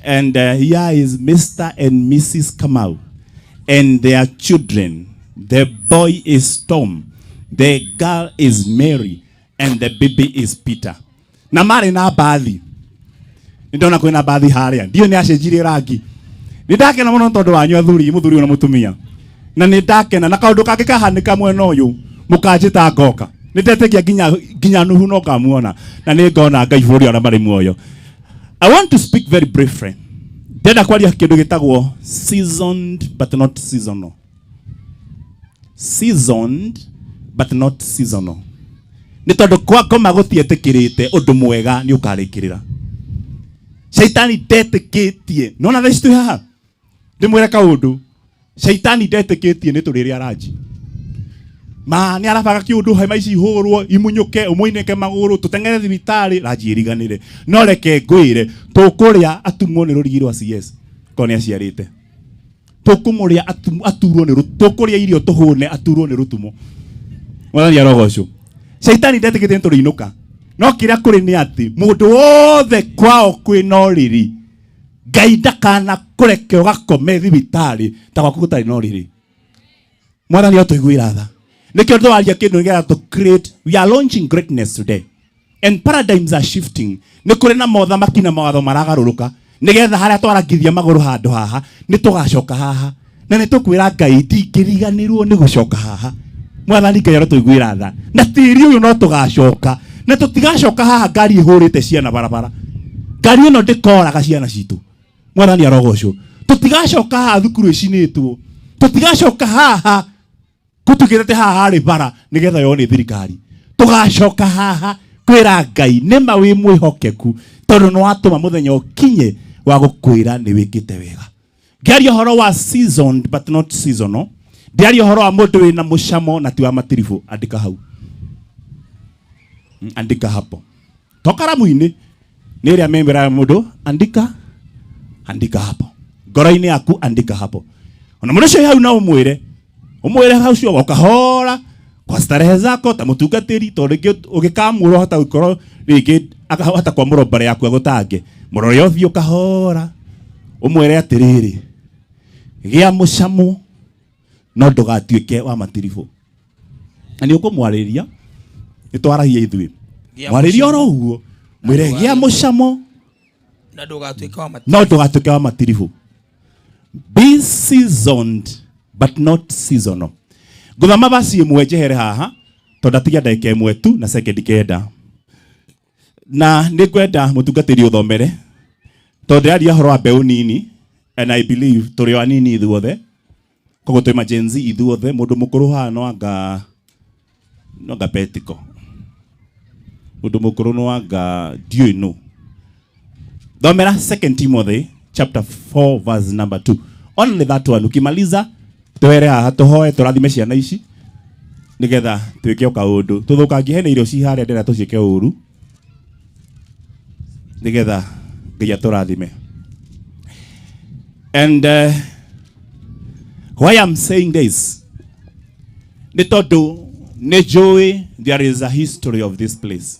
And here is Mr. and Mrs. Kamau and their children. The boy is Tom, the girl is Mary, and the baby is Peter. Na marĩ na mbathi. Nĩ ndona kwĩna mbathi harĩa. Ndiũĩ nĩ acenjirie rangi. Nĩ ndakena mũno tondũ wanyu athuri, mũthuri na mũtumia. Na nĩ ndakena na kaũndũ kangĩ kahanĩka mwena ũyũ mũkanjĩta ngoka. Nĩ ndetĩkia nginya Nuhu no ngamuona na nĩ ngona Ngai bũrũri arĩa marĩ muoyo. I want to speak very briefly. Ndĩrenda kwaria kĩndũ gĩtagwo seasoned but not seasonal. Seasoned but not seasonal. Nĩ tondũ kwa ngoma gũtietĩkĩrĩte ũndũ mwega nĩ ũkarĩkĩrĩra. Shaitani ndetĩkĩtie. Nona thaa ici twĩ haha? Ndĩmwĩre kaũndũ. Shaitani ndetĩkĩtie nĩ tũrĩrĩa ranji. Ma nĩ arabanga kĩũndũ hema ici ihũrwo imunyũke ũmũinĩke magũrũ tũteng'ere thibitarĩ ranji ĩriganĩre. No reke ngwĩre tũkũrĩa atumwo nĩ rũrigi rwa CS korwo nĩ aciarĩte. Tũkũmũrĩa aturwo nĩ tũkũrĩa irio tũhũne aturwo nĩ rũtumo. Mwathani arogocwo. Shaitani ndetĩkĩtie nĩ tũrĩinũka. No kĩrĩa kũrĩ nĩ atĩ mũndũ wothe kwao kwĩna ũrĩrĩ. Ngai ndakana kũreke ũgakome thibitarĩ ta gwaku gũtarĩ na ũrĩrĩ. Mwathani atũiguĩra tha. Nĩkĩo tũraria kĩndũ nĩgetha to create, we are launching greatness today. And paradigms are shifting. Nĩ kũrĩ na mothamaki na mawatho maragarũrũka nĩgetha harĩa twarangithia magũrũ handũ haha nĩ tũgacoka haha na nĩ tũkwĩra Ngai ndingĩriganĩrwo nĩ gũcoka haha. Mwathani Ngai arotũiguĩra tha. Na tĩri ũyũ no tũgacoka na tũtigacoka haha ngari ĩhũrĩte ciana barabara. Ngari ĩno ndĩkoraga ciana citũ. Mwathani arogocwo. Tũtigacoka haha thukuru ĩcinĩtwo. Tũtigacoka haha gũtuĩkĩte atĩ haha harĩ bara nĩgetha yone thirikari. Tũgacoka haha kwĩra Ngai nĩma wĩ mwĩhokeku tondũ nĩ watũma mũthenya ũkinye wa gũkwĩra nĩ wĩkĩte wega. Ngĩaria ũhoro wa seasoned but not seasonal, ndĩaria ũhoro wa mũndũ wĩna mũcamo na ti wa matiribũ. Andĩka hau. Andĩka hapo. To karamu-inĩ nĩ ĩrĩa memeraga mũndũ, andika, andika hapo. Ngoro-inĩ yaku andika hapo. Ona mũndũ ũcio hau no ũmwĩre, ũmwĩre hau ũcio ũkahora kwa starehe zako ta mũtungatĩri, tondũ rĩngĩ ũgĩkamũra ũhota gũkorwo rĩngĩ akahota kwamũrwo mbere yaku agũtange. Mũrore ũthiũ kahora, ũmwĩre atĩrĩrĩ, gĩa mũcamo no ndũgatuĩke wa matiribũ. Na nĩ ũkũmwarĩria, nĩ twaragia ithuĩ. Mwarĩrie oro ũguo, mwĩre gĩa mũcamo na ndũgatuĩke wa matiribũ. No ndũgatuĩke wa matiribũ. Be seasoned but not seasonal. Ngũthoma verse ĩmwe njehere haha tondũ ndatigia ndagĩka ĩmwe tu na sekendi kenda. Na nĩ ngwenda mũtungatĩri ũthomere tondũ ndĩraria ũhoro wa mbeũ nini and I believe tũrĩ o anini ithuothe, koguo twĩ ma Gen Z ithuothe. Mũndũ mũkũrũ haha no anga no anga Petiko, mũndũ mũkũrũ no anga ndiũĩ nũ. Thomera 2 Timothy chapter 4 verse number 2. Only that one. Ukimaliza twere haha tũhoe tũrathime ciana ici nĩgetha twĩke o kaũndũ tũthũkangie. Hena irio ci harĩa ndĩrenda tũciĩke ũru nĩgetha Ngai atũrathime. And why I'm saying this nĩ tondũ nĩ njũĩ there is a history of this place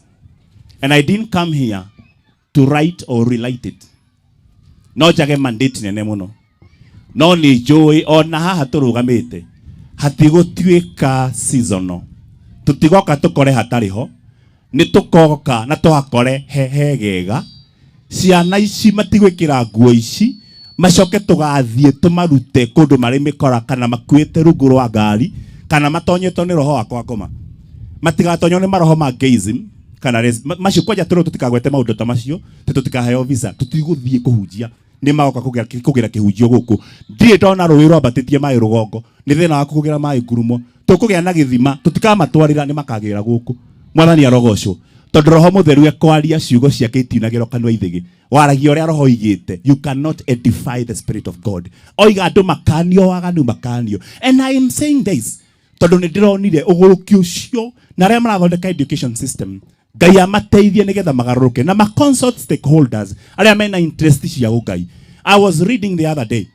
and I didn't come here to write or relate it. No njage mandate nene mũno, no nĩ njũĩ ona haha tũrũgamĩte hatigũtuĩka seasonal. Tũtigoka tũkore hatarĩ ho, nĩ tũkoka na tũhakore hegega. Ciana ici matigwĩkĩra nguo ici, Macoke tũgathiĩ tũmarute kũndũ marĩ mĩkora kana makuĩte rungu rwa ngari kana matonyetwo nĩ roho wa kwa ngoma. Matigatonywo nĩ maroho ma gayism kana macio kwanja tũrĩ tũtikagwete maũndũ ta macio tĩ tũtikaheo visa tũtigũthiĩ kũhunjia nĩ magoka kũgĩra kĩhunjio gũkũ. Ndirĩ ndona rũĩ rwambatĩtie maĩ rũgongo nĩ thĩna waku kũgĩra maĩ ngurumo. Tũkũgĩa na gĩthima tũtikamatwarĩra nĩ makagĩra gũkũ. Mwathani arogocwo tondũ roho mũtheru ekwaria ciugo ciake itinagĩrwo kanua ithĩgĩ. Waragia ũrĩa roho oigĩte. You cannot edify the spirit of God. Oiga andũ makanio waganu makanio. And I am saying this tondũ nĩ ndĩronire ũgũrũki ũcio na arĩa marathondeka education system Ngai amateithie nĩgetha magarũrũke na ma consult stakeholders arĩa mena interest cia ũngai. I was reading the other day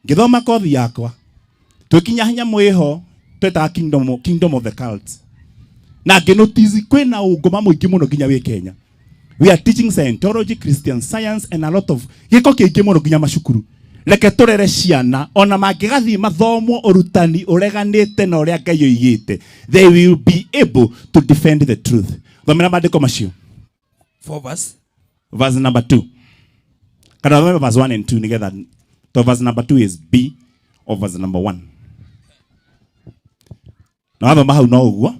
ngĩthoma kothi yakwa twĩkinya nyamũ ĩho twetaga kingdom of the cults na ngĩnotice kwĩna ũngoma mũingĩ mũno nginya wĩ Kenya. We are teaching Scientology, Christian Science and a lot of gĩko kĩingĩ mũno nginya macukuru. Reke tũrere ciana ona mangĩgathiĩ mathomwo ũrutani ũreganĩte na ũrĩa Ngai oigĩte, they will be able to defend the truth. Thomera maandĩko macio. 4 verse. Verse number 2. Kana thome verse 1 and 2 nĩgetha to verse number 2 is B or verse number 1. Na wathoma hau no ũguo.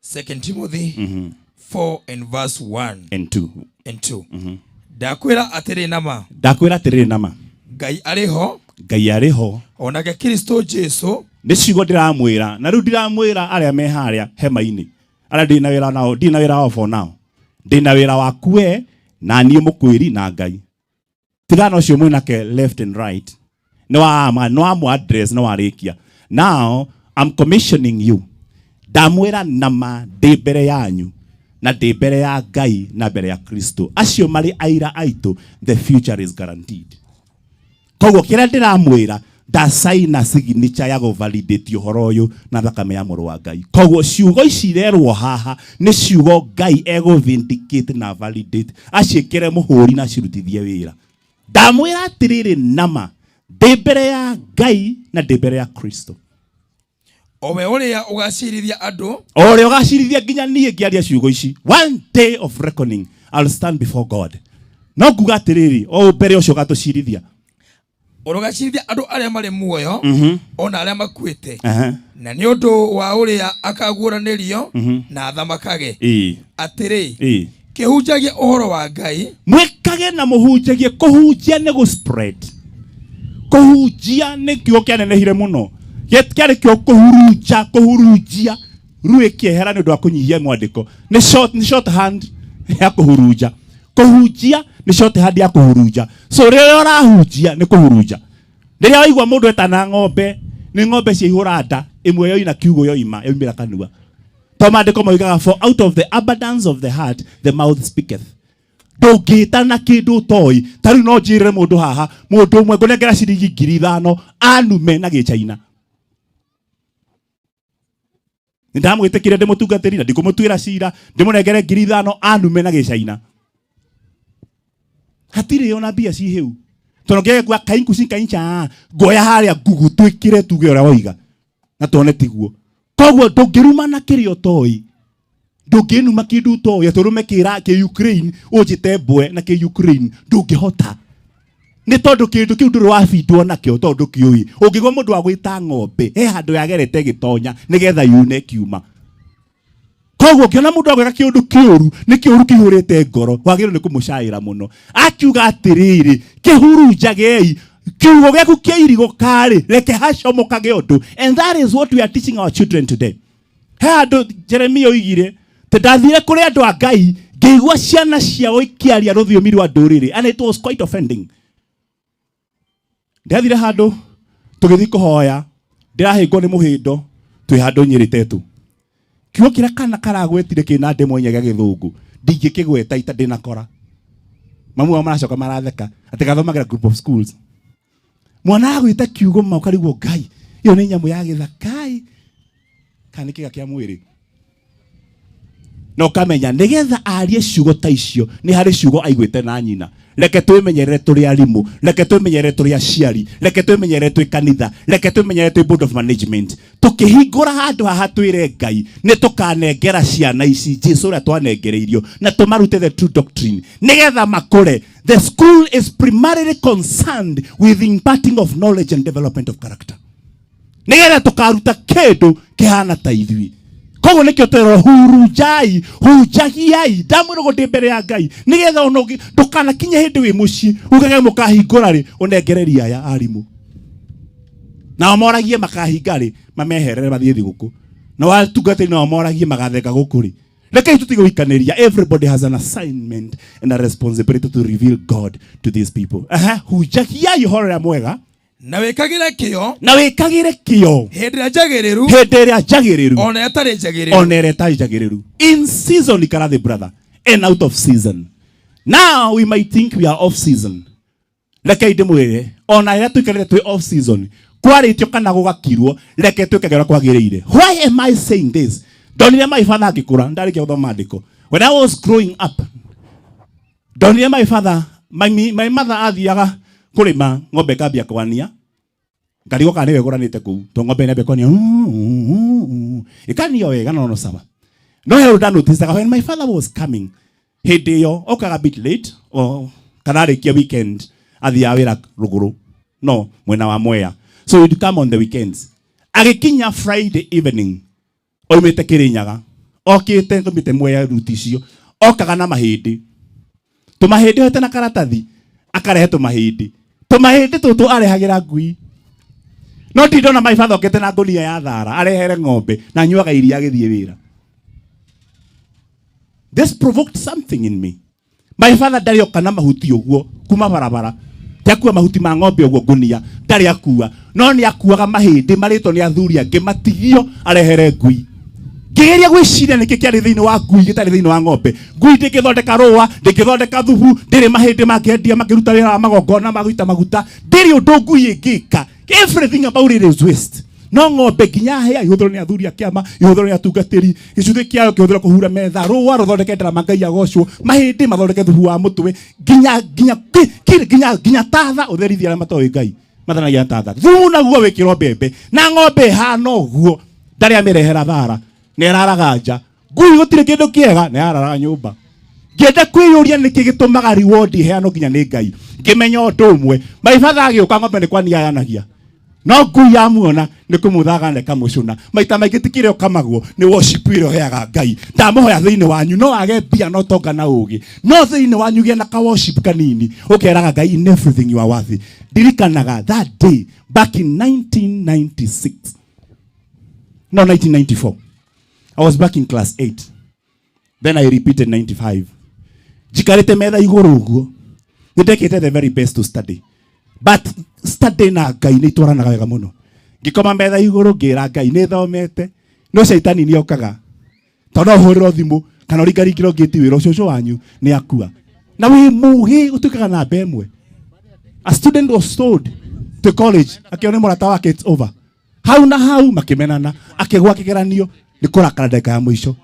2 Timothy 4 and verse 1 and 2. And 2. Ndakwĩra atĩrĩ nama. Ndakwĩra atĩrĩrĩ nama. Ngai arĩ ho. Ngai arĩ ho. Onake Kristo Jesu. Nĩ ciugo ndĩramwĩra. Na rĩu ndiramwĩra arĩa me harĩa hema-inĩ. Arĩa ndĩ na wĩra nao, ndĩ na wĩra wao for now. Ndĩ na wĩra waku we na niĩ mũkwĩri na Ngai. Tigana ũcio mwĩnake left and right. Nĩ wa nĩ wa address nĩ warĩkia. Now I'm commissioning you. Ndamwĩra nama ndĩ mbere yanyu na ndĩ mbere ya Ngai na mbere ya Kristo. Acio marĩ aira aitũ, the future is guaranteed. Koguo kĩrĩa ndĩramwĩra ndacaina signature ya gũ-validate ũhoro ũyũ na thakame ya mũrũ wa Ngai. Koguo ciugo ici irerwo haha nĩ ciugo Ngai egũ-vindicate na validate, aciĩkĩre mũhũri na acirutithie wĩra. Ndamwĩra atĩrĩrĩ nama ndĩ mbere ya Ngai na ndĩ mbere ya Kristo. O we ũrĩa ũgacirithia andũ. O ũrĩa ũgacirithia nginya niĩ ngĩaria ciugo ici. One day of reckoning I'll stand before God. No nguga atĩrĩrĩ, o mbere ũcio ũgatũcirithia. Ũrĩa ũgacirithia andũ arĩa marĩ muoyo ona arĩa makuĩte. Na nĩ ũndũ wa ũrĩa akaguũranĩrio na athamakage. Atĩrĩ, kĩhunjagia ũhoro wa Ngai. Mwĩkage na mũhunjagie. Kũhunjia nĩ gũ-spread. Kũhunjia nĩ kiugo kĩanenehire mũno. Kĩarĩ kĩo kũhurunja, kũhurunjia. Rĩu ĩkĩehera nĩ ũndũ wa kũnyihia mwandĩko. Nĩ short hand ya kũhurunja. Kũhunjia nĩ short hand ya kũhurunja. So rĩrĩa ũrahunjia nĩ kũhurunja. Rĩrĩa waigua mũndũ etana ng'ombe, nĩ ng'ombe ciaihũra nda, ĩmwe yoina kiugũ yoima, yoimĩra kanua. To maandĩko moigaga, for out of the abundance of the heart the mouth speaketh. Ndũngĩtana kĩndũ ũtoĩ. Ta rĩu no njĩrĩre mũndũ haha, mũndũ ũmwe ngũnengera ciringi 5,000 anume na gĩchaina. Nĩndamwĩtĩkire ndĩmũtungatĩri na ndikũmũtuĩra cira, ndĩmũnengere 5,000 anume na gĩchaina. Hatirĩ ona mbia cihĩu. Tondũ ngĩgekua kainku cinkainca, nguoya harĩa Google twĩkĩre tuge ũrĩa woiga na tuone tiguo. Koguo ndũngĩrumana kĩrĩa ũtoĩ. Ndũngĩnuma kĩndũ ũtoĩ, atĩ ũrume kĩ Ukraine, ũnjĩte mbwe na kĩ Ukraine, ndũngĩhota. Nĩ tondũ kĩndũ kĩu ndũrĩ wabindwo nakĩo tondũ ndũkĩũĩ. Ũngĩgwa mũndũ wa gwĩta ng'ombe, he handũ yagerete ĩgĩtonya nĩgetha yune ĩkiuma. Koguo ũngĩona mũndũ agwĩka kĩũndũ kĩũru, nĩ kĩũru kĩihũrĩte ngoro, wagĩrĩirwo nĩ kũmũcaĩra mũno. Akiuga atĩrĩrĩ, kĩhurunjagei, kiugo gĩaku kĩa irigũ karĩ, reke hacomokage ũndũ. And that is what we are teaching our children today. He handũ Jeremia oigire, atĩ ndathire kũrĩ andũ a Ngai, ngĩigua ciana ciao ikĩaria rũthiomi rwa ndũrĩrĩ, and it was quite offending. Ndathire handũ tũgĩthiĩ kũhoya, ndĩrahĩngwo nĩ mũhĩndo, twĩ handũ Nyĩrĩ Tetu. Kiugo kĩrĩa kana karagwetire kĩna ndemwa inya gĩa gĩthũngũ, ndingĩkĩgweta ita ndĩnakora. Mamu wao maracoka maratheka, atĩ gathomagĩra group of schools. Mwana agwĩta kiugo ma ũkarigwo Ngai, ĩyo nĩ nyamũ ya gĩthaka-ĩ, kana nĩ kĩga kĩa mwĩrĩ. Na ũkamenya nĩgetha arie ciugo ta icio nĩ harĩ ciugo aiguĩte na nyina. Reke twĩmenyerere tũrĩ arimũ, reke twĩmenyerere tũrĩ aciari, reke twĩmenyerere twĩ kanitha, reke twĩmenyerere twĩ board of management. Tũkĩhingũra handũ haha twĩre Ngai nĩ tũkanengera ciana ici Jesu ũrĩa twanengereirio na tũmarute the true doctrine nĩgetha makũre. The school is primarily concerned with the imparting of knowledge and development of character. Nigetha tukaruta kindu kihana ta ithui. Koguo nikio twirwo hurunjai, hunjagiai, ndamwĩrwo ndĩ mbere ya Ngai nigetha ona ndũkanakinye hĩndĩ wĩ mũciĩ ugage mũkahingũra rĩ ũnengereria aya arimũ nao moragie makahinga rĩ mameherere mathiĩ thigũkũ na watungatĩri nao moragie magathenga gũkũ rĩ. Rekei tũtige gũikanĩria. Everybody has an assignment and a responsibility to reveal God to these people. Aha, hunjagiai ũhoro ũrĩa mwega Na wĩkagĩre kĩo na wĩkagĩre kĩo hĩndĩ ĩrĩa njagĩrĩru hĩndĩ ĩrĩa njagĩrĩru ona ĩtarĩ njagĩrĩru. Ona ĩrĩa ĩtarĩ njagĩrĩru. In season ikarathi brother and out of season. Now we might think we are off season. Rekei ndĩmwĩre ona ĩrĩa tũikarĩte twĩ off season kwarĩtio kana gũgakirwo reke twĩkage ũrĩa kwagĩrĩire. Why am I saying this? Ndonire my father agĩkũra, ndarĩkia gũthoma maandĩko. When I was growing up, ndonire my father, my mother athiaga kũrĩma ng'ombe ĩkambia kwania, ngarigwo kana nĩwe ĩgũranĩte kũu, to ng'ombe ĩnambia kwania, ĩkanio wega no no sawa. No he ũndũ ndanoticaga when my father was coming, hĩndĩ ĩyo okaga bit late, o kana arĩkia weekend athiaga wĩra rũgũrũ, no mwena wa Mwea. So he'd come on the weekends. Agĩkinya Friday evening, oimĩte Kĩrĩnyaga, okĩte oimĩte Mwea ruti icio, okaga na mahĩndĩ. Tũmahĩndĩ ohete na karatathi, akarehe tũmahĩndĩ. Tũmahĩndĩ tũtũ arehagĩra ngui. No ndi ndona my father okĩte na ngũnia ya thara, arehere ng'ombe na anyuaga iria agĩthiĩ wĩra. This provoked something in me. My father ndarĩ oka na mahuti ũguo kuma barabara. Ti akua mahuti ma ng'ombe ũguo ngũnia, ndarĩ akua. No nĩ akuaga mahĩndĩ marĩtwo nĩ athuri angĩ matigio arehere ngui. Ngĩgeria gwĩciria nĩkĩ kĩarĩ thĩinĩ wa ngui gĩtarĩ thĩinĩ wa ng'ombe. Ngui ndĩngĩthondeka rũa, ndĩngĩthondeka thubu, ndĩrĩ mahĩndĩ mangĩendia makĩruta wĩra wa magongona ma gũita maguta, ndĩrĩ ũndũ ngui ĩngĩka. Everything about it is waste. No ng'ombe nginya hĩa ihũthĩrwo nĩ athuri a kĩama, ihũthĩrwo nĩ atungatĩri, gĩcuthĩ kĩayo kĩhũthĩrwo kũhura metha, rũa rũthondeke ndarama Ngai agocwo, mahĩndĩ mathondeke thubu wa mũtwe, nginya nginya nginya nginya tatha ũtherithie arĩa matoĩ Ngai mathanagia tatha. Thumu naguo wĩkĩrwo mbembe na ng'ombe ĩhana ũguo ndarĩ amĩrehera thara na ĩraraga nja. Ngui gũtirĩ kĩndũ kĩega na yararaga nyũmba. Ngĩenda kwĩyũria nĩkĩ gĩtũmaga reward iheanwo nginya nĩ Ngai. Ngĩmenya ũndũ ũmwe, my father agĩũka ng'ombe nĩ kwania yanagia. No ngui yamuona nĩ kũmũthaga na ĩkamũcũna. Maita maingĩ ti kĩrĩa ũkamagwo nĩ worship ĩrĩa ũheaga Ngai. Ndamũhoya thĩinĩ wanyu no age mbia no tonga na ũgĩ. No thĩinĩ wanyu gĩa na ka worship kanini ũkeraga Ngai in everything you are worthy. Ndirikanaga that day back in 1996. No, 1994. I was back in class 8. Then I repeated 95. Njikarĩte metha igũrũ ũguo. Nĩndekĩte the very best to study. But study na Ngai nĩ itwaranaga wega mũno. Ngĩkoma metha igũrũ ngĩra Ngai nĩ thomete. No caitani nĩ okaga. Tondũ no ũhũrĩrwo thimũ kana ũringaringĩrwo ngĩti wĩra ũcũcũ wanyu nĩ akua. Na wĩ mũgĩ ũtuĩkaga namba ĩmwe. A student was told to college akĩona mũrata wake it's over. Hau na hau makĩmenana akĩgwa kĩgeranio nĩ kũrakara ndagĩka ya mũico.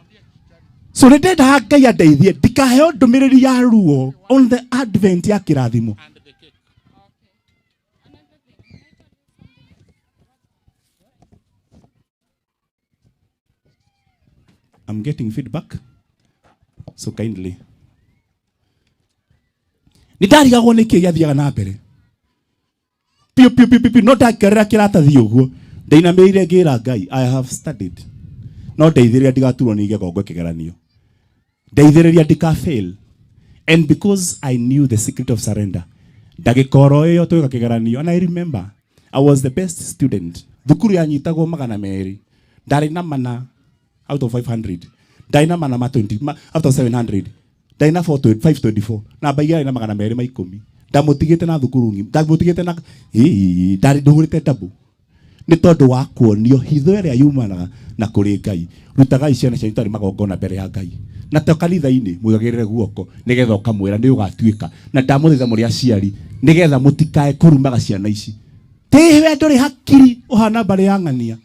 So nĩ ndendaga Ngai andeithie ndikaheo ndũmĩrĩri ya ruo on the advent ya kĩrathimo. I'm getting feedback, so kindly. Nĩ ndarigagwo nĩkĩ gĩathiaga na mbere. Piu piu piu piu, no ndakerera kĩratathi ũguo ndainamĩrĩire ngĩra Ngai I have studied. No ndeithĩrĩria ndigaturwo nĩ igego ngwe kĩgeranio. Ndeithĩrĩria ndika fail. And because I knew the secret of surrender, ndagĩka oro ĩyo twĩka kĩgeranio. And I remember I was the best student. Thukuru yanyitagwo magana merĩ. Ndarĩ na mana out of 500. Ndarĩ na mana ma 20, out of 700. Ndarĩ na 524. Namba igĩrĩ na magana merĩ ma ikũmi. Ndamũtigĩte na thukuru ng'ima. Ndamũtigĩte na, ĩĩ, ndarĩ ndũhũrĩte double. Nĩ tondũ wa kuonio hitho ĩrĩa yumanaga na kũrĩ Ngai. Rutagai ciana cianyu tarĩ magongona mbere ya Ngai. Na to kanitha-inĩ mwĩgagĩrĩre guoko nĩgetha ũkamwĩra nĩ ũgatuĩka. Na ndamũthaitha mũrĩ aciari nĩgetha mũtikae kũrumaga ciana ici. Ti we ndũrĩ hakiri ũhana mbarĩ ya ng'ania.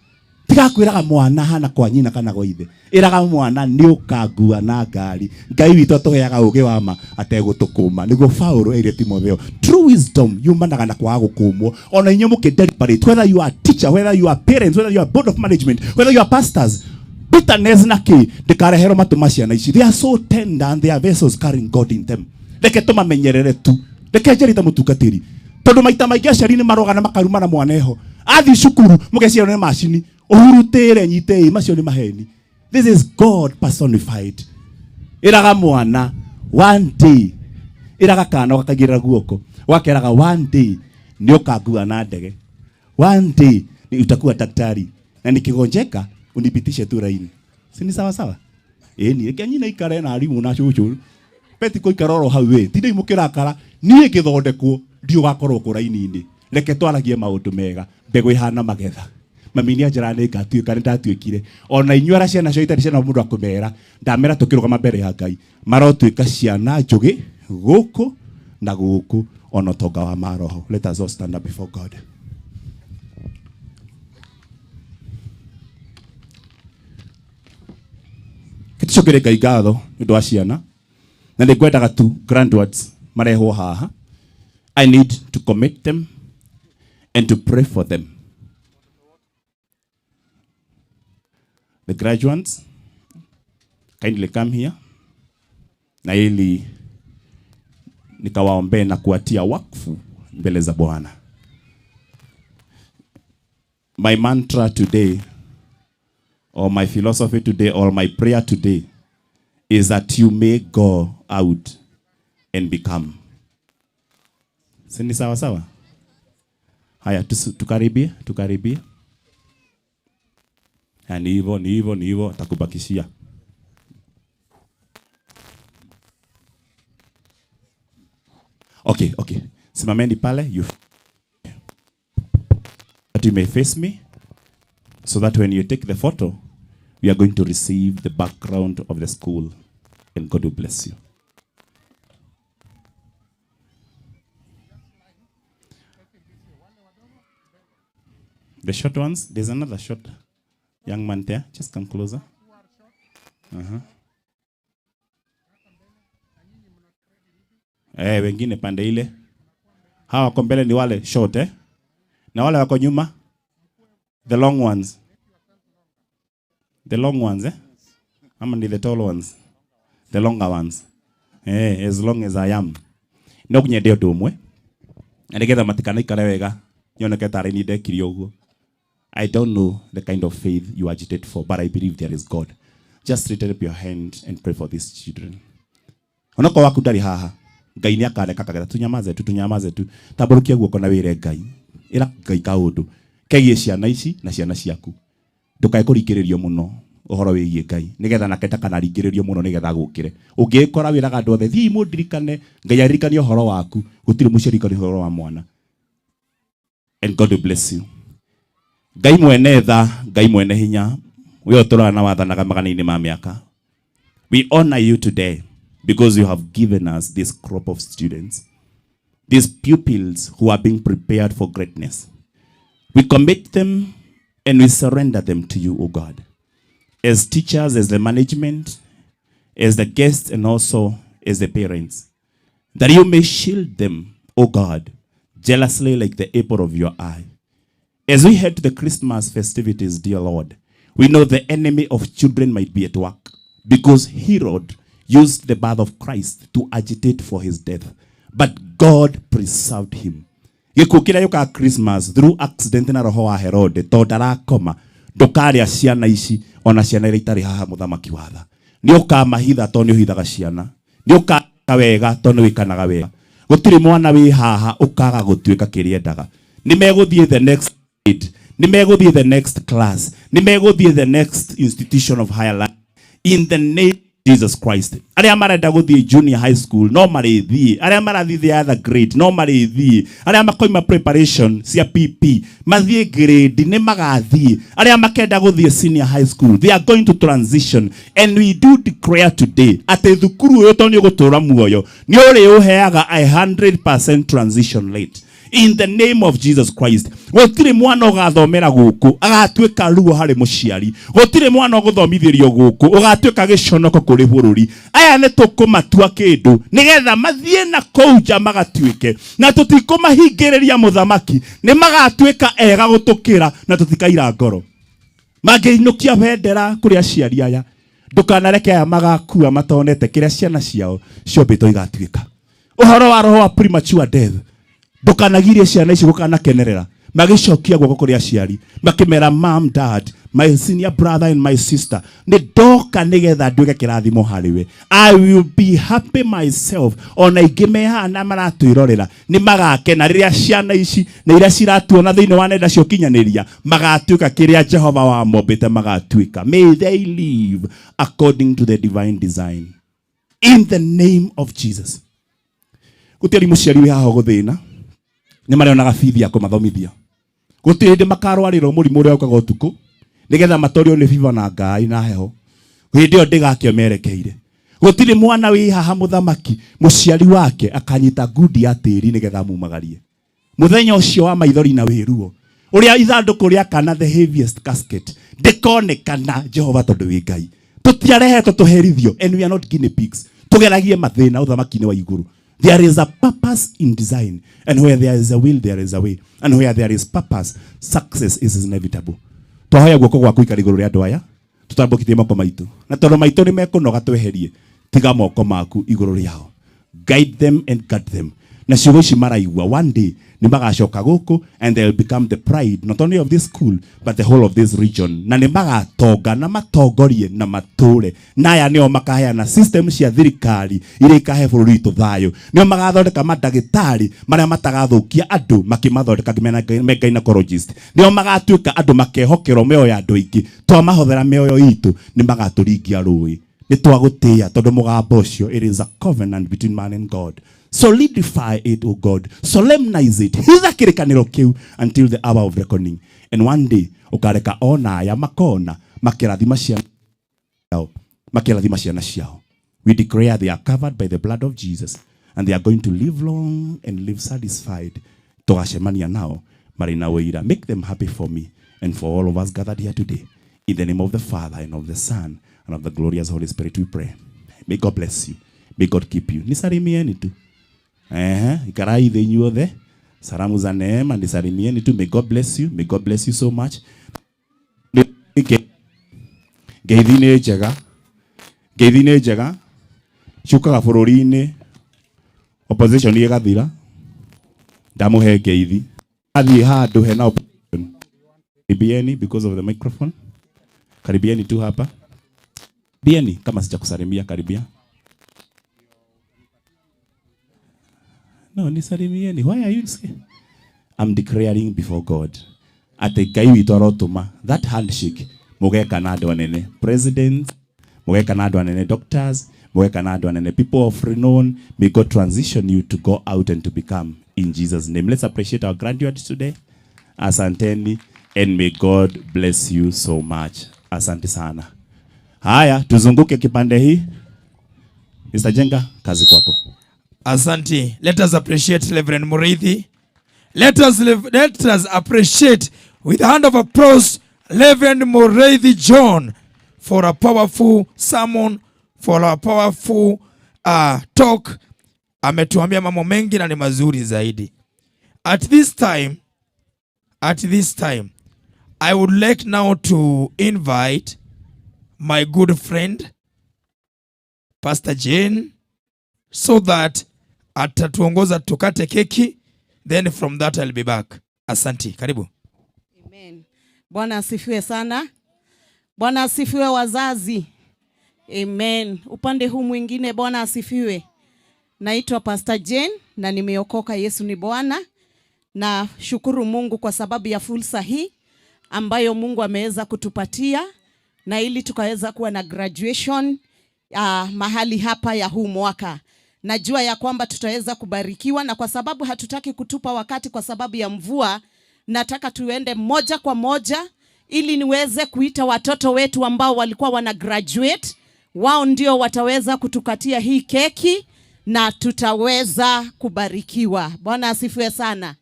Tigakwĩraga mwana hana kwa nyina kana gwa ithe. Ĩraga mwana nĩ ũkangua na ngari. Ngai witũ atũheaga ũgĩ wa ma ategũtũkũma. Nĩguo Paulo erire Timotheo, true wisdom yumanaga na kwaga gũkũmwo. Ona inyuĩ mũkĩ deliberate, whether you are teacher, whether you are parents, whether you are board of management, whether you are pastors, bitterness na kĩ ndĩkareherwo matũ ma ciana ici. They are so tender and they are vessels carrying God in them. Reke tũmamenyerere tu. Reke njarĩte mũtungatĩri. Tondũ maita maingĩ aciari nĩ marogana makarumana mwana eho. Athiĩ cukuru mũgeciria nĩ macini. Ũhurutĩre nyite ĩ macio nĩ maheni. This is God personified. Ĩraga mwana one day. Ĩraga kana ũgakaigĩrĩra guoko. Ũgakeraga one day nĩ ũkangua na ndege. One day ni utakuwa daktari na nikigonjeka unipitishe tu raini. Si ni sawa sawa? Ĩni, reke nyina ikare na arimũ na cũcũ. Beti kũikara oro hau ĩ, tindai mũkĩrakara, niĩ ngĩthondekwo ndiũgakorwo kũ raini-inĩ. Reke twaragie maũndũ mega, mbegũ ĩhana magetha. Mami nĩ anjĩraga nĩ ngatuĩka, nĩ ndatuĩkire. Ona inyuĩ arĩa ciana ciao itarĩ ciana mũndũ akũmera, ndamera tũkĩrũgama mbere ya Ngai, marotuĩka ciana njũgĩ gũkũ na gũkũ ona ũtonga wa maroho. Let us all stand up before God. Tũcokerie Ngai ngatho nĩ ũndũ wa ciana na nĩ ngwendaga tu graduates marehwo haha. I need to commit them and to pray for them. The graduates, kindly come here na ili nikawaombee na kuwatia wakfu mbele za Bwana. My mantra today, or my philosophy today, or my prayer today, is that you may go out and become. Si ni sawa sawa? Haya, tukaribie, tukaribie. Ya, ni hivyo, ni hivyo, ni hivyo, takubakishia. Okay, okay. Simameni pale, you that you may face me, so that when you take the photo, we are going to receive the background of the school, and God will bless you. The short ones, there's another short young man there. Just come closer. Wengine pande ile. Hawa wako mbele ni wale short, eh? Na wale wako nyuma, the long ones. The long ones, eh? Ama ni the tall ones. The longer ones. As long as I am. No kunyende ũndũ ũmwe. Na nĩgetha matikanaikare wega, nyoneke tarĩ niĩ ndekire ũguo. I don't know the kind of faith you agitate for, but I believe there is God. Just lift up your hand and pray for these children. Onokorwo waku ndarĩ haha, Ngai nĩ akareka kagetha. Tunyamaze tu, tunyamaze tu. Tambũrũkia guoko na wĩre Ngai. Ĩra Ngai kaũndũ kegiĩ ciana ici na ciana ciaku. Ndũkae kũringĩrĩrio mũno ũhoro wĩgiĩ Ngai, nĩgetha nake ndakanaringĩrĩrio mũno nĩgetha agũkĩre. Ũngĩkora wĩraga andũ othe, thiĩi mũndirikane, Ngai aririkanie ũhoro waku, gũtirĩ mũciari ũririkanie ũhoro wa mwana. And God will bless you. Ngai mwene tha, Ngai mwene hinya, we ũtũraga na wathanaga magana-inĩ ma mĩaka. We honor you today because you have given us this crop of students, these pupils who are being prepared for greatness. We commit them and we surrender them to you, O God. As teachers, as the management, as the guests, and also as the parents, that you may shield them, O God, jealously like the apple of your eye. As we head to the Christmas festivities, dear Lord, we know the enemy of children might be at work because Herod used the birth of Christ to agitate for his death. But God preserved him. Gĩkuũ kĩrĩa gĩũkaga Christmas through accident na roho wa Herode, tondũ ndarakoma, ndũkarĩa ciana ici ona ciana iria itarĩ haha mũthamaki wa tha. Nĩ ũkamahitha tondũ nĩ ũhithaga ciana. Nĩ ũkaka wega tondũ nĩ wĩkanaga wega. Gũtirĩ mwana wĩ haha ũkaga gũtuĩka kĩrĩa endaga. Nĩ megũthiĩ the next grade. Nĩ megũthiĩ the next class. Nĩ megũthiĩ the next institution of higher learning. In the name of Jesus Christ. Arĩa marenda gũthiĩ junior high school no marĩthiĩ, arĩa marathiĩ the other grade no marĩthiĩ, arĩa makoima preparation cia PP mathiĩ grade nĩ magathiĩ, arĩa makenda gũthiĩ senior high school they are going to transition. And we do declare today atĩ thukuru ũyũ tondũ nĩ ũgũtũra muoyo nĩ ũrĩũheaga 100% transition rate. In the name of Jesus Christ. Gũtirĩ mwana ũgathomera gũkũ agatuĩka ruo harĩ mũciari. Gũtirĩ mwana ũgũthomithĩrio gũkũ ũgatuĩka gĩconoko kũrĩ bũrũri. Aya nĩ tũkũmatua kĩndũ nĩgetha mathiĩ na kũu nja magatuĩke, na tũtikũmahingĩrĩria mũthamaki, nĩ magatuĩka ega gũtũkĩra na tũtikaira ngoro. Mangĩinũkia bendera kũrĩ aciari aya, ndũkanareke aya magakua matonete kĩrĩa ciana ciao ciombĩtwo igatuĩka. Ũhoro wa roho wa premature death ndũkanagirie ciana ici gũkanakenerera. Magĩcokia guoko kũrĩ aciari makĩmera, "Mom, Dad, my senior brother and my sister, nĩ ndoka nĩgetha nduĩke kĩrathimo harĩwe. I will be happy myself." Ona ingĩ me haha na maratwĩrorera nĩ magakena rĩrĩa ciana ici na iria ciratuona thĩinĩ wa nenda cia ũkinyanĩria magatuĩka kĩrĩa Jehova wamombĩte magatuĩka. May they live according to the divine design in the name of Jesus. Gũtirĩ mũciari wĩ haha ũgũthĩna, nĩ marĩonaga bithi ya kũmathomithia. Gũtirĩ hĩndĩ makarwarĩrwo mũrimũ ũrĩa ũkaga ũtukũ nĩgetha matorio nĩ biba na ngai na heho, hĩndĩ ĩyo ndĩgakĩo merekeire. Gũtirĩ mwana wĩ haha, mũthamaki, mũciari wake akanyita ngundi ya tĩri nĩgetha amumagarie mũthenya ũcio wa maithori na wĩruo ũrĩa ithandũkũ rĩa kana, the heaviest casket, ndĩkonekana. Jehova, tondũ wĩ Ngai, tũtiarehetwo tũherithio, and we are not guinea pigs tũgeragie mathĩna ũthamaki-inĩ wa igũrũ. There is a purpose in design, and where there is a will, there is a way, and where there is purpose, success is inevitable. Twahoya guoko gwaku ikara igũrũ rĩa andũ aya tũtambũkithie moko maitũ, na tondũ maitũ nĩ mekũnoga tweherie, tiga moko maku igũrũ rĩao. Guide them and guard them, na ciugo ici maraigua, one day nĩ magacoka gũkũ and they will become the pride not only of this school but the whole of this region, na nĩ magatonga na matongorie na matũre, na aya nĩo makaheana system cia thirikari iria ikahe bũrũri witũ thayũ. Nĩo magathondeka mandagĩtarĩ marĩa matagathũkia andũ makĩmathondeka me gynecologist. Nĩo magatuĩka andũ makehokerwo mĩoyo ya andũ aingĩ. Twamahothera mĩoyo itũ, nĩ magatũringia rũĩ. Nĩ twagũtĩĩa tondũ mũgambo ũcio, it is a covenant between man and God. Solidify it, O God, solemnize it. Hitha kĩrĩkanĩro kĩu until the hour of reckoning, and one day ũkareka ona aya makona makĩrathima ciana ciao, makĩrathima ciana ciao. We declare they are covered by the blood of Jesus and they are going to live long and live satisfied. Tũgacemania nao marĩ na ũira. Make them happy for me and for all of us gathered here today. In the name of the Father and of the Son and of the glorious Holy Spirit we pray. May God bless you. May God keep you. Nisalimieni tu. Ehe, ikarai thĩ inyuothe. Salamu za neema, nisalimieni tu. May God bless you. May God bless you so much. Ngeithi nĩ njega. Ngeithi nĩ njega. Ciũkaga bũrũri-inĩ opposition ĩgathira. Ndamũhe ngeithi. Athiĩ handũ hena opposition. Karibieni because of the microphone. Karibieni tu hapa. Bieni kama sijakusalimia, karibia. No, nisalimieni. Why are you scared? I'm declaring before God atĩ Ngai witũ arotũma that handshake mũgeka na andũ anene, president mũgeka na andũ anene, doctors mũgeka na andũ anene, people of renown. May God transition you to go out and to become, in Jesus' name. Let's appreciate our graduates today. Asanteni and may God bless you so much. Asante sana. Haya, tuzunguke kipande hii. Mr. Jenga, kazi kwako. Asante. Let us appreciate Reverend Murithi. Let us appreciate with a hand of applause Reverend Murithi John for a powerful sermon, for a powerful talk. Ametuambia mambo mengi na ni mazuri zaidi. At this time, I would like now to invite my good friend Pastor Jane so that atatuongoza tukate keki, then from that I'll be back. Asante, karibu. Amen. Bwana asifiwe sana. Bwana asifiwe wazazi. Amen. Upande huu mwingine, Bwana asifiwe. Naitwa Pastor Jane na nimeokoka, Yesu ni Bwana. Na shukuru Mungu kwa sababu ya fursa hii ambayo Mungu ameweza kutupatia na ili tukaweza kuwa na graduation mahali hapa ya huu mwaka. Najua ya kwamba tutaweza kubarikiwa, na kwa sababu hatutaki kutupa wakati kwa sababu ya mvua, nataka tuende moja kwa moja ili niweze kuita watoto wetu ambao walikuwa wana graduate. Wao ndio wataweza kutukatia hii keki na tutaweza kubarikiwa. Bwana asifiwe sana.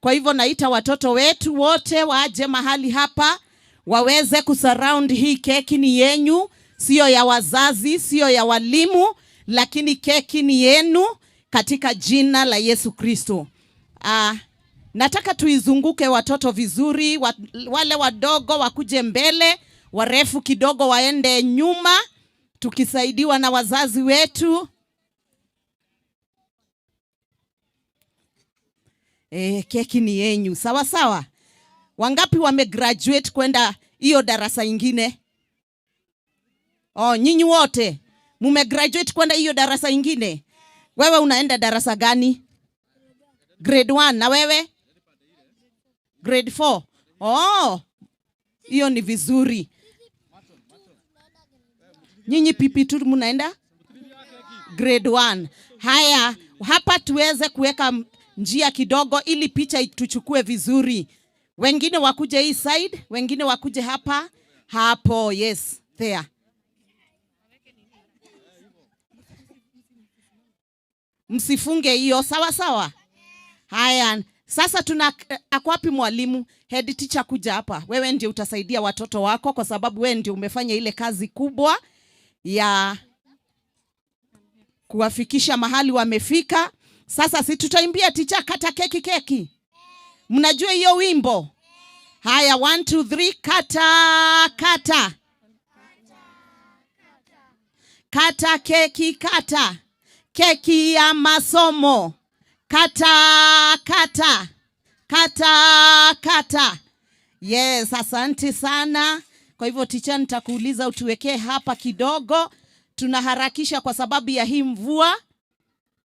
Kwa hivyo naita watoto wetu wote waje mahali hapa waweze kusurround hii keki. Ni yenyu, siyo ya wazazi, siyo ya walimu, lakini keki ni yenu katika jina la Yesu Kristo. Nataka tuizunguke watoto vizuri, wale wadogo wakuje mbele, warefu kidogo waende nyuma, tukisaidiwa na wazazi wetu. Keki ni yenyu. Sawa sawa. Wangapi wamegraduate kwenda hiyo darasa ingine? Oh, nyinyi wote mumegraduate kwenda hiyo darasa ingine. Wewe unaenda darasa gani? Grade 1. Na wewe? Grade 4. Oh, hiyo ni vizuri. Nyinyi PP2 mnaenda grade 1. Haya, hapa tuweze kuweka njia kidogo ili picha tuchukue vizuri. Wengine wakuje hii side, wengine wakuje hapa hapo. Yes, there. Msifunge hiyo, sawa sawa. Haya, sasa tuna akwapi mwalimu? Head teacher kuja hapa. Wewe ndio utasaidia watoto wako kwa sababu wewe ndio umefanya ile kazi kubwa ya kuwafikisha mahali wamefika. Sasa si tutaimbia teacher kata keki keki. Mnajua hiyo wimbo? Haya, 1 2 3, kata kata. Kata keki kata. Keki ya masomo. Kata kata. Kata kata. Yes, asante sana. Kwa hivyo teacher, nitakuuliza utuwekee hapa kidogo. Tunaharakisha kwa sababu ya hii mvua,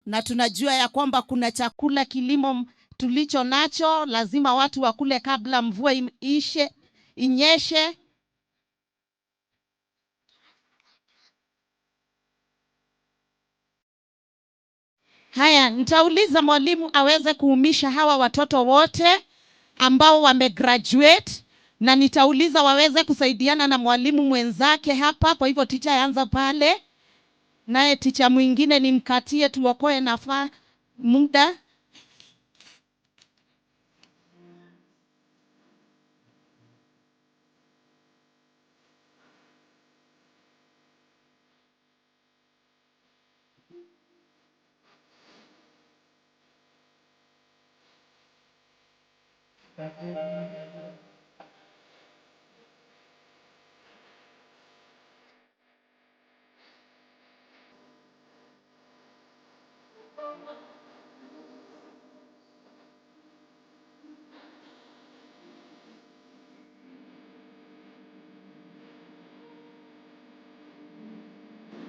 na tunajua ya kwamba kuna chakula kilimo tulicho nacho, lazima watu wakule kabla mvua inyeshe. Haya, nitauliza mwalimu aweze kuumisha hawa watoto wote ambao wamegraduate, na nitauliza waweze kusaidiana na mwalimu mwenzake hapa. Kwa hivyo teacher anza pale, naye teacher mwingine nimkatie, tuokoe nafaa muda.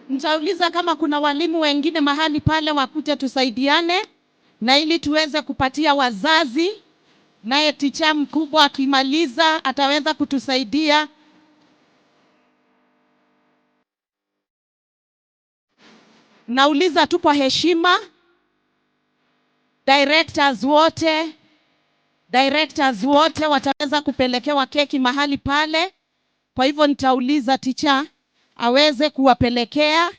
Nitauliza kama kuna walimu wengine mahali pale wakuje tusaidiane, na ili tuweze kupatia wazazi, naye ticha mkubwa akimaliza ataweza kutusaidia. Nauliza tu kwa heshima, directors wote wataweza kupelekewa keki mahali pale. Kwa hivyo nitauliza ticha aweze kuwapelekea.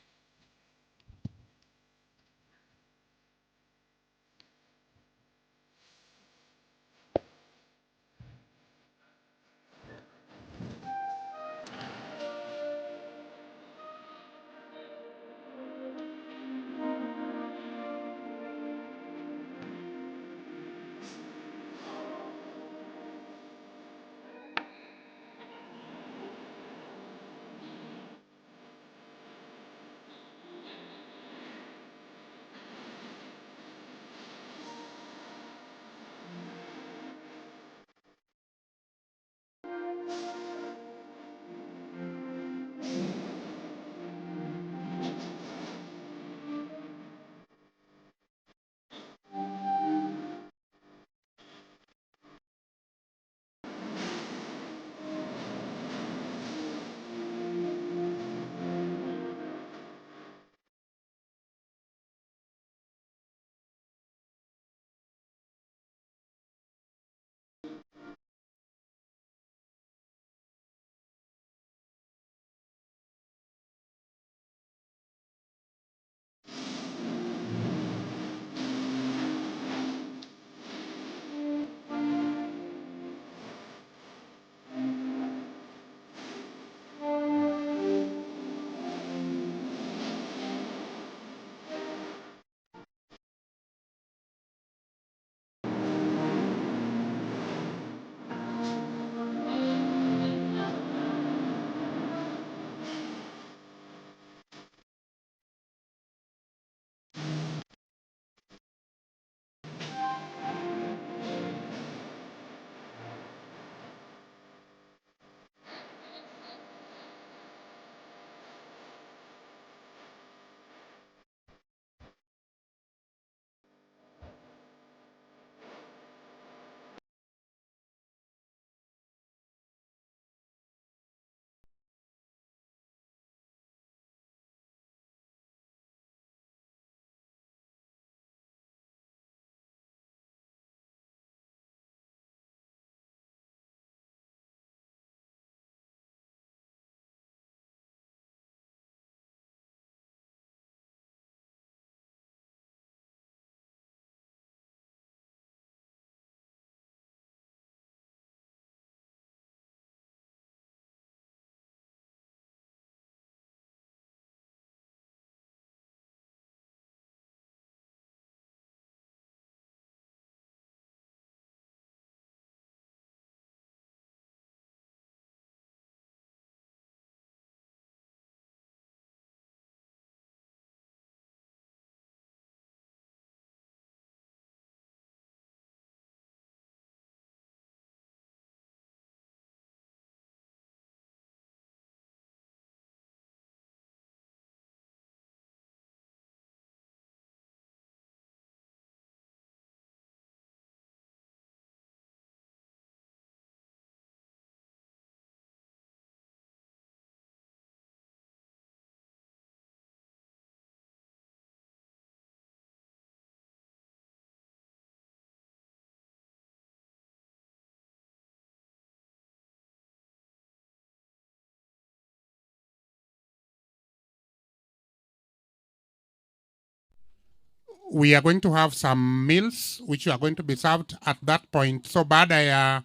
We are going to have some meals which are going to be served at that point. So baada ya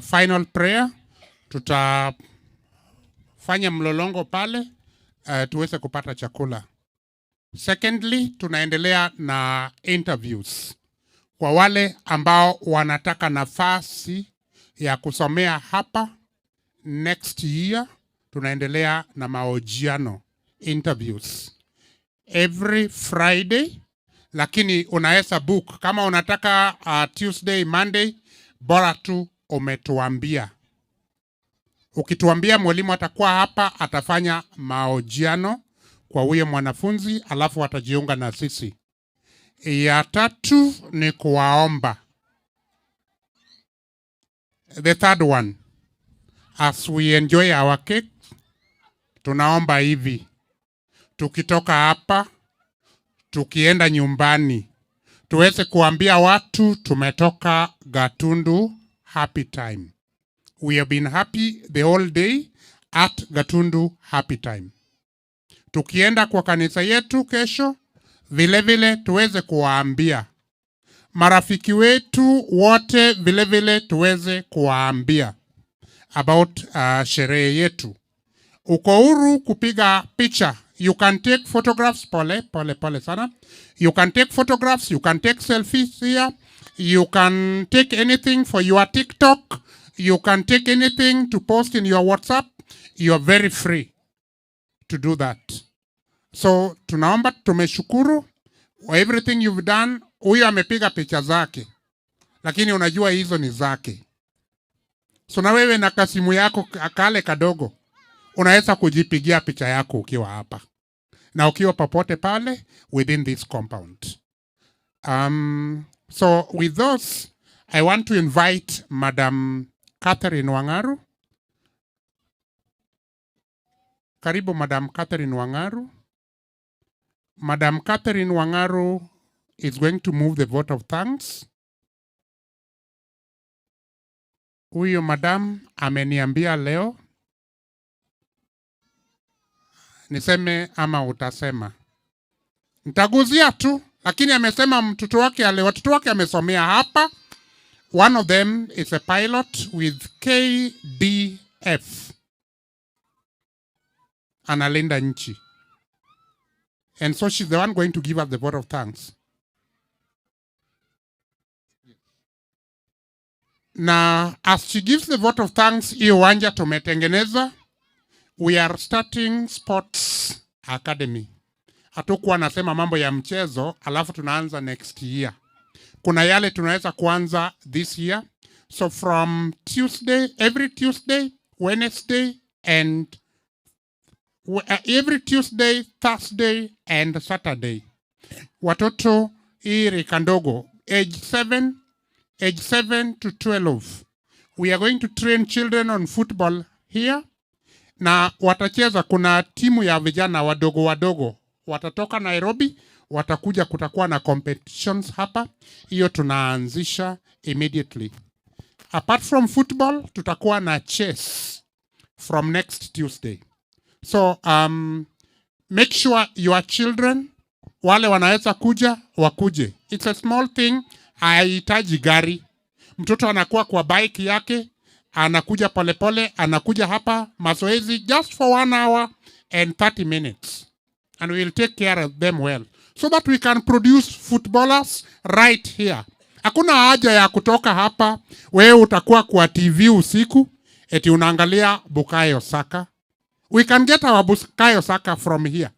final prayer tutafanya mlolongo pale tuweze kupata chakula. Secondly, tunaendelea na interviews kwa wale ambao wanataka nafasi ya kusomea hapa next year. Tunaendelea na mahojiano, interviews every Friday, lakini unaweza book kama unataka Tuesday, Monday, bora tu umetuambia. Ukituambia mwalimu atakuwa hapa, atafanya mahojiano kwa huyo mwanafunzi, alafu atajiunga na sisi. Ya tatu ni kuwaomba. The third one, as we enjoy our cake, tunaomba hivi: tukitoka hapa tukienda nyumbani tuweze kuambia watu tumetoka Gatundu Happy Time. We have been happy the whole day at Gatundu Happy Time. Tukienda kwa kanisa yetu kesho, vile vile tuweze kuwaambia marafiki wetu wote, vile vile tuweze kuwaambia about sherehe yetu. Uko huru kupiga picha. You can take photographs. Pole pole pole sana. You can take photographs, you can take selfies here. You can take anything for your TikTok. You can take anything to post in your WhatsApp. You are very free to do that. So tunaomba, tumeshukuru for everything you've done. Huyu amepiga picha zake, lakini unajua hizo ni zake. So na wewe na kasimu yako kale kadogo unaweza kujipigia picha yako ukiwa hapa na ukiwa popote pale within this compound. So with those, I want to invite Madam Catherine Wangaru. Karibu, Madam Catherine Wangaru. Madam Catherine Wangaru is going to move the vote of thanks. Huyo madam ameniambia leo niseme ama utasema. Nitaguzia tu, lakini amesema mtoto wake ale watoto wake amesomea hapa. One of them is a pilot with KDF. Analinda nchi. And so she's the one going to give us the vote of thanks. Na as she gives the vote of thanks, hiyo uwanja tumetengeneza, we are starting sports academy. Hatukuwa nasema mambo ya mchezo, alafu tunaanza next year. Kuna yale tunaweza kuanza this year. So from Tuesday, every Tuesday, Wednesday and every Tuesday, Thursday and Saturday. Watoto hii rika ndogo, age 7 to 12. We are going to train children on football here na watacheza. Kuna timu ya vijana wadogo wadogo watatoka Nairobi, watakuja, kutakuwa na competitions hapa. Hiyo tunaanzisha immediately. Apart from football, tutakuwa na chess from next Tuesday. So make sure your children wale wanaweza kuja wakuje. It's a small thing, haihitaji gari. Mtoto anakuwa kwa bike yake, anakuja polepole, anakuja hapa mazoezi just for 1 hour and 30 minutes. And we will take care of them well so that we can produce footballers right here. Hakuna haja ya kutoka hapa, wewe utakuwa kwa TV usiku eti unaangalia Bukayo Saka. We can get our Bukayo Saka from here.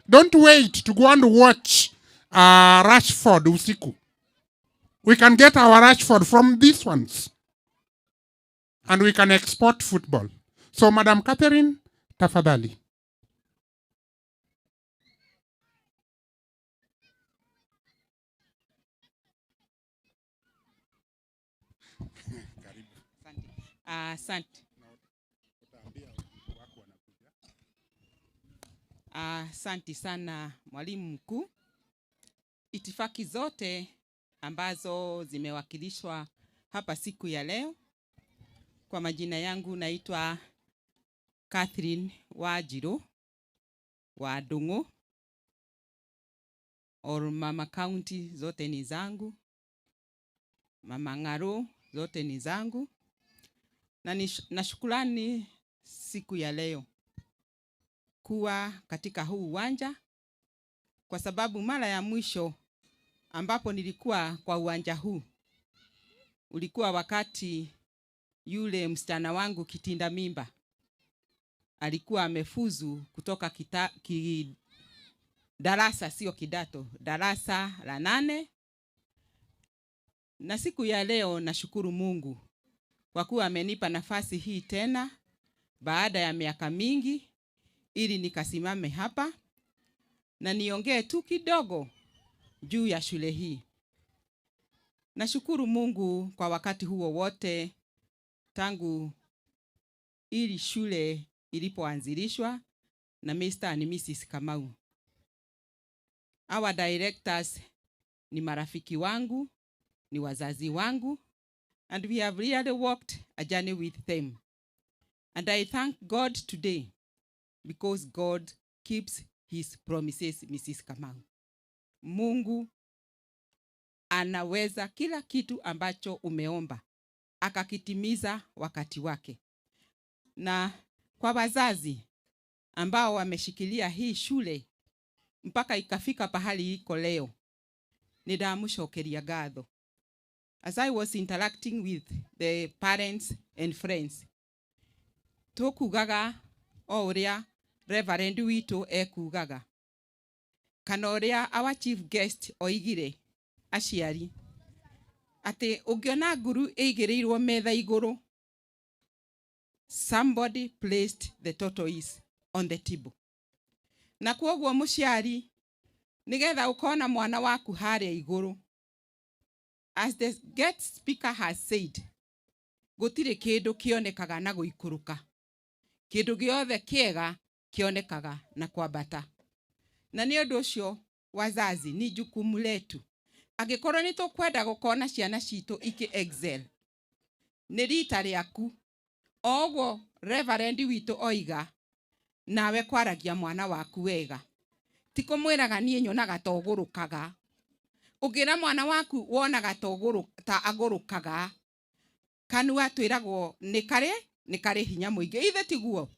Don't wait to go and watch Rashford usiku. We can get our Rashford from these ones. And we can export football. So, Madam Catherine, tafadhali. Asante. Asante sana, mwalimu mkuu. Itifaki zote ambazo zimewakilishwa hapa siku ya leo. Kwa majina yangu naitwa Catherine Wanjiru wa Ndung'u. Or Mama County, zote ni zangu. Mama Ng'aru, zote ni zangu. Na, na shukrani siku ya leo kuwa katika huu uwanja, kwa sababu mara ya mwisho ambapo nilikuwa kwa uwanja huu ulikuwa wakati yule msichana wangu kitinda mimba alikuwa amefuzu kutoka darasa, sio kidato, darasa la 8. Na siku ya leo nashukuru Mungu kwa kuwa amenipa nafasi hii tena baada ya miaka mingi, ili nikasimame hapa na niongee tu kidogo juu ya shule hii. Nashukuru Mungu kwa wakati huo wote tangu ili shule ilipoanzilishwa na Mr. and Mrs. Kamau. Our directors ni marafiki wangu, ni wazazi wangu, and we have really walked a journey with them. And I thank God today because God keeps his promises, Mrs. Kamau. Mungu anaweza kila kitu ambacho umeomba akakitimiza wakati wake. Na kwa wazazi ambao wameshikilia hii shule mpaka ikafika pahali iko leo, nĩndamũcokeria ngatho. As I was interacting with the parents and friends, tũkugaga o ũrĩa Reverend witũ ekugaga, kana ũrĩa our chief guest oigire aciari, atĩ ũngĩona nguru ĩigĩrĩirwo metha igũrũ, somebody placed the tortoise on the table. Na kwoguo mũciari, nĩgetha ũkona mwana waku harĩa igũrũ, as the guest speaker has said, gũtirĩ kĩndũ kĩonekaga na gũikũrũka, kĩndũ gĩothe kĩega kĩonekaga na kwambata. Na nĩ ũndũ ũcio wazazi, ni jukumu letu angĩkorwo nĩ tũkwenda gũkona ciana citũ ikĩ excel, nĩ rita rĩaku o ũguo Reverend witũ oiga, nawe kwaragia mwana waku wega, ti kũmwĩraga niĩ nyonaga ta ũgũrũkaga. Ũngĩra mwana waku wonaga ta agũrũkaga, kanua twĩragwo nĩ karĩ hinya mũingĩ, ithe tiguo?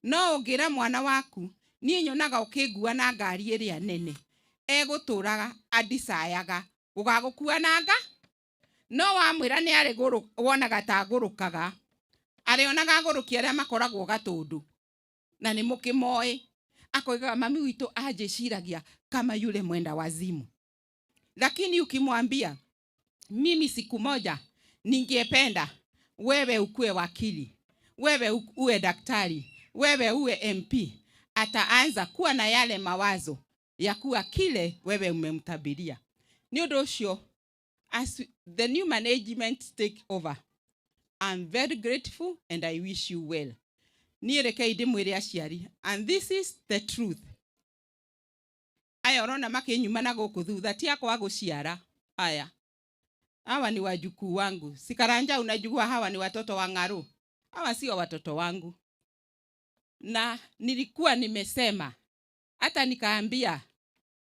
No ũngĩra mwana waku niĩ nyonaga ũkĩngua na ngari ĩrĩa nene, egũtũraga adicayaga gũgagũkua na nga. No wamwĩra nĩ arĩ wonaga ta agũrũkaga, arĩonaga agũrũki arĩa makoragwo Gatũndũ na nĩ mũkĩmoĩ, akoigaga mami witũ anjĩciragia kama yule mwenda wazimu. Lakini ukimwambia mimi siku moja ningependa wewe ukue wakili, wewe uwe daktari, wewe uwe MP, ataanza kuwa na yale mawazo ya kuwa kile wewe umemtabiria. Nĩ ũndũ ũcio, as the new management take over, I'm very grateful and I wish you well. Niĩ rekei ndĩmwĩre aciari, and this is the truth, aya ũrona makĩnyuma na gũkũ thutha ti akwa gũciara, aya hawa ni wajukuu wangu. Si Karanja, unajua hawa ni watoto wa Ng'aru, hawa sio watoto wangu. Na nilikuwa nimesema, hata nikaambia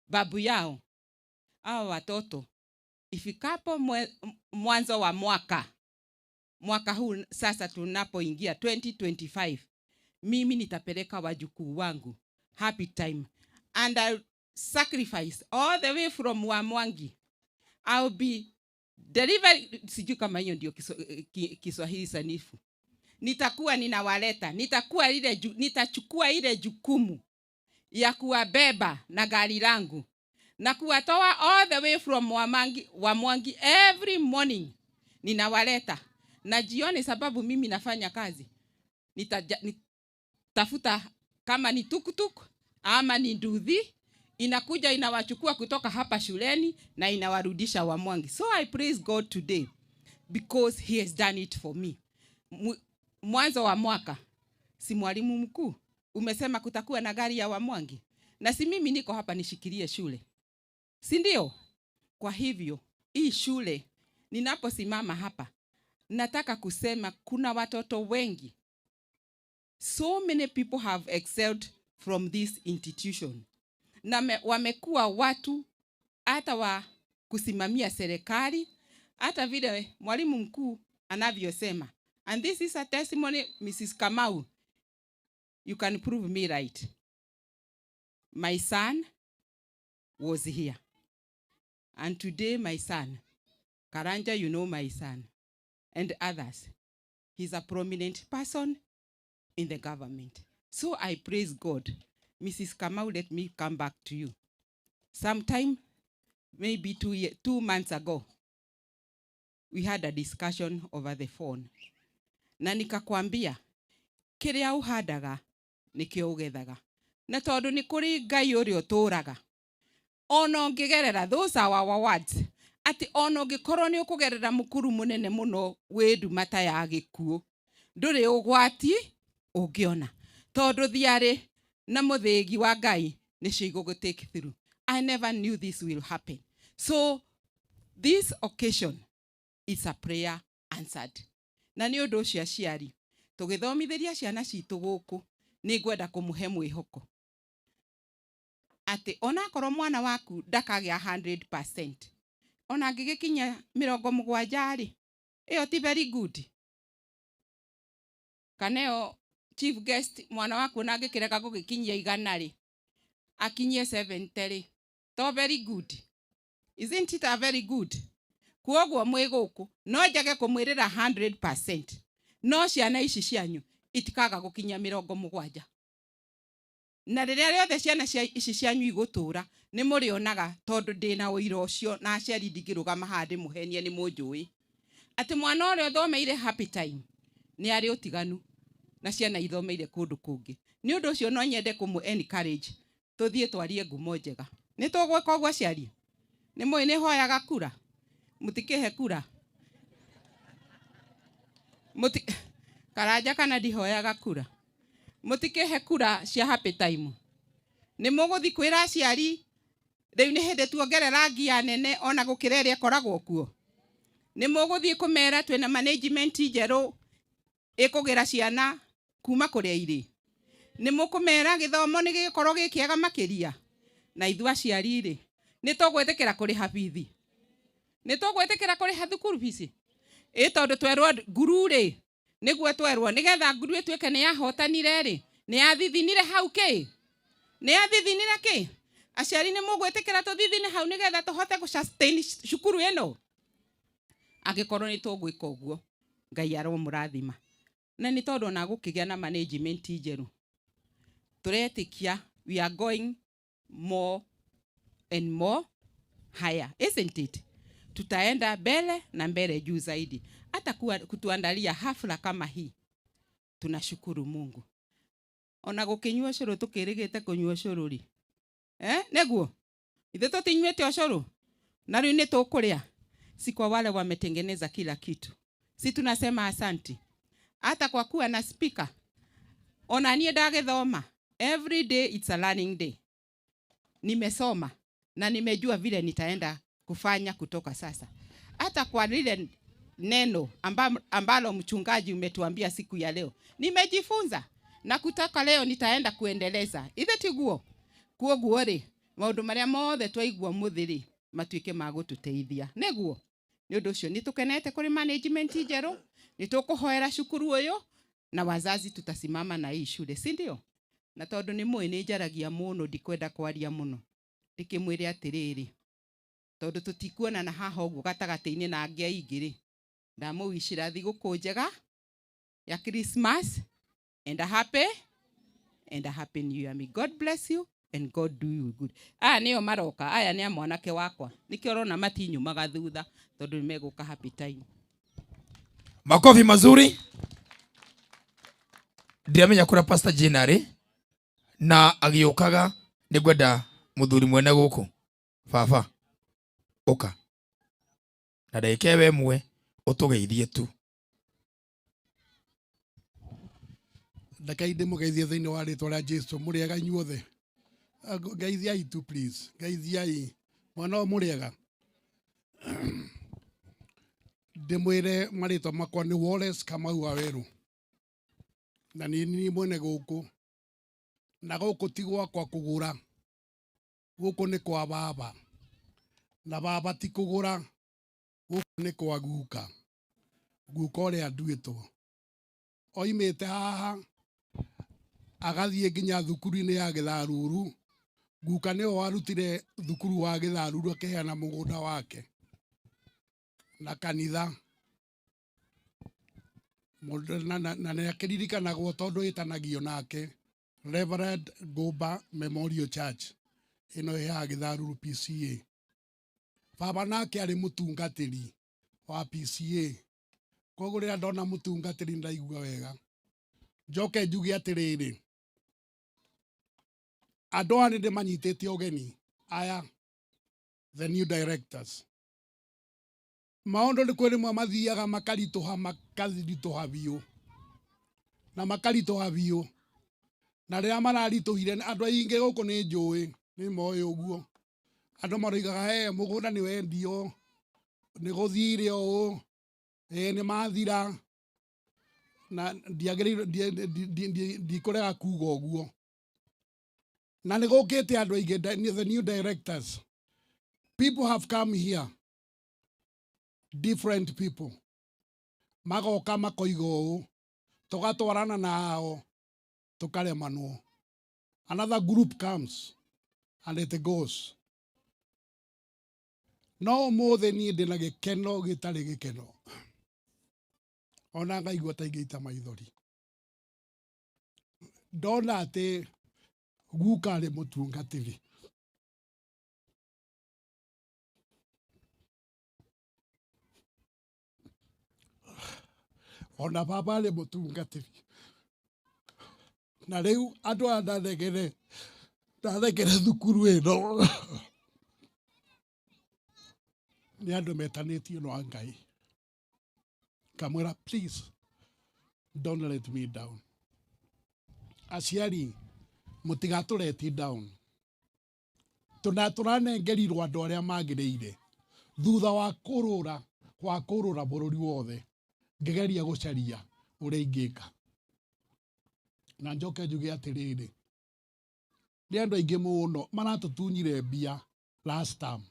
babu yao, hawa watoto ifikapo mwanzo wa mwaka huu sasa tunapoingia 2025, mimi nitapeleka wajukuu wangu happy time and I'll sacrifice all the way from Wamwangi. I'll be deliver, sijui kama hiyo ndio Kiswahili sanifu. Nitakuwa ninawaleta, nitachukua ile jukumu ya kuwabeba na gari langu na kuwatoa all the way from Wamwangi every morning ninawaleta, na jioni, sababu mimi nafanya kazi, nitafuta kama ni tuktuk ama ni nduthi, inakuja inawachukua kutoka hapa shuleni na inawarudisha Wamwangi. So I praise God today because he has done it for me. Mwanzo wa mwaka, si mwalimu mkuu umesema kutakuwa na gari ya Wamwangi, na si mimi niko hapa nishikilie shule, si ndio? Kwa hivyo hii shule ninaposimama hapa, nataka kusema kuna watoto wengi. So many people have excelled from this institution na wamekuwa watu hata wa kusimamia serikali, hata vile mwalimu mkuu anavyosema. And this is a testimony, Mrs. Kamau, you can prove me right. My son was here. And today my son, Karanja, you know my son, and others, he's a prominent person in the government. So I praise God. Mrs. Kamau, let me come back to you. Sometime, maybe 2 months ago, we had a discussion over the phone. Na nikakwambia, kĩrĩa ũhandaga nĩkĩo ũgethaga. Na tondũ nĩ kũrĩ Ngai ũrĩa ũtũũraga. Ona ũngĩgerera, those are our words, atĩ ona ũngĩkorwo nĩ ũkũgerera mũkuru mũnene mũno wĩ nduma ta ya gĩkuũ, ndũrĩ ũgwati ũngĩona. Tondũ thiarĩ na mũthĩgi wa Ngai nĩcio igũgũ take through. I never knew this will happen. So this occasion is a prayer answered. Na nĩ ũndũ ũcio aciari, tũgĩthomithĩria ciana citũ gũkũ, nĩ ngwenda kũmũhe mwĩhoko atĩ onakorwo mwana waku ndakagĩa 100%, ona angĩgĩkinya 70 rĩ, ĩyo ti very good? Kana ĩyo, chief guest, mwana waku ona angĩkĩrega gũgĩkinyia 100 rĩ, akinyie 70 rĩ, to very good? Isn't it a very good? Kuoguo mwĩ gũkũ no njage kũmwĩrĩra 100%, no ciana ici cianyu itikaga gũkinyia 70, na rĩrĩa rĩothe ciana cia ici cianyu igũtũra nĩ mũrĩonaga, tondũ ndĩna ũira ũcio na aciari ndingĩrũgama haha ndĩmũhenie, nĩ mũnjũĩ atĩ mwana ũrĩa ũthomeire Happy Time nĩ arĩ ũtiganu na ciana ithomeire kũndũ kũngĩ. Nĩ ũndũ ũcio no nyende kũmũ encourage tũthiĩ twarie ngumo njega. Nĩ tũgwĩka ũguo, aciari? Nĩ mũĩ nĩ hoyaga kura, mũtikĩhe kura. Mũti Karanja kana ndihoyaga kura, mũtikĩhe kura cia Happy Time. Nĩ mũgũthi kwĩra aciari rĩu nĩ hĩndĩ tuongerera ngia nene ona gũkĩra ĩrĩa ĩkoragwo kuo. Nĩ mũgũthiĩ kũmera twĩna management njerũ ĩkũgĩra ciana kuma kũrĩa irĩ. Nĩ mũkũmera gĩthomo nĩ gĩgũkorwo gĩ kĩega makĩria. Na ithuĩ aciari rĩ, nĩ tũgwĩtĩkĩra kũrĩha bithi? Nĩ tũgwĩtĩkĩra kũrĩha thukuru bici? Ĩ tondũ twerwo nguru rĩ, nĩguo twerwo nĩgetha nguru ĩtuĩke nĩ yahotanire rĩ, nĩ yathithinire hau kĩ, nĩ yathithinire kĩ. Aciari, nĩ mũgwĩtĩkĩra tũthithine hau nĩgetha tũhote gũ sustain cukuru ĩno? Angĩkorwo nĩ tũgwĩka ũguo, Ngai aromũrathima. Na nĩ tondũ ona gũkĩgĩa na management njerũ, tũretĩkia we are going more and more higher, isn't it? Tutaenda mbele na mbele, juu zaidi. Hata kutuandalia hafla kama hii, tunashukuru Mungu. Ona gũkĩnyua cũrũ, tũkĩrĩgĩte kũnyua cũrũ rĩ, eh, nĩguo ithuĩ tũtinyuĩte ũcũrũ na rĩu nĩ tũkũrĩa. Si kwa wale wametengeneza kila kitu, si tunasema asanti hata kwa kuwa na speaker. Ona niĩ ndagĩthoma, every day it's a learning day. Nimesoma na nimejua vile nitaenda kufanya kutoka sasa. Hata kwa lile neno ambalo mchungaji umetuambia siku ya leo, nimejifunza na kutoka leo nitaenda kuendeleza. Ithe tiguo? Kuoguo rĩ, maũndũ marĩa mothe twaigua mũthĩ rĩ, matuĩke ma gũtũteithia, nĩguo. Nĩ ũndũ ũcio nĩ tũkenete kũrĩ management njerũ. Nĩ tũkũhoera cukuru ũyũ, na wazazi tutasimama na hii shule, si ndio? Na tondũ nĩ mũĩ nĩ njaragia mũno, ndikwenda kwaria mũno, ndĩkĩmwĩre atĩrĩrĩ, tondũ tũtikuonana haha ũguo gatagatĩ-inĩ na angĩ aingĩ rĩ, ndamũwicĩra thigũkũ njega ya Christmas and a happy new year. May God bless you and God do you good. Aya nĩo maroka, aya nĩ a mwanake wakwa, nĩkĩo ũrona matinyumaga thutha, tondũ nĩ megũka Happy Time. Makofi mazuri. Ndiramenya kũrĩa Pastor Jane arĩ na agĩũkaga, nĩ ngwenda mũthuri mwene gũkũ, baba, ũka na ndagĩka ĩyo ĩmwe ũtũgeithie tu. Rekei ndĩmũgeithie thĩinĩ wa rĩtwa rĩa Jesu. Mũrĩega inyuothe? Ah, geithiai tu, please, geithiai mwana ũyũ. Mũrĩega? Ndĩmwĩre marĩtwa makwa nĩ Wallace Kamau wa Werũ, na niĩ nĩ mwene gũkũ, na gũkũ ti gwakwa kũgũra, gũkũ nĩ kwa baba. Na baba ti kũgũra, gũkũ nĩ kwa guka, guka ũrĩa nduĩtwo. Oimĩte haha agathiĩ nginya thukuru-inĩ ya Gĩtharuru. Guka nĩwe warutire thukuru wa Gĩtharuru akĩheana mũgũnda wake na kanitha. Mũndũ na nĩ akĩririkanagwo tondũ ĩtanagio nake Reverend Ngũmba Memorial Church ĩno ĩ haha Gĩtharuru PCA. Baba nake arĩ mũtungatĩri wa PCA. Koguo rĩrĩa ndona mũtungatĩri ndaigua wega. Njoke njuge atĩrĩrĩ, andũ aya nĩ ndĩmanyitĩte ũgeni aya, the new directors. Maũndũ nĩ kwĩ rĩmwe mathiaga makaritũha, makaritũha biũ na makaritũha biũ, na rĩrĩa mararitũhire andũ aingĩ gũkũ nĩ njũĩ nĩ moĩ ũguo. Andũ maroigaga he mũgũnda nĩ wendio, nĩ gũthire ũũ, nĩ mathira, na ndiagĩrĩirwo, ndikũrega kuga ũguo. Na nĩ gũkĩte andũ aingĩ, the new directors, people have come here, different people, magoka makoiga ũũ, tũgatwarana nao tũkaremanwo. Another group comes and it goes. No ũmũthĩ niĩ ndĩna gĩkeno gĩtarĩ gĩkeno, ona ngaigua ta ingĩita maithori ndona atĩ guka arĩ mũtungatĩri. Ona baba arĩ mũtungatĩri. Na rĩu andũ aya ndanengere thukuru ĩno nĩ andũ metanĩtio no a Ngai. Kamwĩra, please don't let me down. Aciari mũtigatũreti down. Tũna tũranengerirwo andũ arĩa magĩrĩire thutha wa kũrũra wa kũrũra bũrũri wothe ngĩgeria gũcaria ũrĩa ingĩka. Na njoke njuge atĩrĩrĩ, nĩ andũ aingĩ mũno maratũtunyire mbia last time.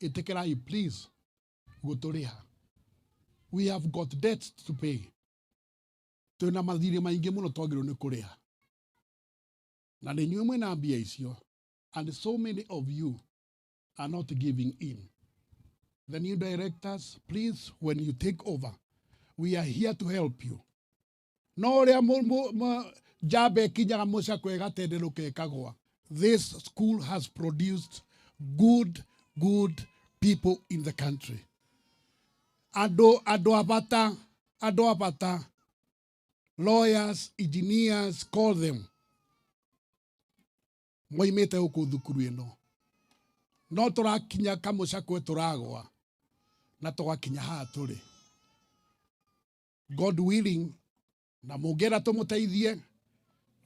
Ĩtĩkĩrai please gũtũrĩha. We have got debts to pay. Twĩna mathirĩ maingĩ mũno twagĩrĩirwo nĩ kũrĩha, na nĩ inyuĩ mwĩna mbia icio, and so many of you are not giving in. The new directors, please, when you take over, we are here to help you. No ũrĩa njamba ĩkinyaga mũcakwe ĩgatenderũka ĩkagwa. This school has produced good, good people in the country. Andũ, andũ a bata, andũ a bata, lawyers, engineers, call them, moimĩte gũkũ thukuru ĩno. No tũrakinya kamũcakwe tũragwa na tũgakinya haha tũrĩ. God willing, na mũngĩenda tũmũteithie,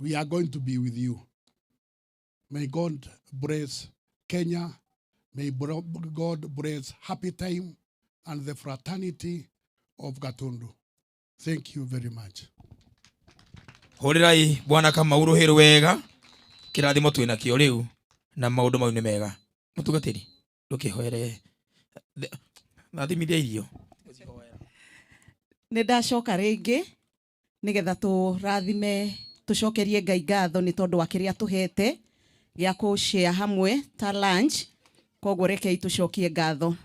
we are going to be with you. May God bless Kenya. May God bless Happy Time and the fraternity of Gatundu. Thank you very much. Hũrĩrai bwana Kamau rũhĩ wega, kĩrathimo twĩ nakĩo rĩu na maũndũ mau nĩ mega. Mũtungatĩri, ndũkĩhoere rathimithia irio. Nĩ ndacoka rĩngĩ nĩgetha tũrathime, tũcokerie Ngai ngatho nĩ tondũ wa kĩrĩa tũhete gĩa kũ-share hamwe ta lunch. Koguo rekei tũcokie ngatho.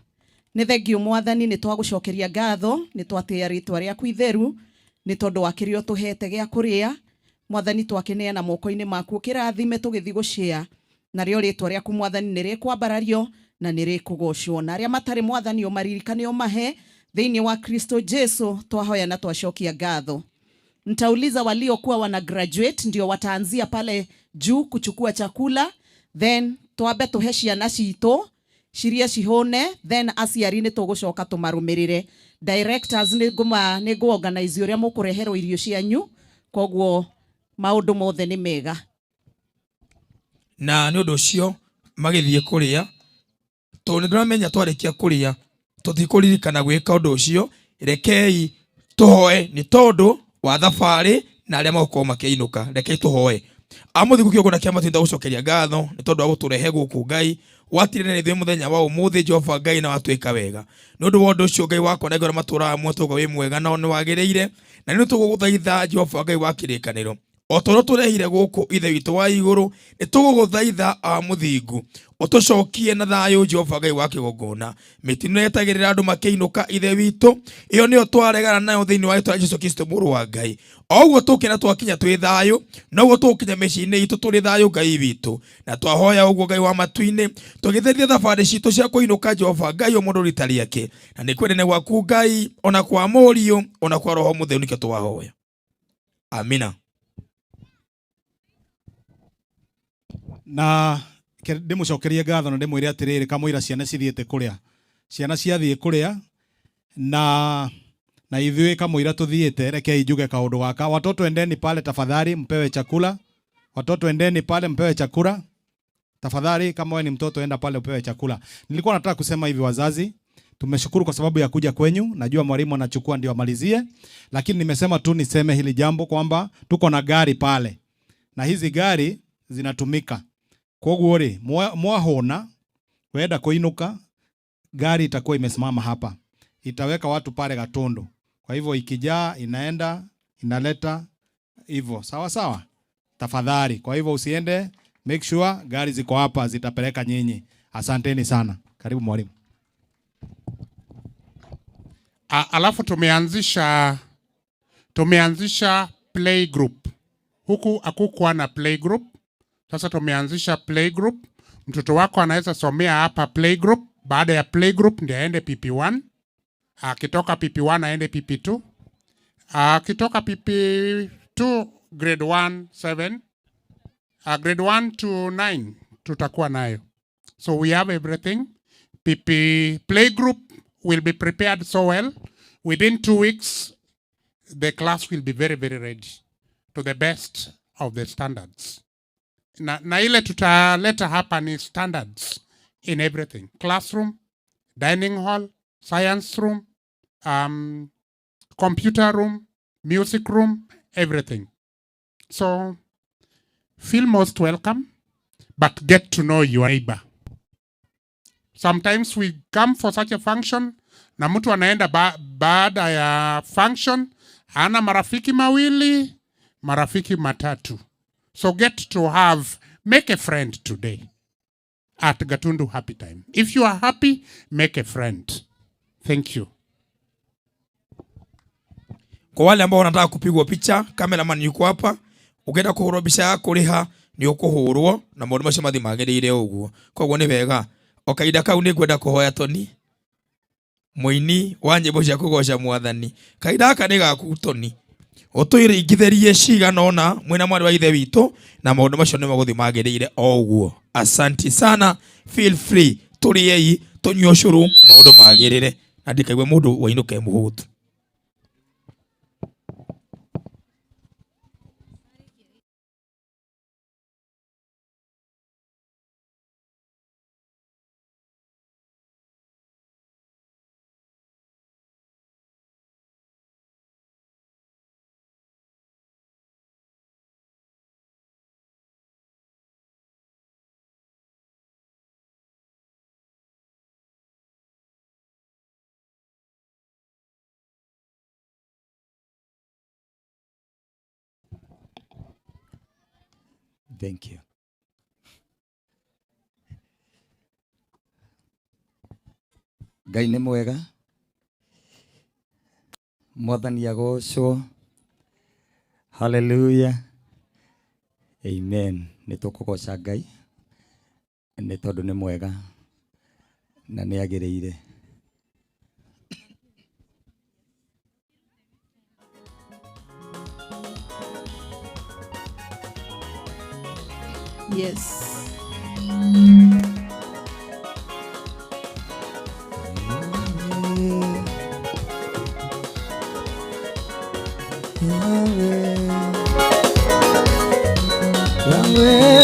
Nĩ thengiũ Mwathani, nĩ twagũcokeria ngatho, nĩ twatĩĩa rĩtwa rĩaku itheru nĩ tondũ wa kĩrĩa ũtũhete gĩa kũrĩa. Mwathani, twakĩneana moko-inĩ maku, kĩrathime tũgĩthiĩ gũshare, narĩo rĩtwa rĩaku Mwathani nĩ rĩkwambarario na nĩ rĩkũgocwo, na arĩa matarĩ Mwathani ũmaririkane ũmahe thĩinĩ wa Kristo Jesu twahoya na twacokia ngatho. Nitauliza waliokuwa wana graduate ndio wataanzia pale juu kuchukua chakula, then twambe tuhe ciana citũ cirie cihũne, then aciari nĩ tũgũcoka tũmarũmĩrĩre. Directors nĩ ngũma nĩ ngũ organize ũrĩa mũkũreherwo irio cianyu, koguo maũndũ mothe nĩ mega. Na nĩ ũndũ ũcio magĩthiĩ kũrĩa, tondũ nĩ ndĩramenya twarĩkia kũrĩa tũtikũririkana gwĩka ũndũ ũcio. Rekei tũhoe nĩ tondũ wa thabarĩ na arĩa magũkorwo makĩinũka. Rekei tũhoe. Amũthigu kĩgongona kĩa matu, gũcokeria ngatho nĩ tondũ wa gũtũrehe gũkũ. Ngai Watirĩ na ithuĩ mũthenya wa ũmũthĩ Jehova Ngai na watwĩka wega. Nĩ ũndũ wa ũndũ ũcio Ngai wakwa na Ngai ũrĩa matũũraga muoyo tũgwa wĩ mwega na nĩ wagĩrĩire, na nĩ tũgũgũthaitha Jehova Ngai wa kĩrĩkanĩro. O ta ũrĩa tũrehire gũkũ Ithe witũ wa igũrũ, nĩ tũgũgũthaitha a mũthingu ũtũcokie na thayũ Jehova Ngai wa kĩgongona. Mĩtino yetagĩrĩra andũ makĩinũka Ithe witũ, ĩyo nĩyo twaregana nayo thĩinĩ wa rĩtwa rĩa Jesu Kristo mũrũ wa Ngai. O ũguo tũkĩna twakinya twĩ thayũ, noguo tũgũkinya mĩciĩ-inĩ itũ tũrĩ thayũ Ngai witũ. Na twahoya ũguo Ngai wa matu-inĩ, tũgĩtheria thabarĩ citũ cia kũinũka Jehova Ngai o mũndũ rita rĩake. Na nĩ kwendene gwaku Ngai, ona kwa Mũriũ, ona kwa Roho Mũtheru nĩkĩo twahoya. Amina. Na ndĩmũcokerie ngatho na ndĩmwĩre atĩrĩrĩ, kamũira ciana cithiĩte kũrĩa, ciana ciathiĩ kũrĩa na ithuĩ kamũira tũthiĩte, rekei njuge kaũndũ gaka. Watoto endeni pale tafadhali mpewe chakula. Watoto endeni pale mpewe chakula tafadhali. Kama wewe ni mtoto enda pale upewe chakula. Nilikuwa nataka kusema hivi, wazazi, tumeshukuru kwa sababu ya kuja kwenyu. Najua mwalimu anachukua ndio amalizie, lakini nimesema tu niseme hili jambo kwamba tuko na gari pale na hizi gari zinatumika. Koguo ri mwahona wenda kuinuka, gari itakuwa imesimama hapa, itaweka watu pale Gatundu. Kwa hivyo ikijaa inaenda inaleta hivyo, sawa sawa, tafadhali. Kwa hivyo usiende, make sure gari ziko hapa zitapeleka nyinyi. Asanteni sana. Karibu mwalimu. Alafu tumeanzisha play group. Huku hakukuwa na play group. Sasa tumeanzisha play group. Mtoto wako anaweza somea hapa play group. Baada ya play group ndiye aende PP1. Akitoka PP1 aende PP2. Akitoka PP2 grade 1 7. Grade 1 to 9 tutakuwa nayo. So we have everything. PP play group will be prepared so well. Within 2 weeks, the class will be very, very ready to the best of the standards. Na ile tutaleta hapa ni standards in everything. Classroom, dining hall, science room, computer room, music room, everything. So feel most welcome, but get to know your neighbor. Sometimes we come for such a function na mtu anaenda baada ya function ana marafiki mawili, marafiki matatu. So get to make a friend today at Gatundu Happy Time. If you are happy, make a friend. Thank you. Kwa wale ambao wanataka kupigwa picha, cameraman yuko hapa. Ukienda kuhurwo mbica ya kuriha ni ukuhurwo na maundu macio mathi magiriire uguo. Koguo ni wega. O kahinda kau ni ngwenda kuhoya Toni, muini wa nyimbo cia kugoca mwathani. Kahinda gaka ni gaku Toni, utwiringithirie cigana ona mwina mwarĩ wa ithe witũ na maundu macio nĩ magũthiĩ magĩrĩire o ũguo. Asanti sana, feel free, tũrĩei tũnyue ũcũrũ maũndũ magĩrĩre na ndikaigue mũndũ wainũke mũhũtu. Thank you. Ngai nĩ mwega, Mwathani agocwo. Hallelujah. Amen. Nĩ tũkũgoca Ngai nĩ tondũ nĩ mwega na nĩ agĩrĩire. Yes. Yahweh,